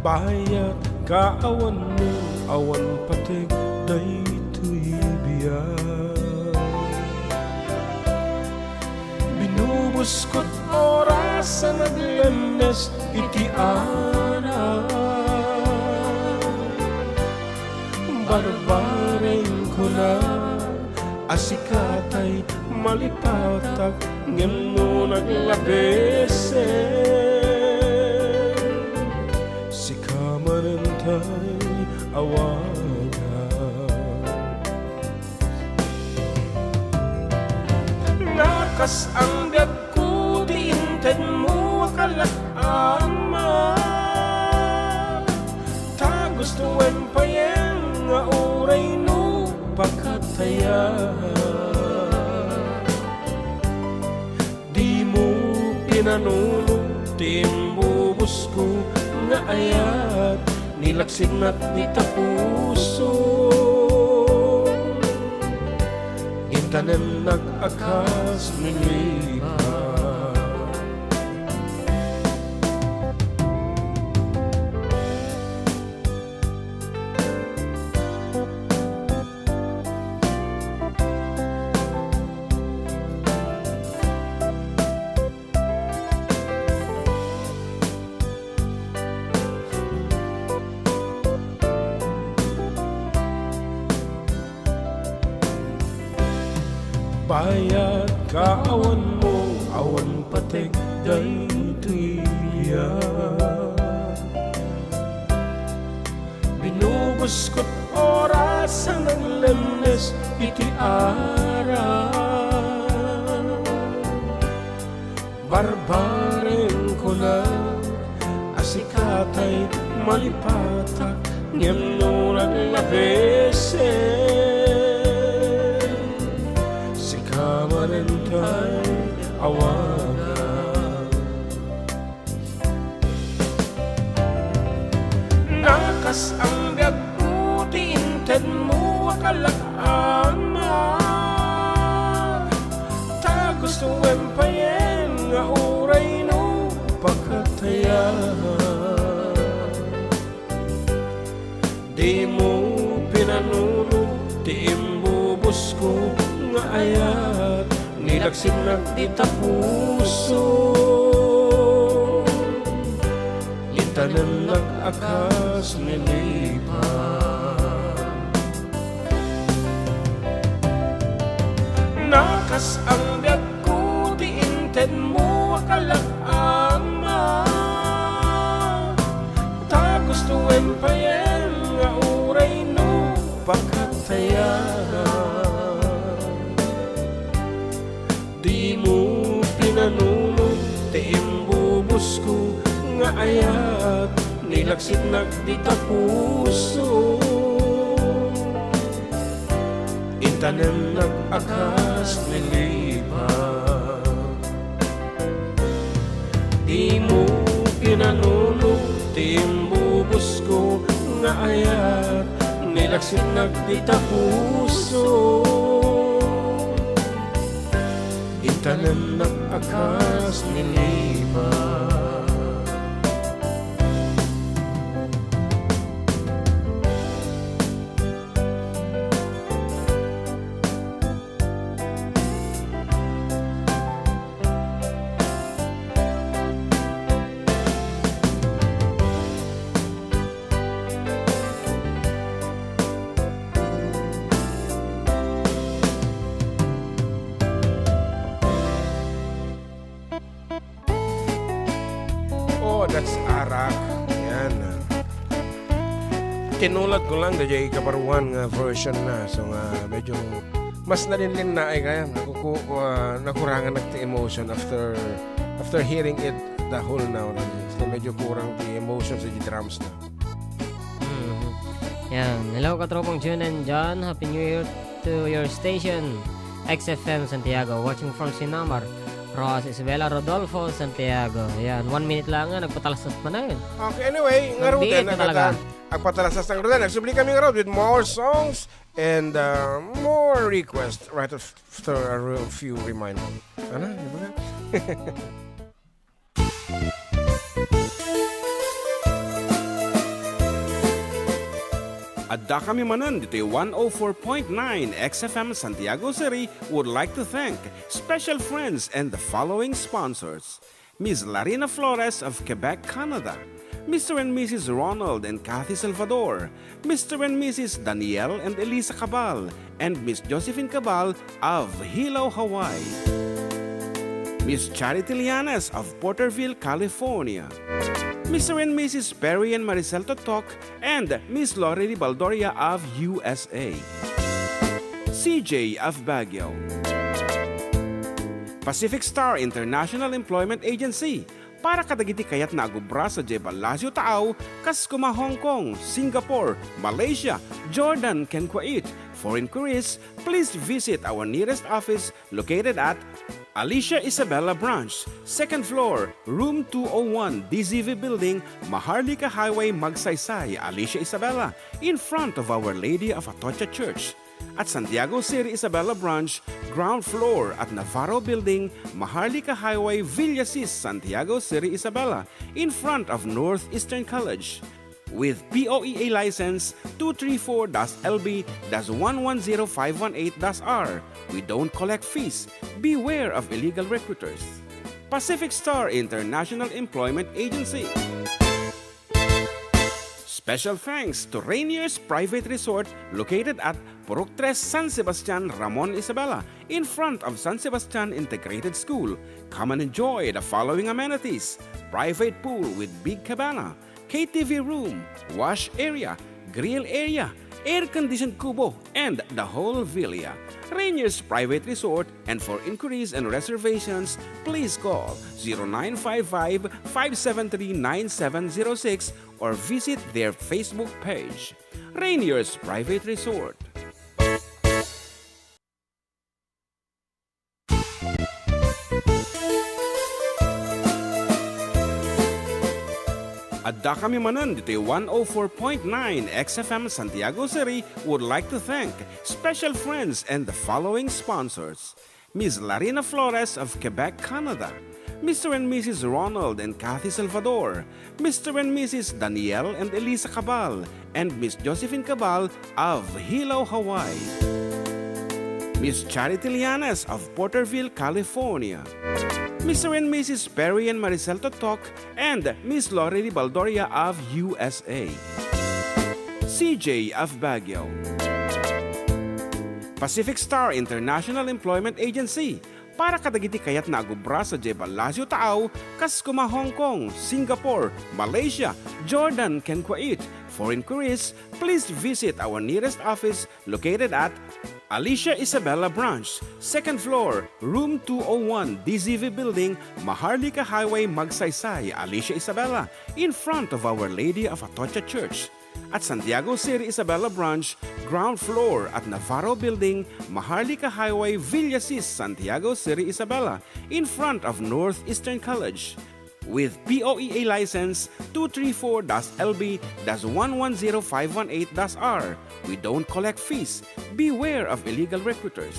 Bayat kaawanmo, awan pateg daytoy biag. Binubuskot oras a naglemmes iti arak. Barbareng kuna a sika tay malipatak, ngem no naglabesen, sika manen tay awagak. Nakas-an biagko ti intedmo a kalak-ama. Ta gustoem payen nga uray no pakatayak. Dimo pinanuno ti imbubusko nga ayat, nilaksinat dita puso. Intanennak a kas ni lipa. Bayat kaawanmo, awan pateg daytoy biag. Binubuskot oras a naglemmes iti arak. Barbareng kuna a sika tay malipatak, ngem no naglabesen, Kalak ama, ta gustoem payen nga uray no pakatayan. Dimo pinanunot ti imbubusko nga ayat, nilaksidnak dita puso. Intanemnak a kas ni lipa. Nakasang biagko ti intedmo a kalak ama. Ta gustoem payen nga uray no pakatayan. Dimo pinanunot ti imbubusko nga ayat, nilaksidnak dita puso. Intanemnak a kas ni lipa. Dimo pinanunot ti imbubusko nga ayat, nilaksidnak dita puso. Intanemnak a kas ni lipa. Oh, that's Arak. Yan. Tinulat ko lang, dayjay kabaruan nga version na. So nga, medyo mas nalinlinnaay kaya. Nakuku-, ah, nakurangan nag ti emotion after, after hearing it the whole now. So, medyo kurang ti emotion sa drums na. Mm. Yan. Hello, katropang June and John. Happy New Year to your station, X F M Santiago. Watching from Sinamar. Rojas Isabela Rodolfo Santiago. Yan. One minute lang nga. Nagpatalastas pa na yun. Okay, anyway, nga Nagbiit Ruden, na talaga. Agpatalastas ng Ruden. Nagsubli kami nga Rod with more songs and, uh, more requests right after a real few reminder. Ano? Di ba? Adda kami manen ditoy one oh four point nine X F M Santiago City would like to thank special friends and the following sponsors: Miss Larina Flores of Quebec, Canada, Mister and Missus Ronald and Kathy Salvador, Mister and Missus Daniel and Elisa Cabal, and Miss Josephine Cabal of Hilo, Hawaii. Miss Charity Lianes of Porterville, California. Mister and Missus Perry and Maricel Totok and Miss Lori Baldoria of U S A. C J of Baguio. Pacific Star International Employment Agency, para kadagiti kayatna a agubra sadiay ballasiw taaw, kas kuma Hong Kong, Singapore, Malaysia, Jordan, ken Kuwait. For inquiries, please visit our nearest office located at Alicia Isabela Branch, second floor, room two oh one, D Z V Building, Maharlika Highway, Magsaysay, Alicia Isabela, in front of Our Lady of Atocha Church. At Santiago City Isabela Branch, ground floor at Navarro Building, Maharlika Highway, Villasis, Santiago City Isabela, in front of Northeastern College. With P O E A license two three four dash L B dash one one zero five one eight dash R, we don't collect fees. Beware of illegal recruiters. Pacific Star International Employment Agency. Special thanks to Rainier's Private Resort located at Purok Tres, San Sebastian, Ramon Isabela, in front of San Sebastian Integrated School. Come and enjoy the following amenities: private pool with big cabana, K T V room, wash area, grill area, air-conditioned kubo, and the whole villa. Rainier's Private Resort, and for inquiries and reservations, please call zero nine five five, five seven three, nine seven zero six or visit their Facebook page. Rainier's Private Resort. Addakami manen ditoy one oh four point nine X F M Santiago City would like to thank special friends and the following sponsors: Miss Larina Flores of Quebec, Canada, Mister and Missus Ronald and Kathy Salvador, Mister and Missus Daniel and Elisa Cabal, and Miss Josephine Cabal of Hilo, Hawaii, Miss Charity Llanes of Porterville, California, Mister and Missus Perry and Maricel Totok, and Miss Lori Di Baldoria of U S A, C J of Baguio, Pacific Star International Employment Agency, para kadagiti kayatna a gubra sadiay Palacio Taaw, kas kuma Hong Kong, Singapore, Malaysia, Jordan, ken Kuwait. For inquiries, please visit our nearest office located at Alicia Isabela Branch, second floor, room two oh one, D Z V Building, Maharlika Highway, Magsaysay, Alicia Isabela, in front of Our Lady of Atocha Church. At Santiago City Isabela Branch, ground floor at Navarro Building, Maharlika Highway, Villasis, Santiago City Isabela, in front of Northeastern College. With P O E A license two three four dash L B dash one one zero five one eight dash R. We don't collect fees. Beware of illegal recruiters.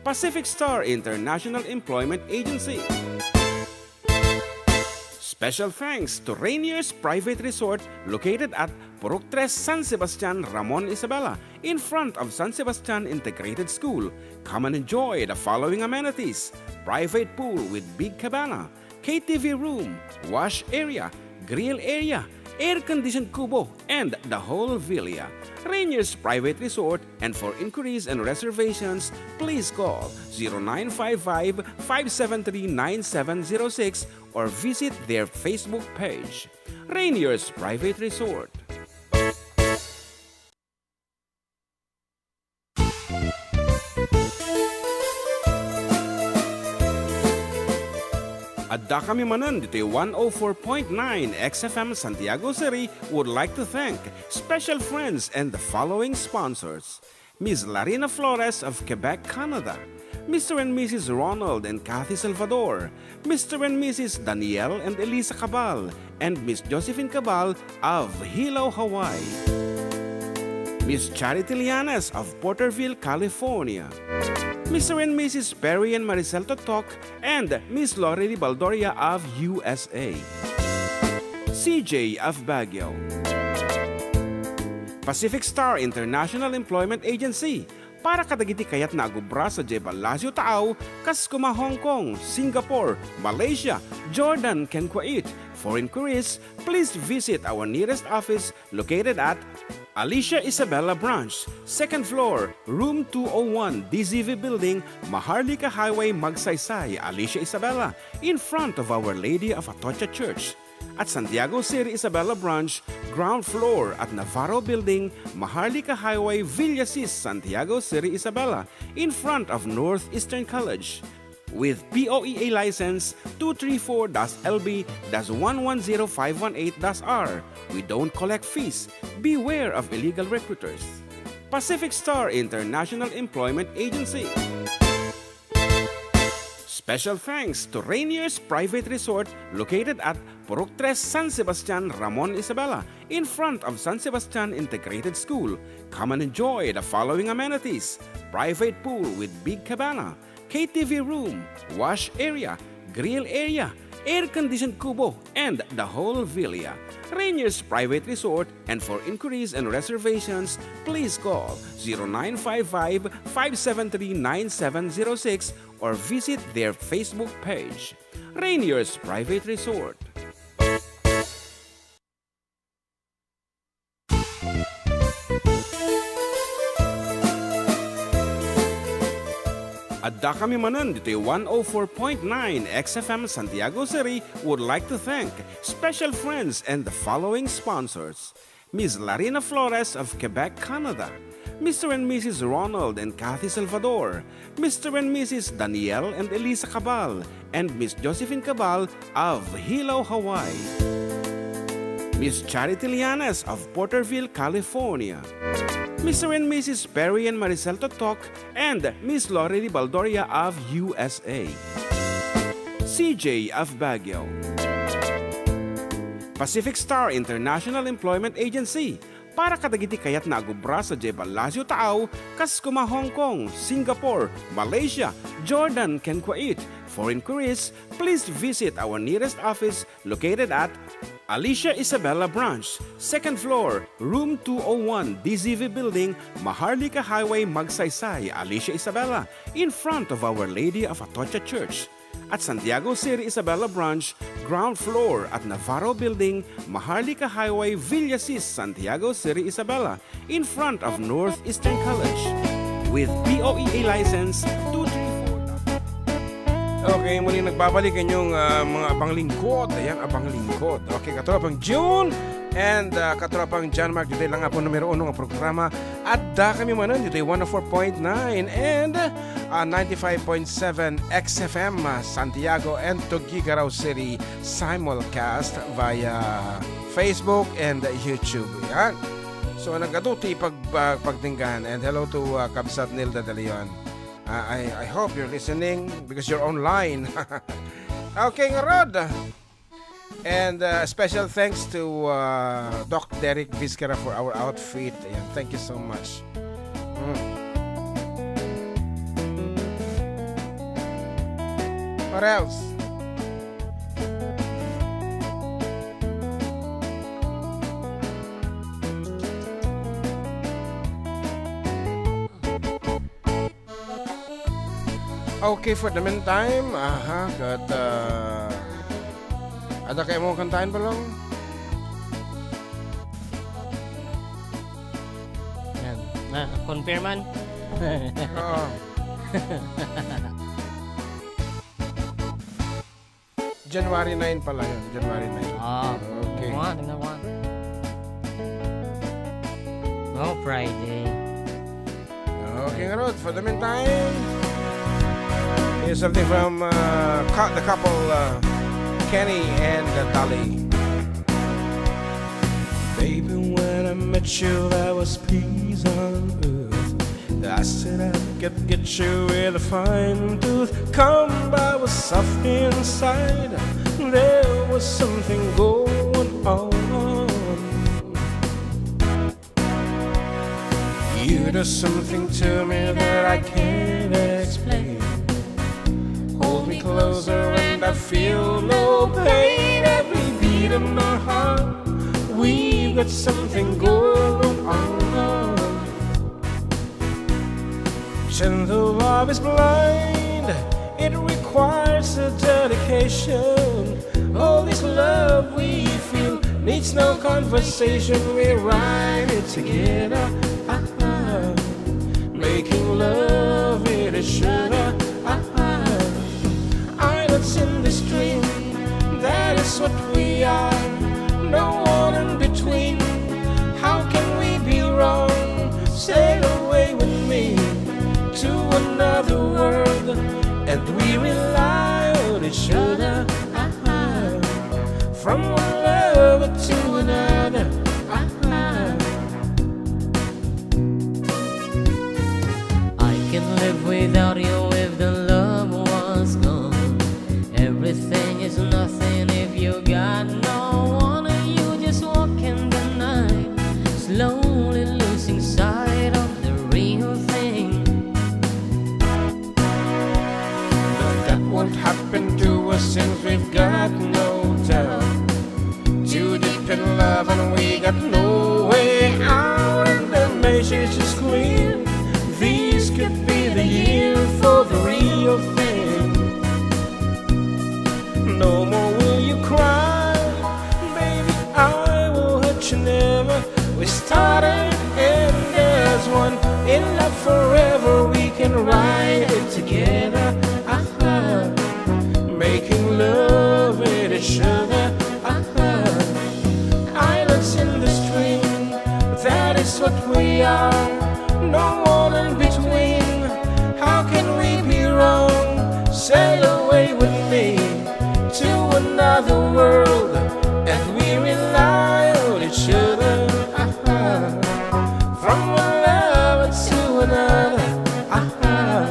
Pacific Star International Employment Agency. Special thanks to Rainier's Private Resort, located at Purok Tres, San Sebastian, Ramon Isabela, in front of San Sebastian Integrated School. Come and enjoy the following amenities: private pool with big cabana, K T V room, wash area, grill area, air-conditioned kubo, and the whole villa. Rainier's Private Resort, and for inquiries and reservations, please call zero nine five five, five seven three, nine seven zero six or visit their Facebook page, Rainier's Private Resort. Addakami manen ditoy one oh four point nine X F M Santiago City would like to thank special friends and the following sponsors: Miss Larina Flores of Quebec, Canada, Mister and Missus Ronald and Kathy Salvador, Mister and Missus Daniel and Elisa Cabal, and Miss Josephine Cabal of Hilo, Hawaii, Miss Charity Llanes of Porterville, California, Mister and Missus Perry and Maricel Totok, and Miss Lori Di Baldoria of U S A, C J of Baguio, Pacific Star International Employment Agency, para kadagiti kayatna a gubra sadiay Palacio Taaw, kas kuma Hong Kong, Singapore, Malaysia, Jordan, ken Kuwait. For inquiries, please visit our nearest office located at Alicia Isabela Branch, second floor, room two oh one, D Z V Building, Maharlika Highway, Magsaysay, Alicia Isabela, in front of Our Lady of Atocha Church. At Santiago City Isabela Branch, ground floor at Navarro Building, Maharlika Highway, Villasis, Santiago City Isabela, in front of Northeastern College. With P O E A license two three four dash L B dash one one zero five one eight dash R. We don't collect fees. Beware of illegal recruiters. Pacific Star International Employment Agency. Special thanks to Rainier's Private Resort, located at Purok Tres, San Sebastian, Ramon Isabela, in front of San Sebastian Integrated School. Come and enjoy the following amenities: private pool with big cabana, K T V room, wash area, grill area, air-conditioned kubo, and the whole villa. Rainier's Private Resort, and for inquiries and reservations, please call zero nine five five, five seven three, nine seven zero six or visit their Facebook page, Rainier's Private Resort. Addakami manen ditoy one oh four point nine X F M Santiago City would like to thank special friends and the following sponsors: Miss Larina Flores of Quebec, Canada, Mister and Missus Ronald and Kathy Salvador, Mister and Missus Daniel and Elisa Cabal, and Miss Josephine Cabal of Hilo, Hawaii, Miss Charity Llanes of Porterville, California, Mister and Missus Perry and Maricel Totok, and Miss Lori Di Baldoria of U S A, C J of Baguio, Pacific Star International Employment Agency, para kadagiti kayatna a gubra sadiay Palacio Taaw, kas koma Hong Kong, Singapore, Malaysia, Jordan, ken Kuwait. For inquiries, please visit our nearest office located at Alicia Isabela Branch, second floor, room two oh one, D Z V Building, Maharlika Highway, Magsaysay, Alicia Isabela, in front of Our Lady of Atocha Church. At Santiago City Isabela Branch, ground floor at Navarro Building, Maharlika Highway, Villasis, Santiago City Isabela, in front of Northeastern College. With P O E A license two three four. Okay, muli nagbabalik inyong, ah, mga abang lingkod. Ayan, abang lingkod. Okay, katropang June and, ah, katropang John Mark, ditoy lang nga po numero uno nga programa. Adda kami manen ditoy one oh four point nine and, ah, ninety-five point seven X F M, ah, Santiago and Tuguegarao City, simulcast via Facebook and YouTube. Yan. So, nagadu ti pag-, ah, pagdinggan. And hello to, ah, Kabsat Nilda De Leon. Ah, I, I hope you're listening because you're online. Okay, ngarud. And, uh, special thanks to, uh, Doc Derek Vizcara for our outfit. Ayan, thank you so much. Mm. What else? Okay, for the meantime, aha, ket, ah, adda kayatmo kantaen, Balong? Yan. Na, confirman? Oo. January nine pala yun, January nine. Ah, okay. Tingnan mo nga, tingnan mo nga. Oh, Friday. Okay, ngarud, for the meantime, here's something from, uh, cou-, the couple, uh, Kenny and, uh, Dolly. Baby, when I met you, there was peace on earth. I said I could get you with a fine tooth comb. I was soft inside. There was something going on. You do something to me that I can't explain. Hold me closer and I feel no pain. Every beat of my heart, we've got something going on. Gentle love is blind, it requires a dedication. All this love we feel needs no conversation. We ride it together, ah, ah. Making love with each other, ah, ah. Islands in the stream, that is what we are. No one in between. How can we be wrong? Sail away with me to another world, and we rely on each other, ah, ah. From one lover to another, ah, ah. I can live without you if the love was gone. Everything is nothing if you got no one. You just walk in the night, slowly losing sight of the real thing. But that won't happen to us since we've got no doubt. Too deep in love and we got no way out. And the message is clear. This could be the year for the real thing. No more will you cry, baby, I will hurt you never. We started and there's one in love forever. We can ride it together, ah, ah. Making love with each other, ah, ah. Islands in the stream, that is what we are. No one in between. How can we be wrong? Sail away with me to another world, and we rely on each other, ah, ah. From one lover to another, ah, ah.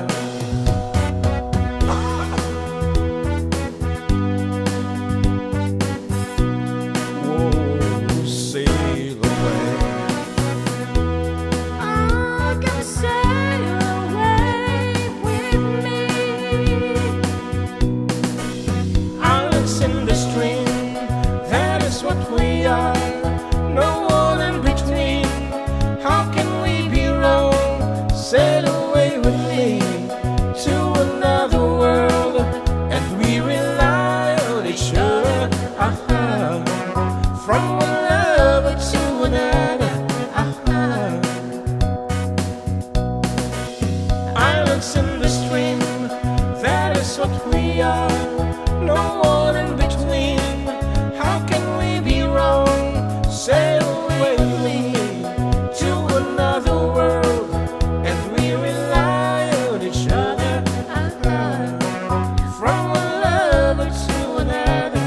in the stream. That is what we are. No one in between. How can we be wrong? Sail with me to another world, and we rely on each other. From one lover to another.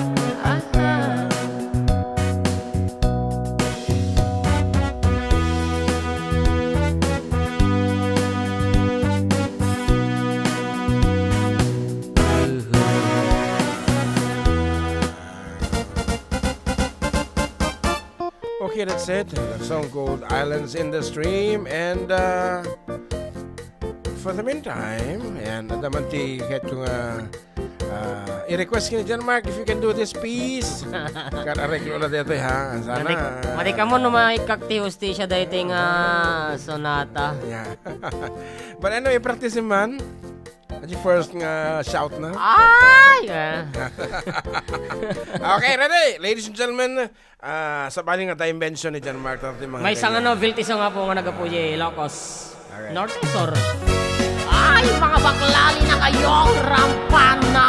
Okay, that's it. That song called Islands in the Stream. And uh, for the meantime, ayan, adda man ti ket ko nga Ah, i-request ken ni John Mark, if you can do this, please. Kan areglo na dito, ha? Sana. Madi, madi kamo no maikak ti hostesya daytoy nga sonata. Yeah. But anyway, practice man. At yung first nga shout na. Ay! Ah. Okay, ready? Ladies and gentlemen, Ah, sabali nga dimension ni John Mark, dati mga May isang ganyan. Ano, viltiso nga po nga nagapuye, Ilocos. Alright. North Sur. Ay, mga bakla, linakayo, rampa na.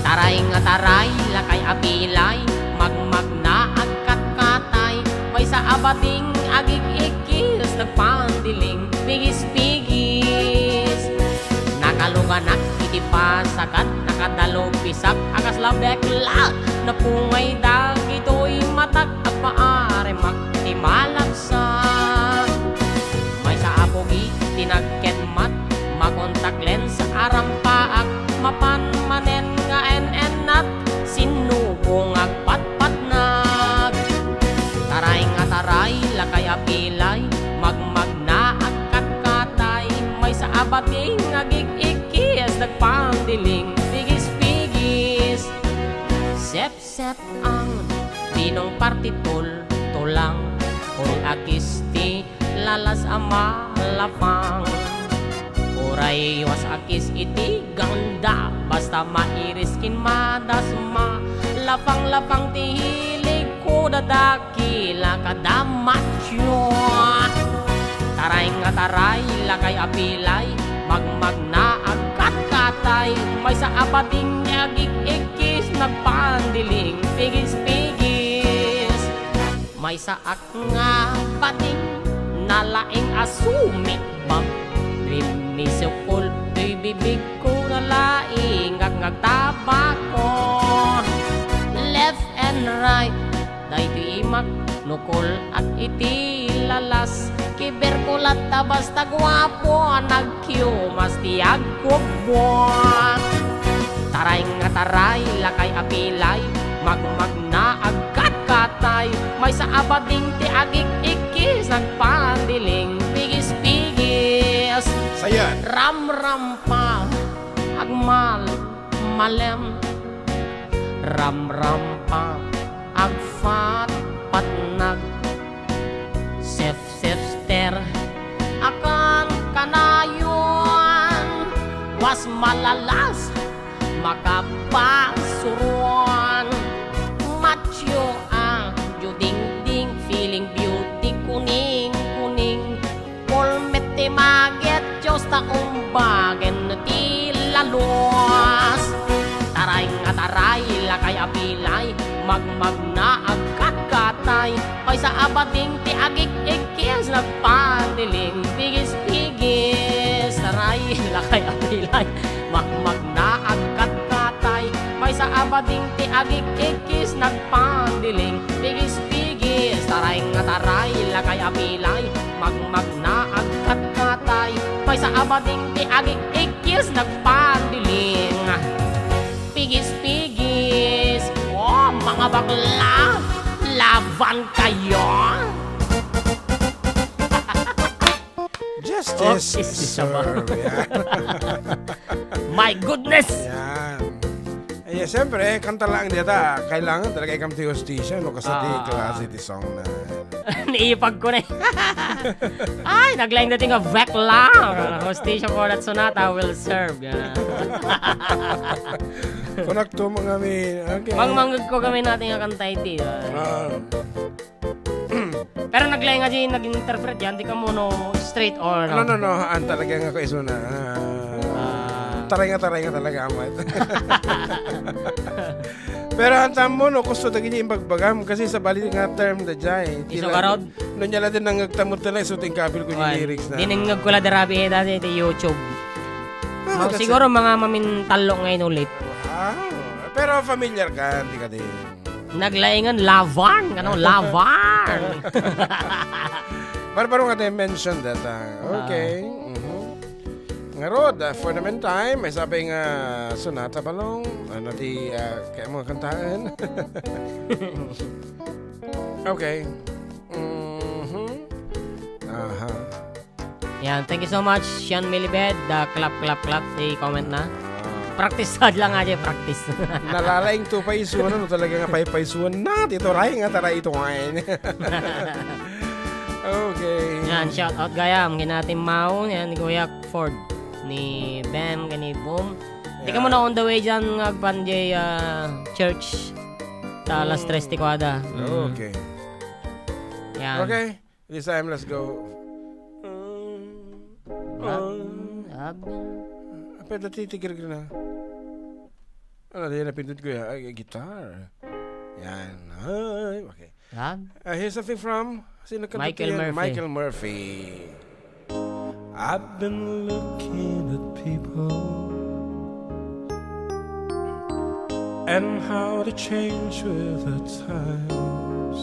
Taray nga taray, lakay a pilay, magmagna, agkatkatay, maysa a bading, agig-ikkis, nagpandiling, pigis-pigis. Nakaluganak iti pasakat, nakadalupisak a kasla bekla. Napungay dagitoy matak, agpaarimak iti malagsak. Maysa a pugi ti nagketmat, makontak lens a rampaak, mapan manen nga en-ennat, sinnubong agpatpatnag. Taray nga taray, lakay a pilay, magmagna agkatkatay, maysa a bading agig-ikkis, nagpandiling, pigis-pigis. Sep-sep ang pinong partitul-tulang, uri a kis ti lalas a malapang. Uray was a kis iti ganda, basta mairis ken madasma. Lapang-lapang ti hilig ko, dadakila kada matyo. Taray nga taray, lakay a pilay, magmagna agkatkatay, maysa a bading ti agig-ikkis, nagpandiling, pigis-pigis. Maysa a nga bading, nalaing a sumikbak. Rimmisukol toy bibigko, nalaing agngagtabako. Left and right, daytoy imak, nukol-ak iti lalas. Kiberkulat ta basta guapo, nagkiumas ti agkubbo. Taray nga taray, lakay a pilay, magmagna agkatkatay, maysa a bading ti agig-ikkis, nagpandiling, pigis-pigis. Sayan. Ramrampa, agmal-malem. Ramrampa, agpatpatnag. Sefsefster, akan kanayon. Was malalas, makapasuron. Matyo a judingding, feeling beauty, kuning-kuning. Pulmet ti maget, Dios ta umbagen ti lalus. Taray nga taray, lakay a pilay, magmagna agkatkatay, maysa a bading ti agig-ikkis, nagpandiling, pigis-pigis. Taray, lakay a pilay, magmagna agkatkatay, maysa a bading ti agig-ikkis, nagpandiling, pigis-pigis. Taray nga taray, lakay a pilay, magmagna agkatkatay, maysa a bading ti agig-ikkis, nagpandiling, pigis-pigis. Oh, mga bakla, laban kayo! Justice Oh, is served. Yan. My goodness! Yan. Eh, siyempre, kanta lang dita. Kailangan talaga ikam ti hustisya, no? Kasi ti Ah. klase ti song na. Niipag ko na eh. Ay, naglaing dati nga vek lang. Hostation for that sonata will serve. Yan. Kunak to, mga mi-, okay. Pangmangag ko kami natin nga kanta iti, ah. Ah. Pero naglaing nga di nag-interpret yan, di ka mo no straight or No, no, no. Ang talaga nga kaisuna. Ah, Ah. taray nga, taray nga talaga, amat. Pero ang tamo, no, gusto dagiti imbagbagam kasi sabali nga term da jay. Isu Tila-, garod? No, niya lang din nangagtamot na lang, isu ti ingkapil ko yung Wan, lyrics na. Dinengngeg ko la darabi, eh, dati, ti YouTube. Ah, Ma-, that's siguro it. Mga mamintallo ngayon ulit. Wow. Pero familiar ka, hindi ka din. Naglaingan, lavan. Ano, lavan. Barbaro nga tayo mention that, ah. Ah. Okay. Mhm. Ngarud, ah, for the meantime, may sabi nga Sonata Balong, ano ti, ah, kaya mga kantaan? Okay. Mhm. Aha. Yan, thank you so much, Sean Milibed. Da, clap, clap, clap. I-comment na. Ah. Practice sad lang nga, practice. Nalalaing to pa isuan, ano talaga nga paypaysuan na. Dito, ray nga, tara, ito, ngayon. Okay. Yan, shout out gayam, kina Tim Mao, yan, ni Kuya Ford, ni Bem, kani Boom. Di ka Yeah. mo na on the way dyan, nga agpan jay, ah, church. Ta alas Mm. tres ti kuada. Mm. Okay. Yan. Okay. This time, let's go. Ab-, ab-, Apa yung natitigil na? Ano, di napindot ko yan. Ay, guitar. Yan. Ay, okay. Yan. Uh, here's something from, sino kanta Michael yan? Murphy. Michael Murphy. I've been looking at people and how they change with the times.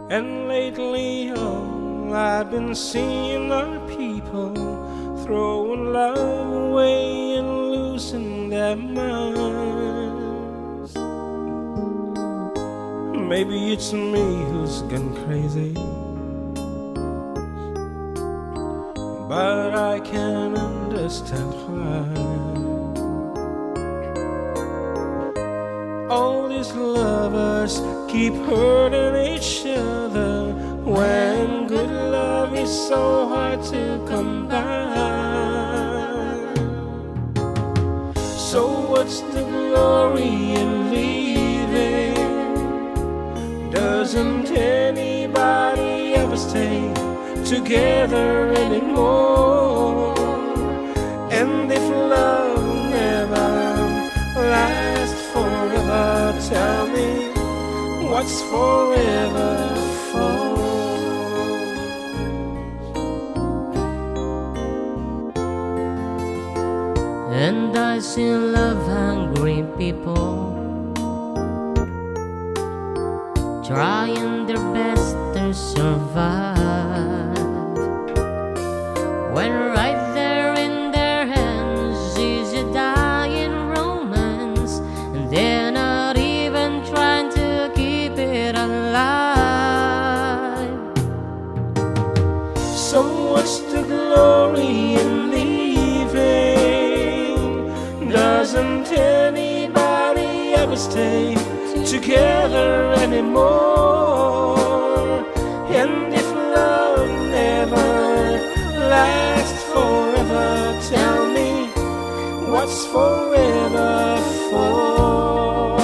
And lately, all I've been seeing are people throwing love away and losing their minds. Maybe it's me who's gone crazy, but I can't understand why. All these lovers keep hurting each other when good love is so hard to come by. So what's the glory in leaving? Doesn't anybody ever stay together anymore? And if love never lasts forever, tell me what's forever for? And I see love hungry people trying their best to survive. When right there in their hands is a dying romance, and they're not even trying to keep it alive. So what's the glory in leaving? Doesn't anybody ever stay together anymore? And if love never lasts forever, tell me what's forever for?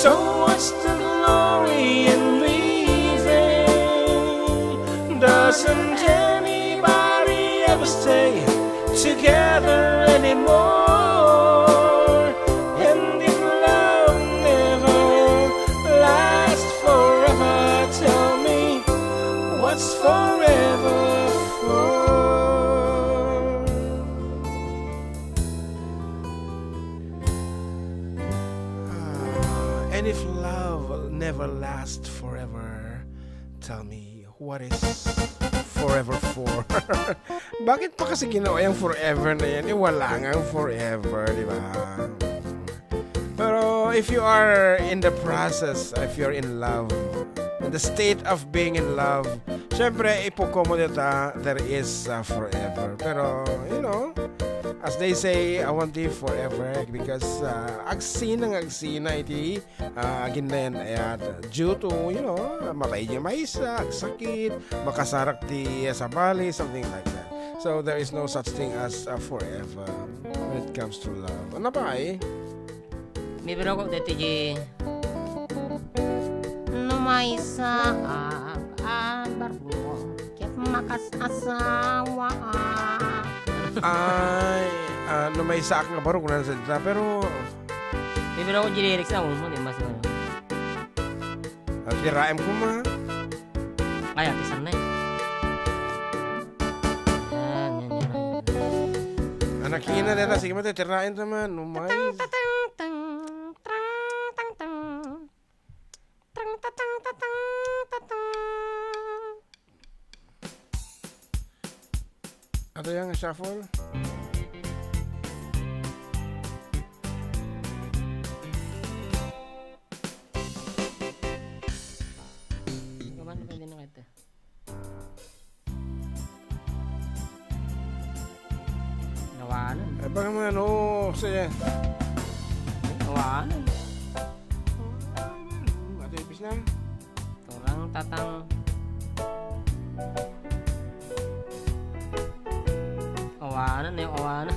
So what's the glory in leaving? Doesn't anybody ever stay together anymore? And if love never lasts forever, tell me what's forever for? Ah, and if love never lasts forever, tell me what is forever for? Bakit pa kasi ginawa yung forever na yan? Eh, wala nga ang forever, di ba? Pero if you are in the process, if you're in love, in the state of being in love, syempre, ipokomo dita, there is, uh, forever. Pero, you know, as they say, I want you forever because, uh, agsina nga agsina iti, uh, aginnayan ayat. Due to, you know, mapay di maysa, agsakit, makasarak ti sabali, something like that. So, there is no such thing as, uh, forever when it comes to love. Ano ba eh? Mibiro ko dati di, Maysaak a baro, ket makas-asawaak. Ay, ah, no maysaak nga baro, kunana sa dita, pero Bibiro ko di lyrics na, umon, eh, mas ano. Ah, tiraem koma. Ay, ati, saan na, eh? Yan, yan, yan, yan. Anak ina, deta, sige, mate, tiraem ta man, umay. Tatang, tatang, tang, tang, tang, tang. Tang, tatang, tatang, tatang. Ato yang shuffle. Kaman, pwede na kita. Nawanan. Ay, baka man, oo, kasi Nawanan. Ate, ipis na. Turang tatang. Awanan, eh, awanan.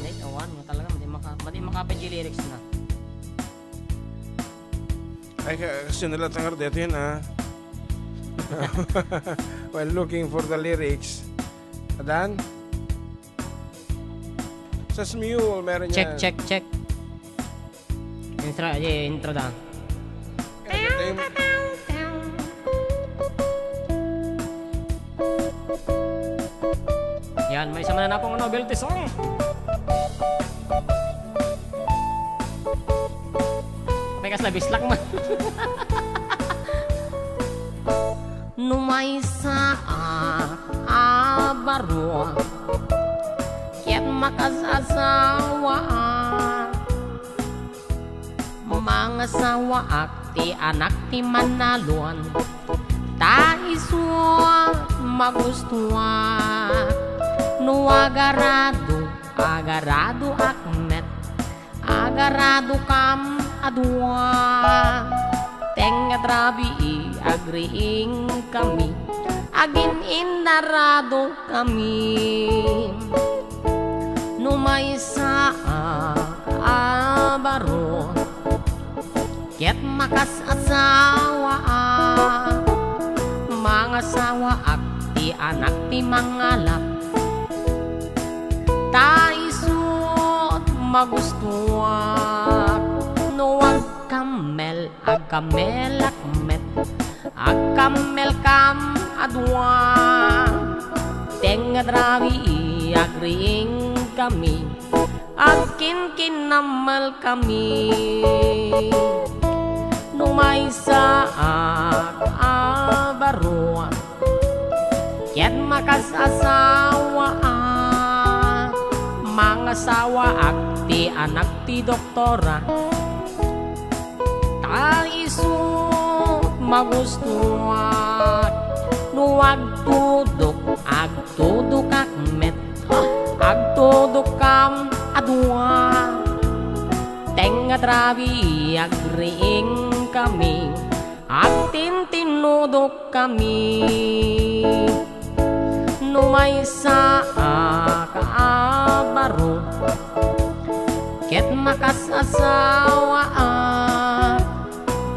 Ay, awan nga talaga, madi maka-, madi makapay di lyrics na. Ay, ka-, kasi nila tangar dito yun, ah. While looking for the lyrics. Adan? Sa Smule, meron Check, yan. Check, check. Intro, eh, intro da. Yan, may isa man na pong novelty song. May kasla bislak man. No maysa a baro, ket makasasawaak. Mangasawaak ti anak ti manalon, ta isu magustuak. No agarado, agaradoak met, agaradokam a dua. Tengnga rabii, agriingkami, agin-innaradokami. No maysaak a baro, ket makasasawaak, mangasawaak ti anak ti mangalap. Ta isut magustuak, no agkammel, agkammelak met, agkammelkam a dua. Tengnga rabii, agriingkami, agkinkinnammalkami. No maysaak a baro, ket makasasawaak, mangasawaak ti anak ti doktora. Ta isut magustuak, no agtudok, agtudokak met, agtudokkam a dua. Tengnga rabii, agriingkami, agtintinnudokkami. No maysaak a baro, ket makasasawaak,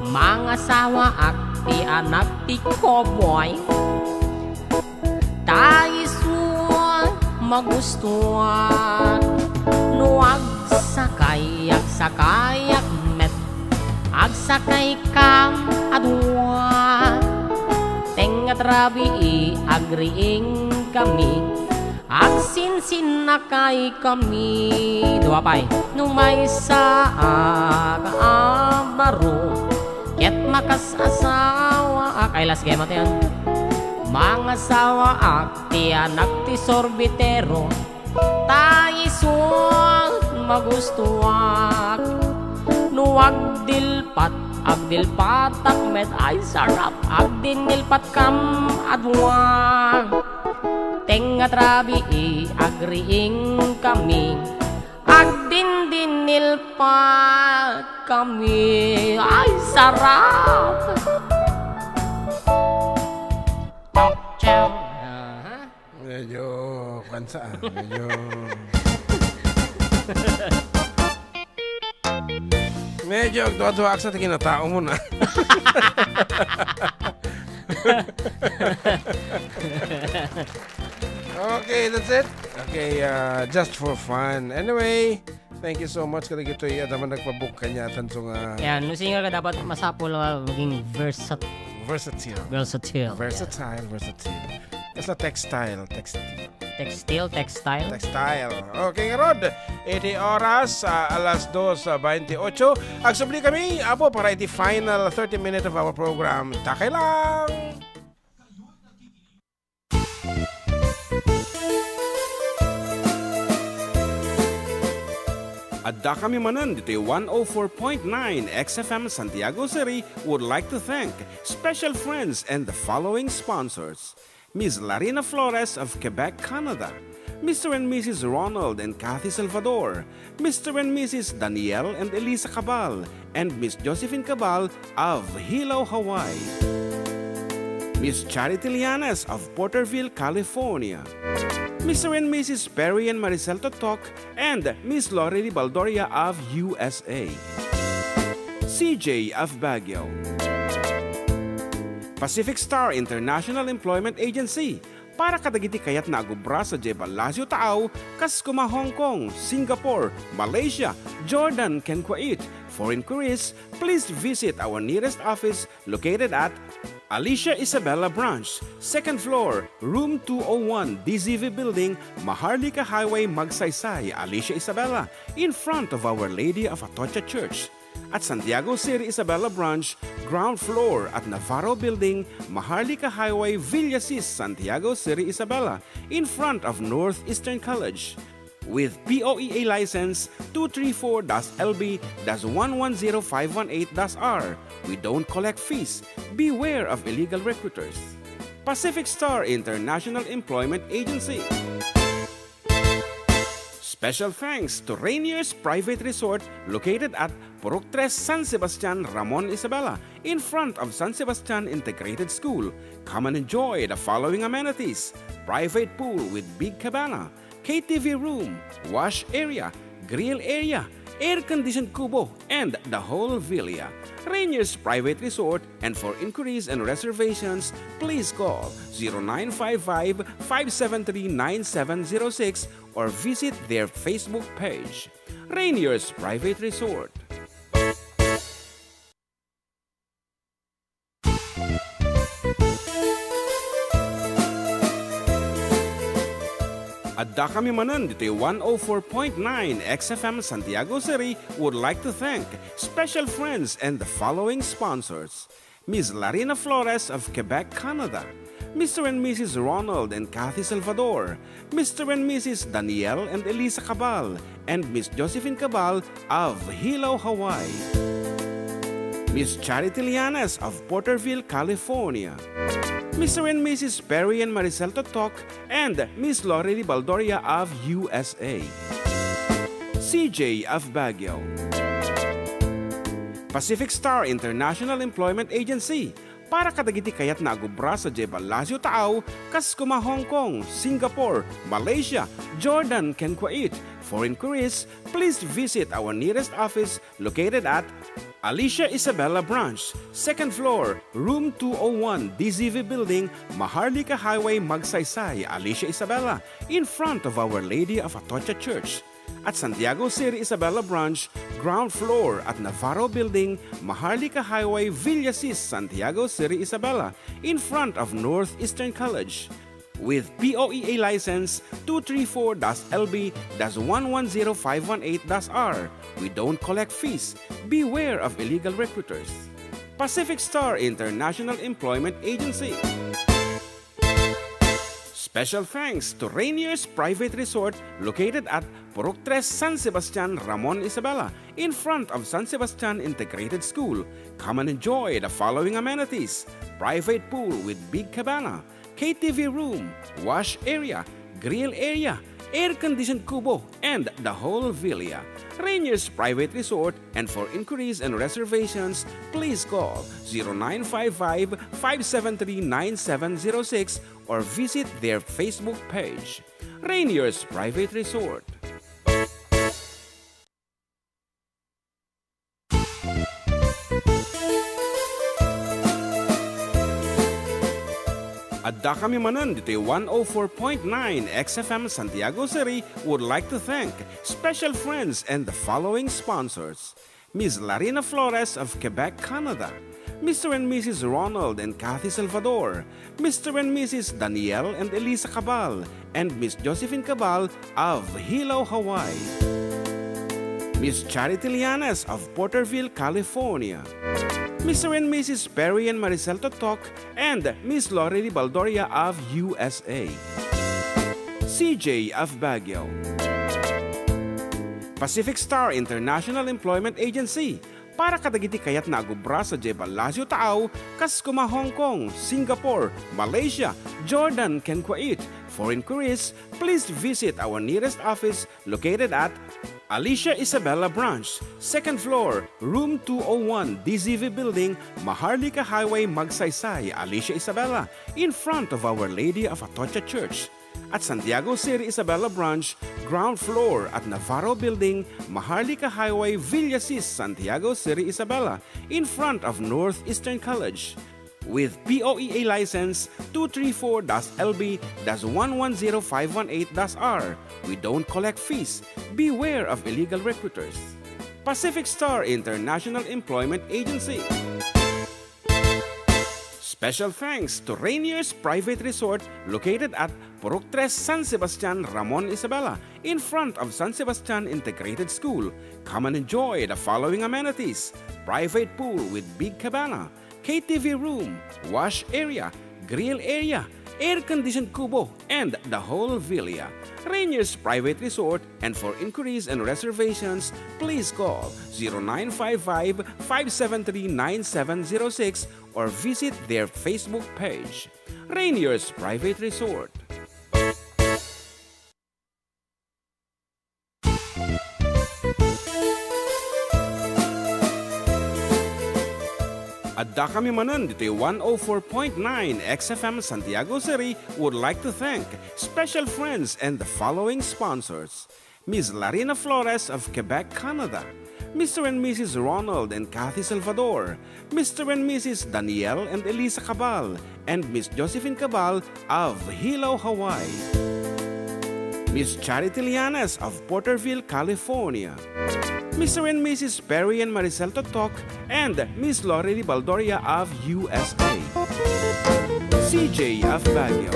mangasawaak ti anak ti cowboy. Ta isut magustuak, no agsakay, agsakayak met, agsakaykam a dua. Tengnga rabii, agriingkami, agsinsinnakaykami. Dua pay. No maysaak a baro, ket makasasawaak. Ay, last game ato yan. Mangasawaak ti anak ti sorbitero, ta isut magustuak. No agdilpat, agdilpatak met, ay sarap, agdinnilpatkam a dua. Nga trabii, agriing kami. Agdindinilpat kami. Ay, sarap! Aha. Medyo, kwansa, ah. Medyo, medyo agduwa-duwaak sa ti kinatao mo na. Okay, that's it. Okay, uh, just for fun. Anyway, thank you so much kadagitoy adda man nagpabook kaniatayo nga. Yan, no singer ka dapat masapul nga maging versat-, Versatile. Versatile. Versatile, versatile. Basta textile, textile. Textile, textile. Textile. Okay, ngarud, iti oras, ah, alas dos, ah, bainti otso. Agsubli kami, apo, para iti final thirty minutes of our program. Dakay lang! Adda kami manen ditoy one oh four point nine X F M Santiago City would like to thank special friends and the following sponsors: Miss Larina Flores of Quebec, Canada, Mister and Missus Ronald and Kathy Salvador, Mister and Missus Daniel and Elisa Cabal, and Miss Josephine Cabal of Hilo, Hawaii. Miss Charity Lianes of Porterville, California. Mister and Missus Perry and Maricel Totok and Miss Lorely Baldoria of U S A. C J of Baguio. Pacific Star International Employment Agency, para kadagiti kayatna agubra sadiay Palacio Taaw, kas koma Hong Kong, Singapore, Malaysia, Jordan, ken Kuwait. For inquiries, please visit our nearest office located at Alicia Isabela Branch, second floor, room two oh one, D Z V Building, Maharlika Highway, Magsaysay, Alicia Isabela, in front of Our Lady of Atocha Church. At Santiago City Isabela Branch, ground floor at Navarro Building, Maharlika Highway, Villasis, Santiago City Isabela, in front of Northeastern College. With P O E A license two three four dash L B dash one one zero five one eight dash R, we don't collect fees. Beware of illegal recruiters. Pacific Star International Employment Agency. Special thanks to Rainier's Private Resort located at Purok Tres, San Sebastian, Ramon, Isabela, in front of San Sebastian Integrated School. Come and enjoy the following amenities: private pool with big cabana, K T V room, wash area, grill area, air-conditioned kubo, and the whole villa. Rainier's Private Resort, and for inquiries and reservations, please call zero nine five five, five seven three, nine seven zero six or visit their Facebook page. Rainier's Private Resort. Adda kami manen ditoy one oh four point nine X F M Santiago City would like to thank special friends and the following sponsors: Miss Larina Flores of Quebec, Canada, Mister and Missus Ronald and Kathy Salvador, Mister and Missus Daniel and Elisa Cabal, and Miss Josephine Cabal of Hilo, Hawaii. Miss Charity Lianes of Porterville, California. Mister and Missus Perry and Maricel Totok and Miss Lorely Baldoria of U S A. C J of Baguio. Pacific Star International Employment Agency, para kadagiti kayatna agubra sadiay Palacio Taaw, kas koma Hong Kong, Singapore, Malaysia, Jordan, ken Kuwait. For inquiries, please visit our nearest office located at Alicia Isabela Branch, second floor, room two oh one, D Z V Building, Maharlika Highway, Magsaysay, Alicia Isabela, in front of Our Lady of Atocha Church. At Santiago City Isabela Branch, ground floor at Navarro Building, Maharlika Highway, Villasis, Santiago City Isabela, in front of Northeastern College. With P O E A license two three four dash L B dash one one zero five one eight dash R, we don't collect fees. Beware of illegal recruiters. Pacific Star International Employment Agency. Special thanks to Rainier's Private Resort located at Purok Tres, San Sebastian, Ramon, Isabela, in front of San Sebastian Integrated School. Come and enjoy the following amenities: private pool with big cabana, K T V room, wash area, grill area, air-conditioned kubo, and the whole villa. Rainier's Private Resort, and for inquiries and reservations, please call zero nine five five, five seven three, nine seven zero six or visit their Facebook page. Rainier's Private Resort. Adda kami manen ditoy one oh four point nine X F M Santiago City would like to thank special friends and the following sponsors: Miss Larina Flores of Quebec, Canada, Mister and Missus Ronald and Kathy Salvador, Mister and Missus Daniel and Elisa Cabal, and Miss Josephine Cabal of Hilo, Hawaii, Miss Charity Lianes of Porterville, California, Mister and Missus Perry and Maricel Totok, and Miss Lorely Baldoria of U S A, C J of Baguio, Pacific Star International Employment Agency, para kadagiti kayat nga agubra sadiay Palacio Taaw, kas kuma Hong Kong, Singapore, Malaysia, Jordan, ken Kuwait. For inquiries, please visit our nearest office located at Alicia Isabela Branch, second floor, room two oh one, D Z V Building, Maharlika Highway, Magsaysay, Alicia Isabela, in front of Our Lady of Atocha Church. At Santiago City Isabela Branch, ground floor at Navarro Building, Maharlika Highway, Villasis, Santiago City Isabela, in front of Northeastern College. With P O E A license two three four dash L B dash one one zero five one eight dash R, we don't collect fees. Beware of illegal recruiters. Pacific Star International Employment Agency. Special thanks to Rainier's Private Resort located at Purok Tres, San Sebastian, Ramon Isabela, in front of San Sebastian Integrated School. Come and enjoy the following amenities: private pool with big cabana, K T V room, wash area, grill area, air-conditioned kubo, and the whole villa. Rainier's Private Resort, and for inquiries and reservations, please call zero nine five five, five seven three, nine seven zero six or visit their Facebook page, Rainier's Private Resort. Adda kami manen ditoy one oh four point nine X F M Santiago City would like to thank special friends and the following sponsors: Miss Larina Flores of Quebec, Canada, Mister and Missus Ronald and Kathy Salvador, Mister and Missus Daniel and Elisa Cabal, and Miss Josephine Cabal of Hilo, Hawaii, Miss Charity Lianes of Porterville, California, Mister and Missus Perry and Maricel Totok, and Miss Lorely Baldoria of U S A, C J of Baguio.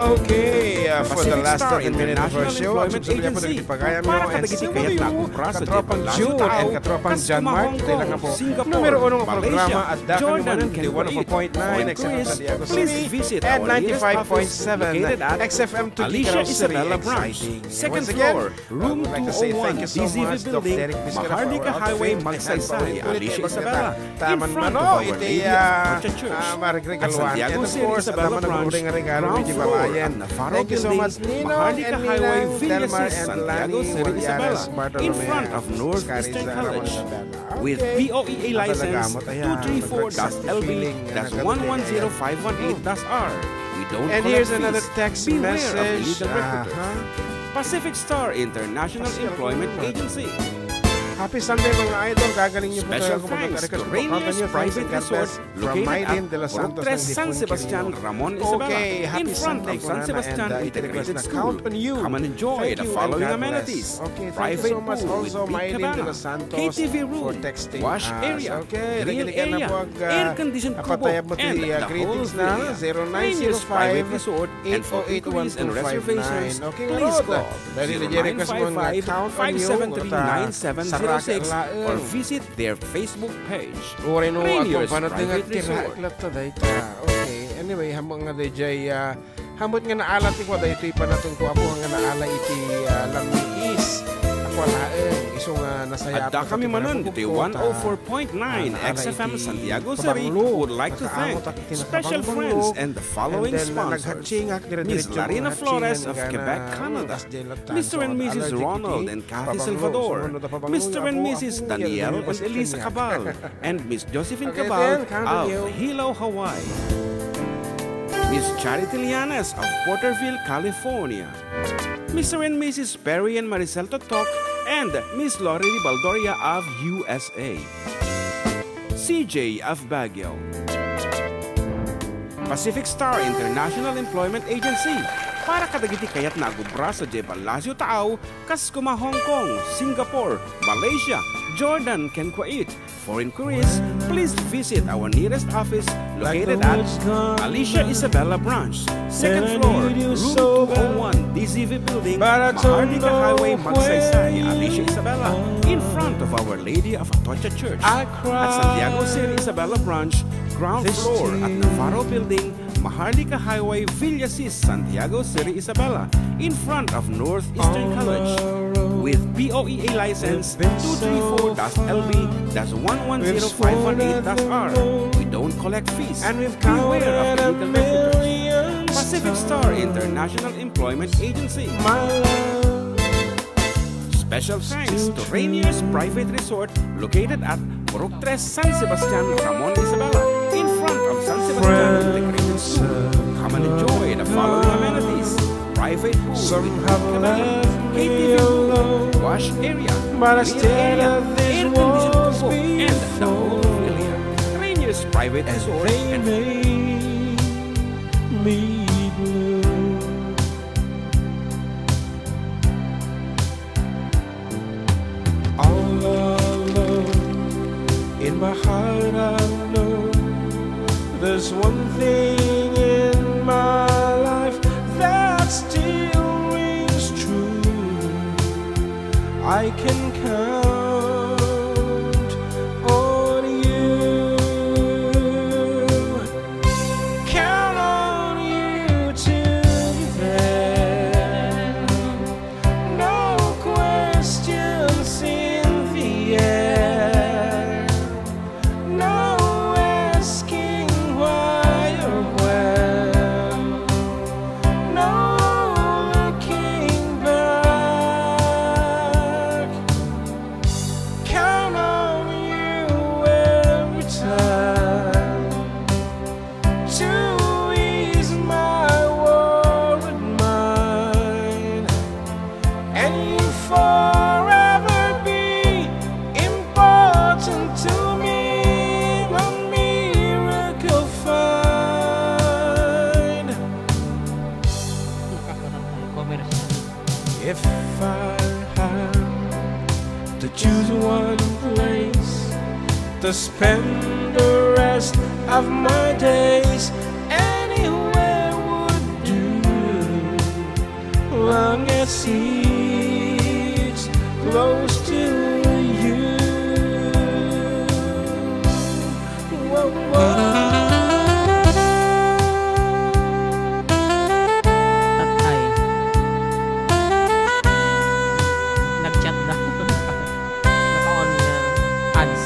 Okay, uh, for the Pacific last Star seven minutes of our International show, ang Employment Agency. Para kadagiti kayat nga agubra sadiay Palacio Taaw, kas kuma Hong Kong, Singapore, Malaysia, Jordan, ken Kuwait. For inquiries, please visit our nearest office located at Alicia Isabela Branch, second floor, room two oh one, D Z V Building, Maharlika Highway, Magsaysay, Alicia Isabela, in front of Our Lady of Atocha Church. At Santiago City Isabela Branch, ground floor at Navarro Building, Maharlika Highway, Villasis, Santiago City Isabela, in front of Northeastern College. With P O E A license two three four dash L B dash one one zero five one eight dash R. We don't collect fees. Beware of illegal recruiters. Pacific Star International Employment Agency. Happy Sunday, mga idol. Gagaling niyo po tayo kung magkakarequest po. Continue. Thanks and God bless. From Mylene de los Santos ng Difunquerio. Okay, happy Sunday po, Nana, and, uh, iti-request na Count on You. Come and enjoy the following amenities. Okay, thank you so much also, Mylene de los Santos, for texting us. Okay, grill area, air-conditioned kubo, and the whole villa. Rainier's Private Resort. Rainier's Private Resort. Apatayab mo ti, uh, greetings na, zero nine zero five, eight oh eight, one two five nine. Okay, please call zero nine five five, five seven three, nine seven zero six or visit their Facebook page. Uray no, Rainier's Private Resort. Okay, anyway, hammot nga dayjay, ah, hammot nga naala ti kua daytoy panaton ko, apo nga naala iti, ah, lammiis. Apo laeng. So nga, nasayaat Adda kami manen ditoy one oh four point nine X F M Santiago City would like to thank special friends and the following sponsors: Miss Larina Flores of Quebec, Canada, Mister and Missus Ronald and Kathy Salvador, Mister and Missus Daniel and Elisa Cabal, and Miss Josephine Cabal of Hilo, Hawaii. Miss Charity Lianes of Porterville, California. Mister and Missus Perry and Maricel Totok and Miss Lori Baldoria of U S A. C J of Baguio. Pacific Star International Employment Agency para kadagiti kayat nga agubra sadiay Palacio Taaw, kas kuma Hong Kong, Singapore, Malaysia, Jordan, ken Kuwait. For inquiries, please visit our nearest office located at Alicia Isabela Branch, second floor, room two oh one, D Z V Building, Maharlika Highway, Magsaysay, Alicia Isabela, in front of Our Lady of Atocha Church. At Santiago City Isabela Branch, ground floor at Navarro Building, Maharlika Highway, Villasis, Santiago City, Isabela, in front of Northeastern College. With P O E A license two three four dash L B dash one one zero five one eight dash R. We don't collect fees. Beware of illegal recruiters. Pacific Star International Employment Agency. Special thanks to Rainier's Private Resort located at Purok Tres, San Sebastian, Ramon, Isabela, in front of San Sebastian Integrated School. Come and enjoy the following amenities: private pool with cabana, K T V room, wash area, meal area, air conditioned combo, and the whole of Ilian. Rainier's Private Resort and All alone in my heart, I know there's one thing in my life that still rings true. I can count on you. Count on you till the end. No questions in the air. No asking why or when. No looking back. Count on you every time to ease my worried mind, and you forever be important to me, a miracle find. If I had to choose one place to spend the rest of my days, anywhere would do, long as it's close to you. Whoa, whoa. Tatay. Nag-chat na. Naka-on nga ads.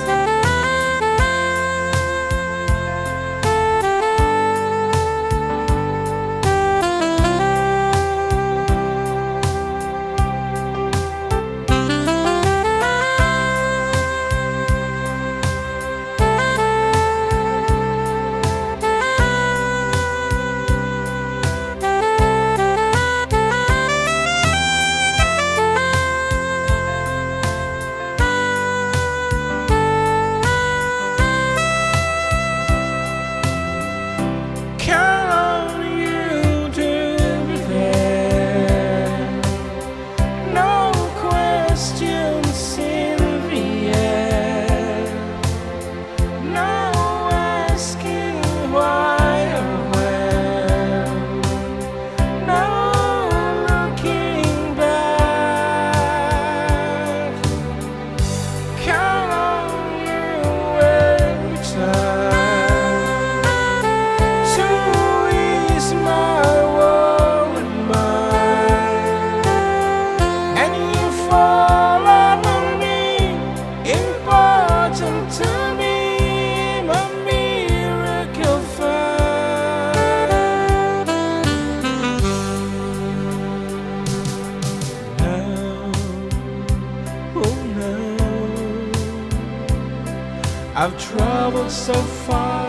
I've traveled so far,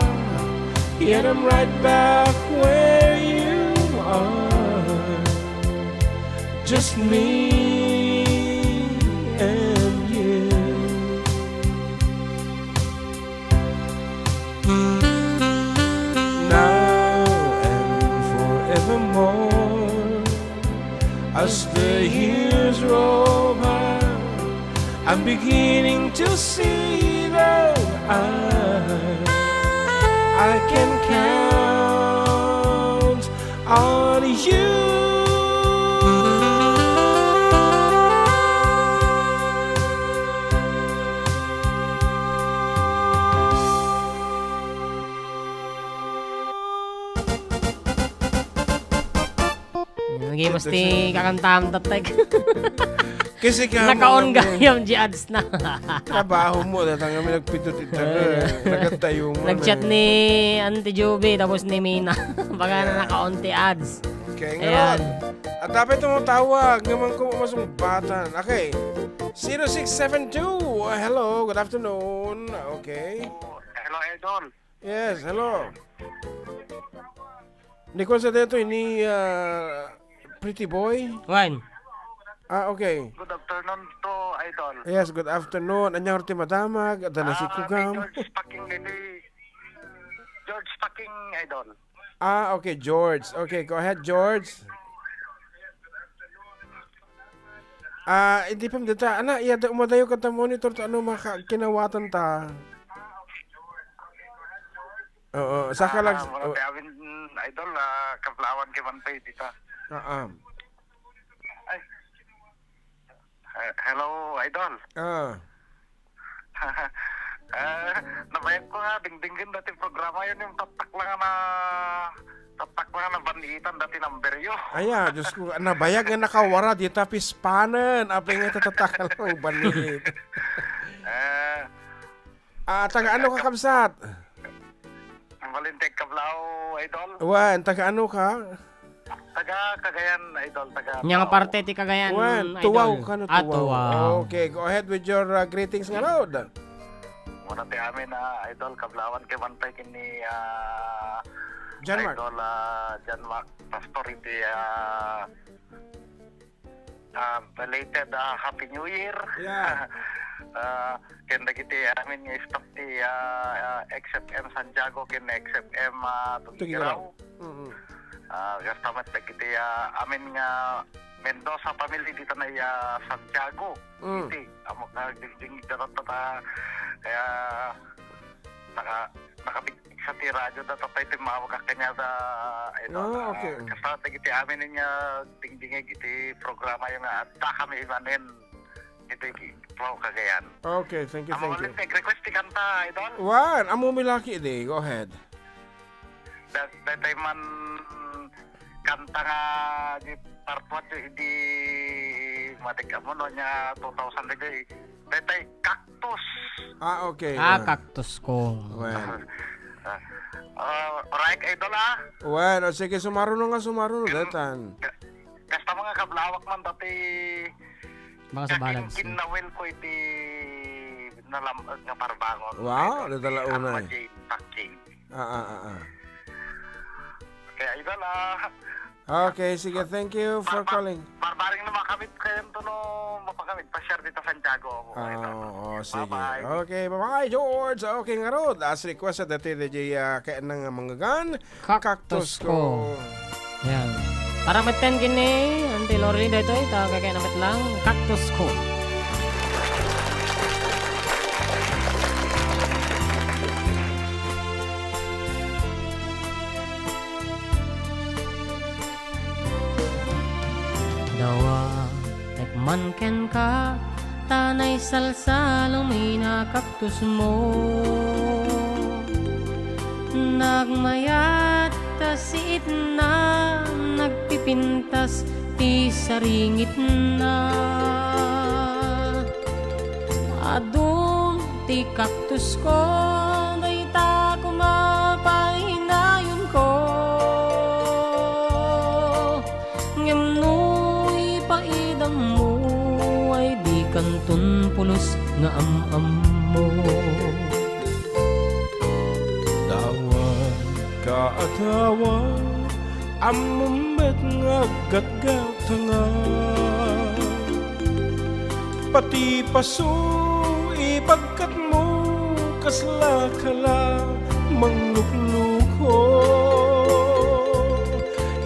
yet I'm right back where you are. Just me and you. Now and forevermore, as the years roll by, I'm beginning to see that I, I can count on you. Nagimos ti kakantam, tatay. Kasi ka Nakaon mo, gayam di ads na. Trabaho mo, datang kami nagpindot ita, eh, nagkatayo mo, Nag-chat eh. ni Auntie Juby, tapos ni Mina. Baka Ayan. na nakaon ti ads. Okay, Ayan. ngayon. At dapat tumutawag, naman ko masumbatan. Okay. Zero six seven two. Uh, hello, good afternoon. Okay. Hello, Idol. Yes, hello. Ni Kuan sa detoy ni, ah, Pretty Boy? Wen. Ah, okay. Good afternoon to, Idol. Yes, good afternoon. Ania ti madamag, adda na si Ah, Kugam. George Paking, George Paking, Idol. Ah, okay, George. Okay, go ahead, George. Ah, hindi pa dita. Ana, iya da umadayo ka ta monitor ta ano maka kinawatan ta. Oo, saka Ah, lag-, muna oh. tayo, Idol, ah, kablawan kay Manpay dita. Ah, ah. Ay. Eh, hello, Idol. Ah. Eh, nabayag ko nga, dingdinggen dati programa yun, yung tatak lang na, tatak lang na banitan dati number yun. Aya, Diyos ko, nabayag nga nakawara, di ta pispanen, apay nga tatak lang banit. Eh, Ah, taga ano ka, kabsat? Ang Valenteg Kablao, Idol. Wen, taga ano ka? Taga Cagayan, Idol. Taga Nya nga Tao. parte ti Cagayan, Wen, Idol. Tuaw ka, no, Ah, Tuaw. Tuaw. Okay, go ahead with your, uh, greetings nga, Lord. Muna ti amin, ah, Idol, kablawan kay Manpay ken ni, ah, John Mark. Idol, ah, John Mark Pastor iti, ah, ah, belated, ah, Happy New Year. Yeah. Ah, ken dagiti amin nga staff ti, ah, ah, X F M Santiago ken X F M, ah, Tuguegarao. Tuguegarao. Mm. Ah, kasta met dagiti, ah, amin nga Mendoza family dita na, ah, Santiago. Mm. Iti, amo ka, dingding, dapat pa ta, kaya, naka-, nakabigsa ti radyo da, tapay ti mawag a kanya da, Idol. Ah, okay. Ah, kasta dagiti amin nga dingdingig iti programa yung nga adda kami imanen iti Flow Cagayan. Okay, thank you, Amo thank you. ulit, nag-request ti kanta, Idol. Wen, amo mi laki di. Go ahead. Da-, daytoy man kanta nga di part one di, di matik amo no, nya two thousand di, daytoy Cactus. Ah, okay. Ah, Ah. Cactus ko. Wen. Ah, ah, alright, Idol, ah. Wen, o sige, sumaruno nga, sumaruno, Ken-, daytan. ka-, kasta mga kablawak man dati Mga sa balag. Kakin-, kinnawil ko iti nalam-, nga parbangon. Wow, Idol, dala si una, Alma eh. Jane Paking. Ah, ah, ah, ah. Okay, Idol, ah. Okay, sige, thank you for Mar-, mar-, calling. Marbaring na makamit kayo to no mapakamit. Pa-share dito Santiago ako, Ah, Idol. oo, sige. Bye-bye. Okay, bye-bye, George. Okay, ngarud. As request sa dati, D J, ah, kaya nang manggagan. Cactus Cactus ko. ko. Yan. Para metten ken ni Auntie Lorly daytoy, ta kaya na met lang, Cactus ko. Dawa, tekman kenka, ta naisalsalo mi a kaktusmo. Nagmayat ta siitna, nagpipintas ti saringitna. Adun ti kaktusko, dayta koma painayonko. Ngem no ipaidammo, ay dikanton pulos nga am-ammo. Adawam, ammom met nga aggatgatanga. Pati paso, ibagkatmo, kasla kala manglukluko.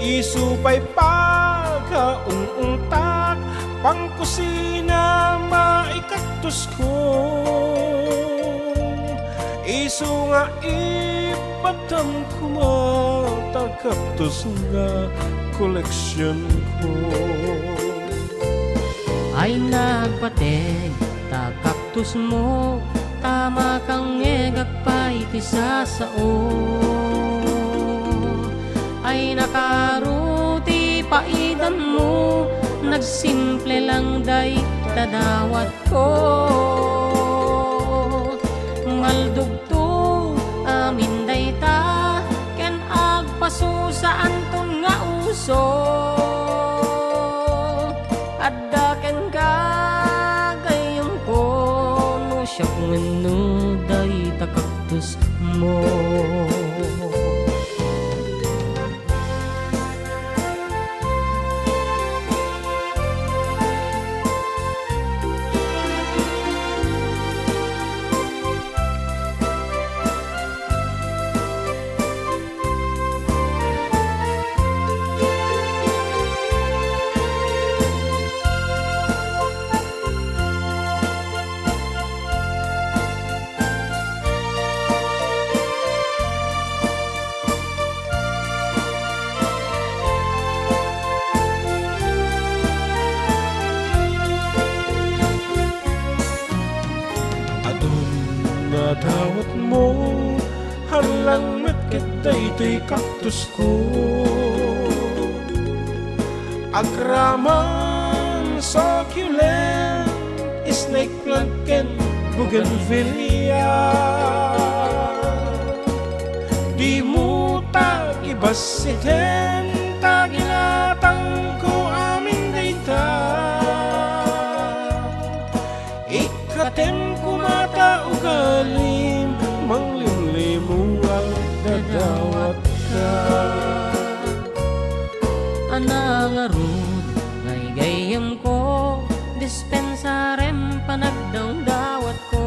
Isu pay pakaung-ungtak, pangkusina maikaktusko. Isu nga ipatam koma ta kaktus nga koleksionko. Ay nagpateg ta kaktusmo, ta makangngegak pay ti sasao. Ay nakaro ti paidanmo, nagsimple lang dayta dawatko. Maldugto amin dayta, ken agpaso saanton nga uso. Adda kenka, gayyemko, no siak wenno dayta kaktusmo. Adun nga dawatmo, hallang met ket daytoy kaktusko. Agraman, succulent, snake plant ken bougainvillea. Dimo ta ibassiten ta ginatangko amin dayta. Ikkatem koma ta ugalim, manglimlimuang dadawatka. Ana ngarud, gaygayyemko, dispensarem panagdawdawatko.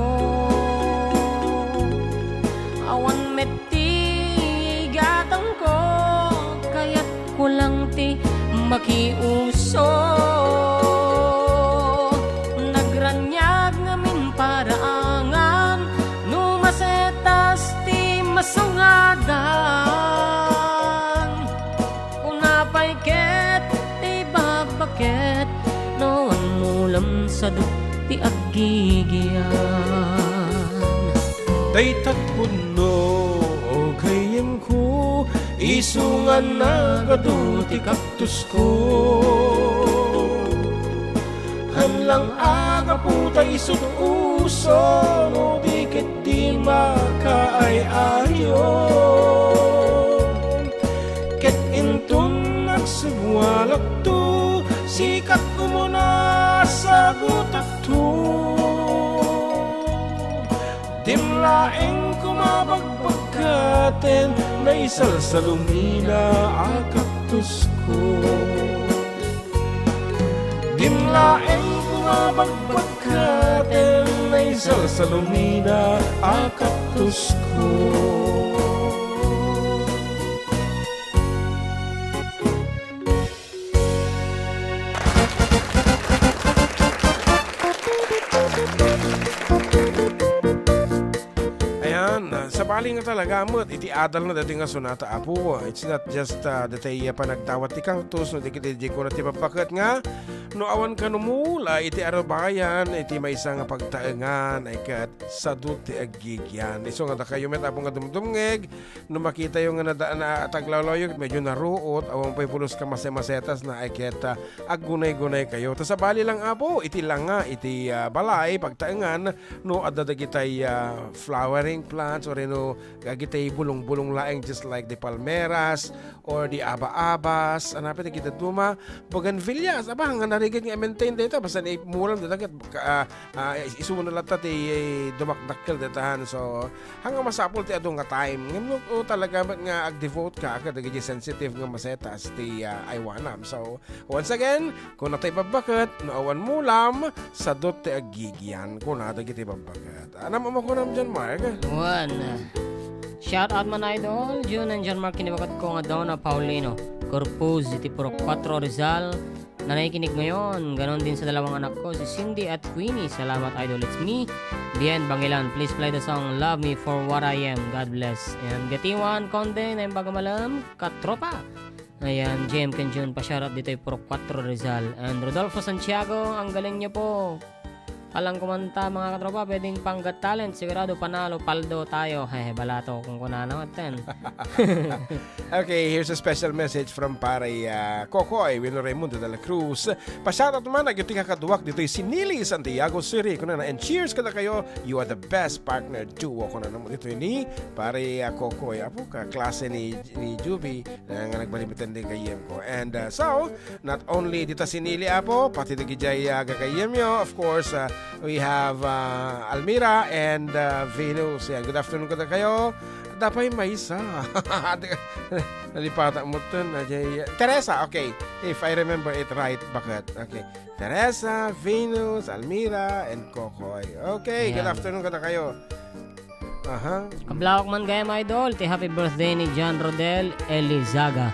Awan met ti gatangko, kayatko lang ti makiuso. Nagraniag ngamin paraangan, no masetas ti masungadan. Kuna pay ket ti babbaket, no ammo lam sadut ti aggigian. Daytat pudno, o gayyemko, isu nga nagadu ti kaktusko. Hallang a gapu ta isut uso, no di ket di makaay-ayo. Ket inton nagsibualakto, sikat umuna sagutakto. Dim laeng koma bagbagkaten naisalsalumina a kaktusko. Dim laeng koma bagbagkaten naisalsalumina a kaktusko. Ayan, ah, sabali nga talaga met iti adalna daytoy nga sonata, Apo. It's not just, ah, daytoy, ah, panagdawat ti kaktus, no, di ket di kuna ti babbaket nga, no, awan ka numula iti arubayan, iti maysa nga pagtaengan, ay ket sadut ti aggigian. Isu nga dakayo met, Apo, nga dumdumngeg, no makitayo nga nada-, na-, taglawlawyo, medyo naruot, awan pay pulos ka mase-masetas na, ay ket, ah, aggunay-gunaykayo. Ta sabali lang, Apo, iti langa, iti, ah, balay, pagtaengan, no adda dagitay, ah, flowering plants, wenno dagiti bulong-bulong laeng, just like the palmeras or the aba-abas, ania pay dagiti dadduma, bougainvilleas. Aba, nga narigat nga i-maintain dayta, basta ni mulam dayta ket, ah, ah, isuno latta ti dumakdakkel dayta. So, haan nga masapul ti adu nga time. Ngem no, o talaga met nga ag-devote ka kadagiti sensitive nga masetas ti, ah, aywanam. So, once again, kuna ti babbaket, no awan mulam, sadut ti aggigyan, kuna dagiti babbaket. Ania met makunam diay, Mark? Wen. Shout out man, Idol Jun and John Mark, kinibagatko nga Donna Paulino Corpuz iti Purok Cuatro Rizal. Nakikinig ngayon, ganon din sa dalawang anak ko, si Cindy at Queenie. Salamat, Idol. It's me, Bien Bangilan. Please play the song Love Me For What I Am. God bless. And Gatiwan Conde, Naimbag a Malem, katropa. Ayan, J M Kenjun, pa-shoutout ditoy Purok Cuatro Rizal. And Rodolfo Santiago, ang galing niyo po. Alang kumanta, mga katropa, pwedeng pang Got Talent, sigurado panalo, paldo tayo. Hehe, balato, kung kunana, ten. Okay, here's a special message from Pare, ah, Kokoy, Wino Raimundo de la Cruz. Pa-shoutout man, agyo ti kakaduak ditoy Sinili, Santiago City. Kunana, and cheers kadakayo, you are the best partner duo. Kunana mo ditoy ni Pare, ah, Kokoy. Apo, kaklase ni, ni Juby. Ah, nga nagbalimiten ti gayyemko. And, ah, so, not only dita Sinili, Apo, pati dagidiay, ah, gagayyemyo. Of course, ah, we have, ah, Almira and, ah, Venus. Yan, good afternoon kadakayo. Adda pay maysa. Nalipatmo ton, ah, jay, Teresa, okay. If I remember it right, baket. Okay. Teresa, Venus, Almira, and Kokoy. Okay, good afternoon kadakayo. Aha. Kablawak man gayam, Idol, ti happy birthday ni John Rodel Elizaga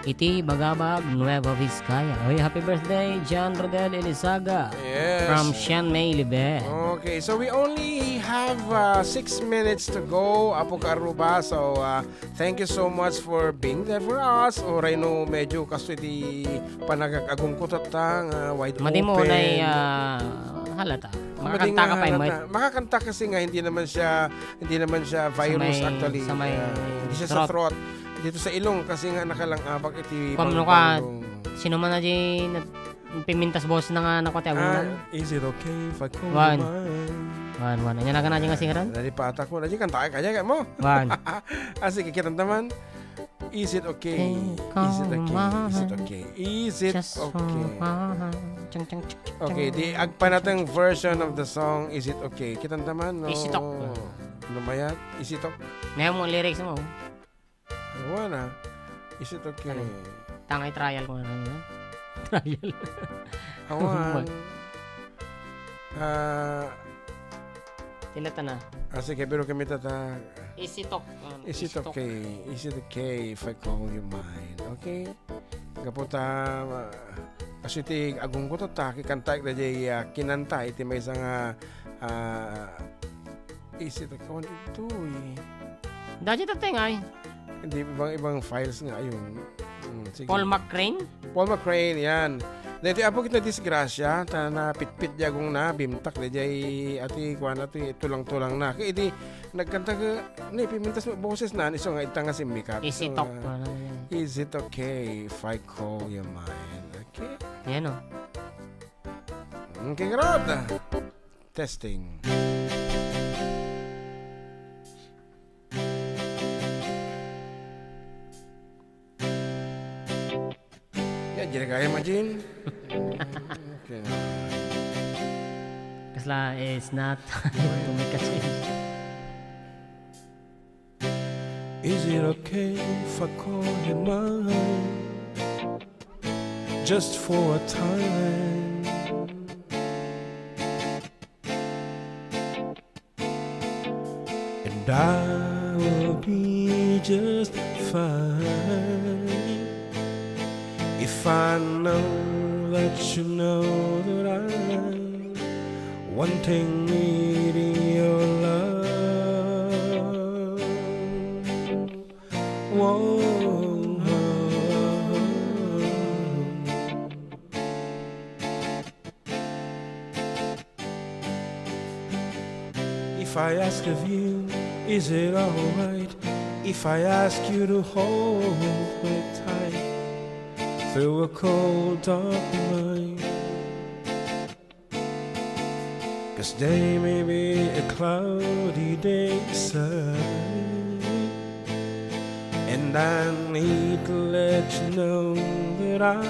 iti Bagabag, Nueva Vizcaya. Oy, happy birthday, John Rodel Elizaga. Yes. From Sian May Libe. Okay, so we only have, uh, six minutes to go, Apo Karuba. So, uh, thank you so much for being there for us. Uray no medyo kastoy ti panagag-agumko tatta nga wide open. Madi mo, nay, ah, halata. Madi makakanta nga ka pay, halata. Makakanta kasi nga hindi naman siya, hindi naman siya virus, actually. Sa may, ah, hindi siya sa throat. Dito sa ilong kasi nga nakalang-abak iti pangulong. Sino man na di nat-, pimintas boses na nga nakuha ti agunan? Ah, is it okay if I call you mine? Wan, wan. Anya na ka na di nga singeran? Nalipatak mo. Na di kanta ka, kaya mo? Wan. Ah, sige, kitanta man. Is it okay? Is it okay? Is it okay? Is it okay? Okay, di agpanaten version of the song, Is it okay? Kitanta man, no? Isitok. Ano ba yan? Isitok? Ngayon mo, lyrics mo. Awan, ah. Is it okay? Ano? Tangay trial ko na yun. Trial. Awan. Ah, Tinata na. Ah, sige, pero kami tata. Isitok. Um, Is it isitok. Okay? Is it okay if I call you mine? Okay? Gapu ta, ah, kasi ti agumko tatta, kikanta, dayjay, ah, kinanta, iti maysa nga, ah, Is it okay? Ito, eh. Dati tatay nga, eh. Hindi, ibang, ibang files nga, ayun. Mm, sige. Paul McCrane? Paul McCrane, yan. Dati apo kita disgrasya, ta napitpit di agong na, bimtak, di jay, ati, kuwan, ati, tulang-tulang na. Kaya di, nagkanta ka, ni, pimintas mo, boses na, iso nga, itang nga simmikat. Is it Iso ok-, nga, ano yan? Is it okay if I call you mine? Okay? Yan, oh. Okay, Rod. Testing. Ya, jadi kaya, Majin. Okay. Kasla is not. Tumikasing. Is it okay if I call you mine? Just for a time. And I will be just fine if I know that you know that I'm wanting, needing your love. Whoa. If I ask of you, is it alright if I ask you to hold me tight through a cold dark night? 'Cause there may be a cloudy day, sir, and I need to let you know that I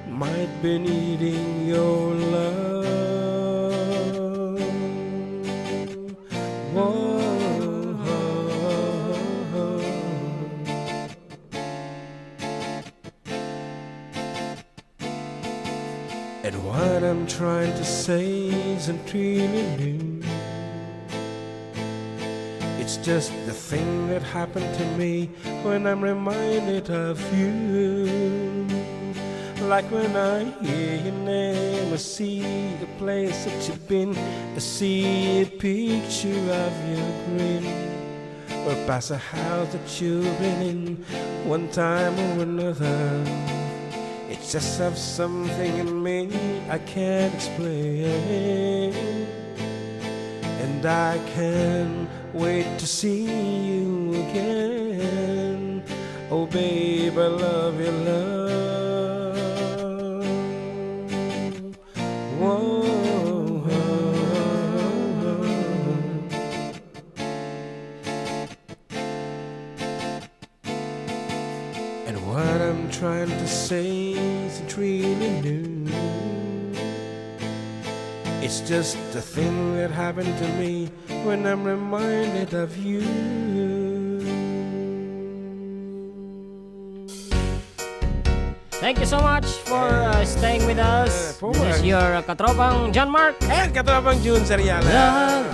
might be needing your love. Whoa. And what I'm trying to say isn't really new. It's just the thing that happened to me when I'm reminded of you. Like when I hear your name, I see a place that you've been, I see a picture of your grin. Or pass a house that you've been in one time or another. It just have something in me I can't explain. And I can't wait to see you again. Oh, babe, I love your love. Whoa. And what I'm trying to say isn't really new. It's just the thing that happened to me when I'm reminded of you. Thank you so much for uh, staying with us. Eh, po, This is eh. your uh, katropang John Mark. And katropang Jun Seriala. Love,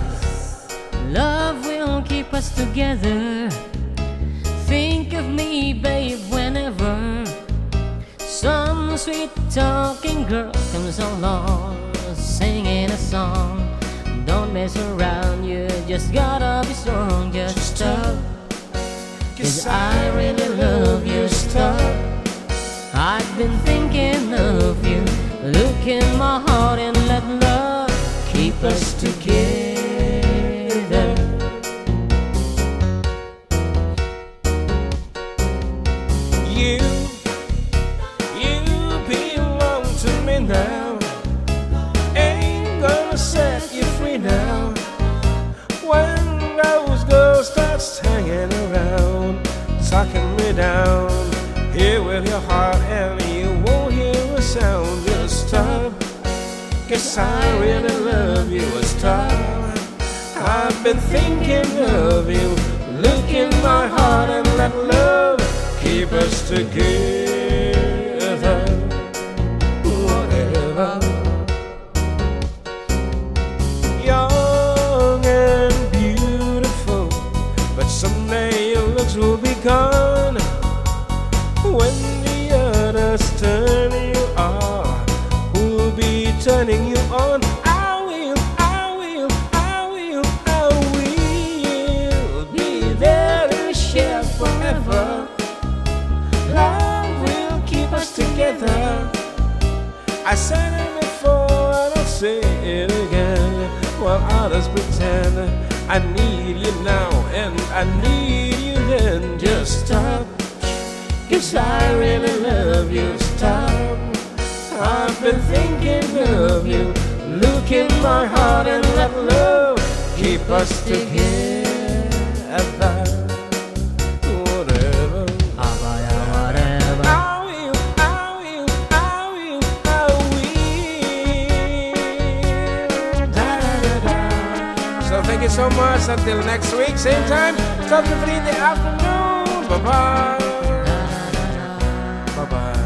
love will keep us together. Think of me, babe, whenever some sweet talking girl comes along, singing a song. Don't mess around, you just gotta be strong. Just stop. 'Cause I really love you, stop. I've been thinking of you. Look in my heart and let love keep us together. You, you belong to me now. Ain't gonna set you free now. When those girls start hanging around, sucking me down, here with your heart and you won't hear a sound. Just stop, 'cause I really love you. Stop. I've been thinking of you. Look in my heart and let love keep us together. Whatever. Young and beautiful, but someday your looks will be gone. When the others turn you off, who'll be turning you on? I will, I will, I will, I will be there to share forever. Love will keep us together. I said it before and I'll say it again. While others pretend, I need you now and I need you then. Just stop, 'cause I really love you. Stop. I've been thinking of you. Look in my heart and let love keep us together. Whatever. Abaya, whatever. I will, I will, I will, I will. Da, da, da, da. So thank you so much. Until next week, same time, twelve to three in the afternoon. Bye-bye. Bye-bye.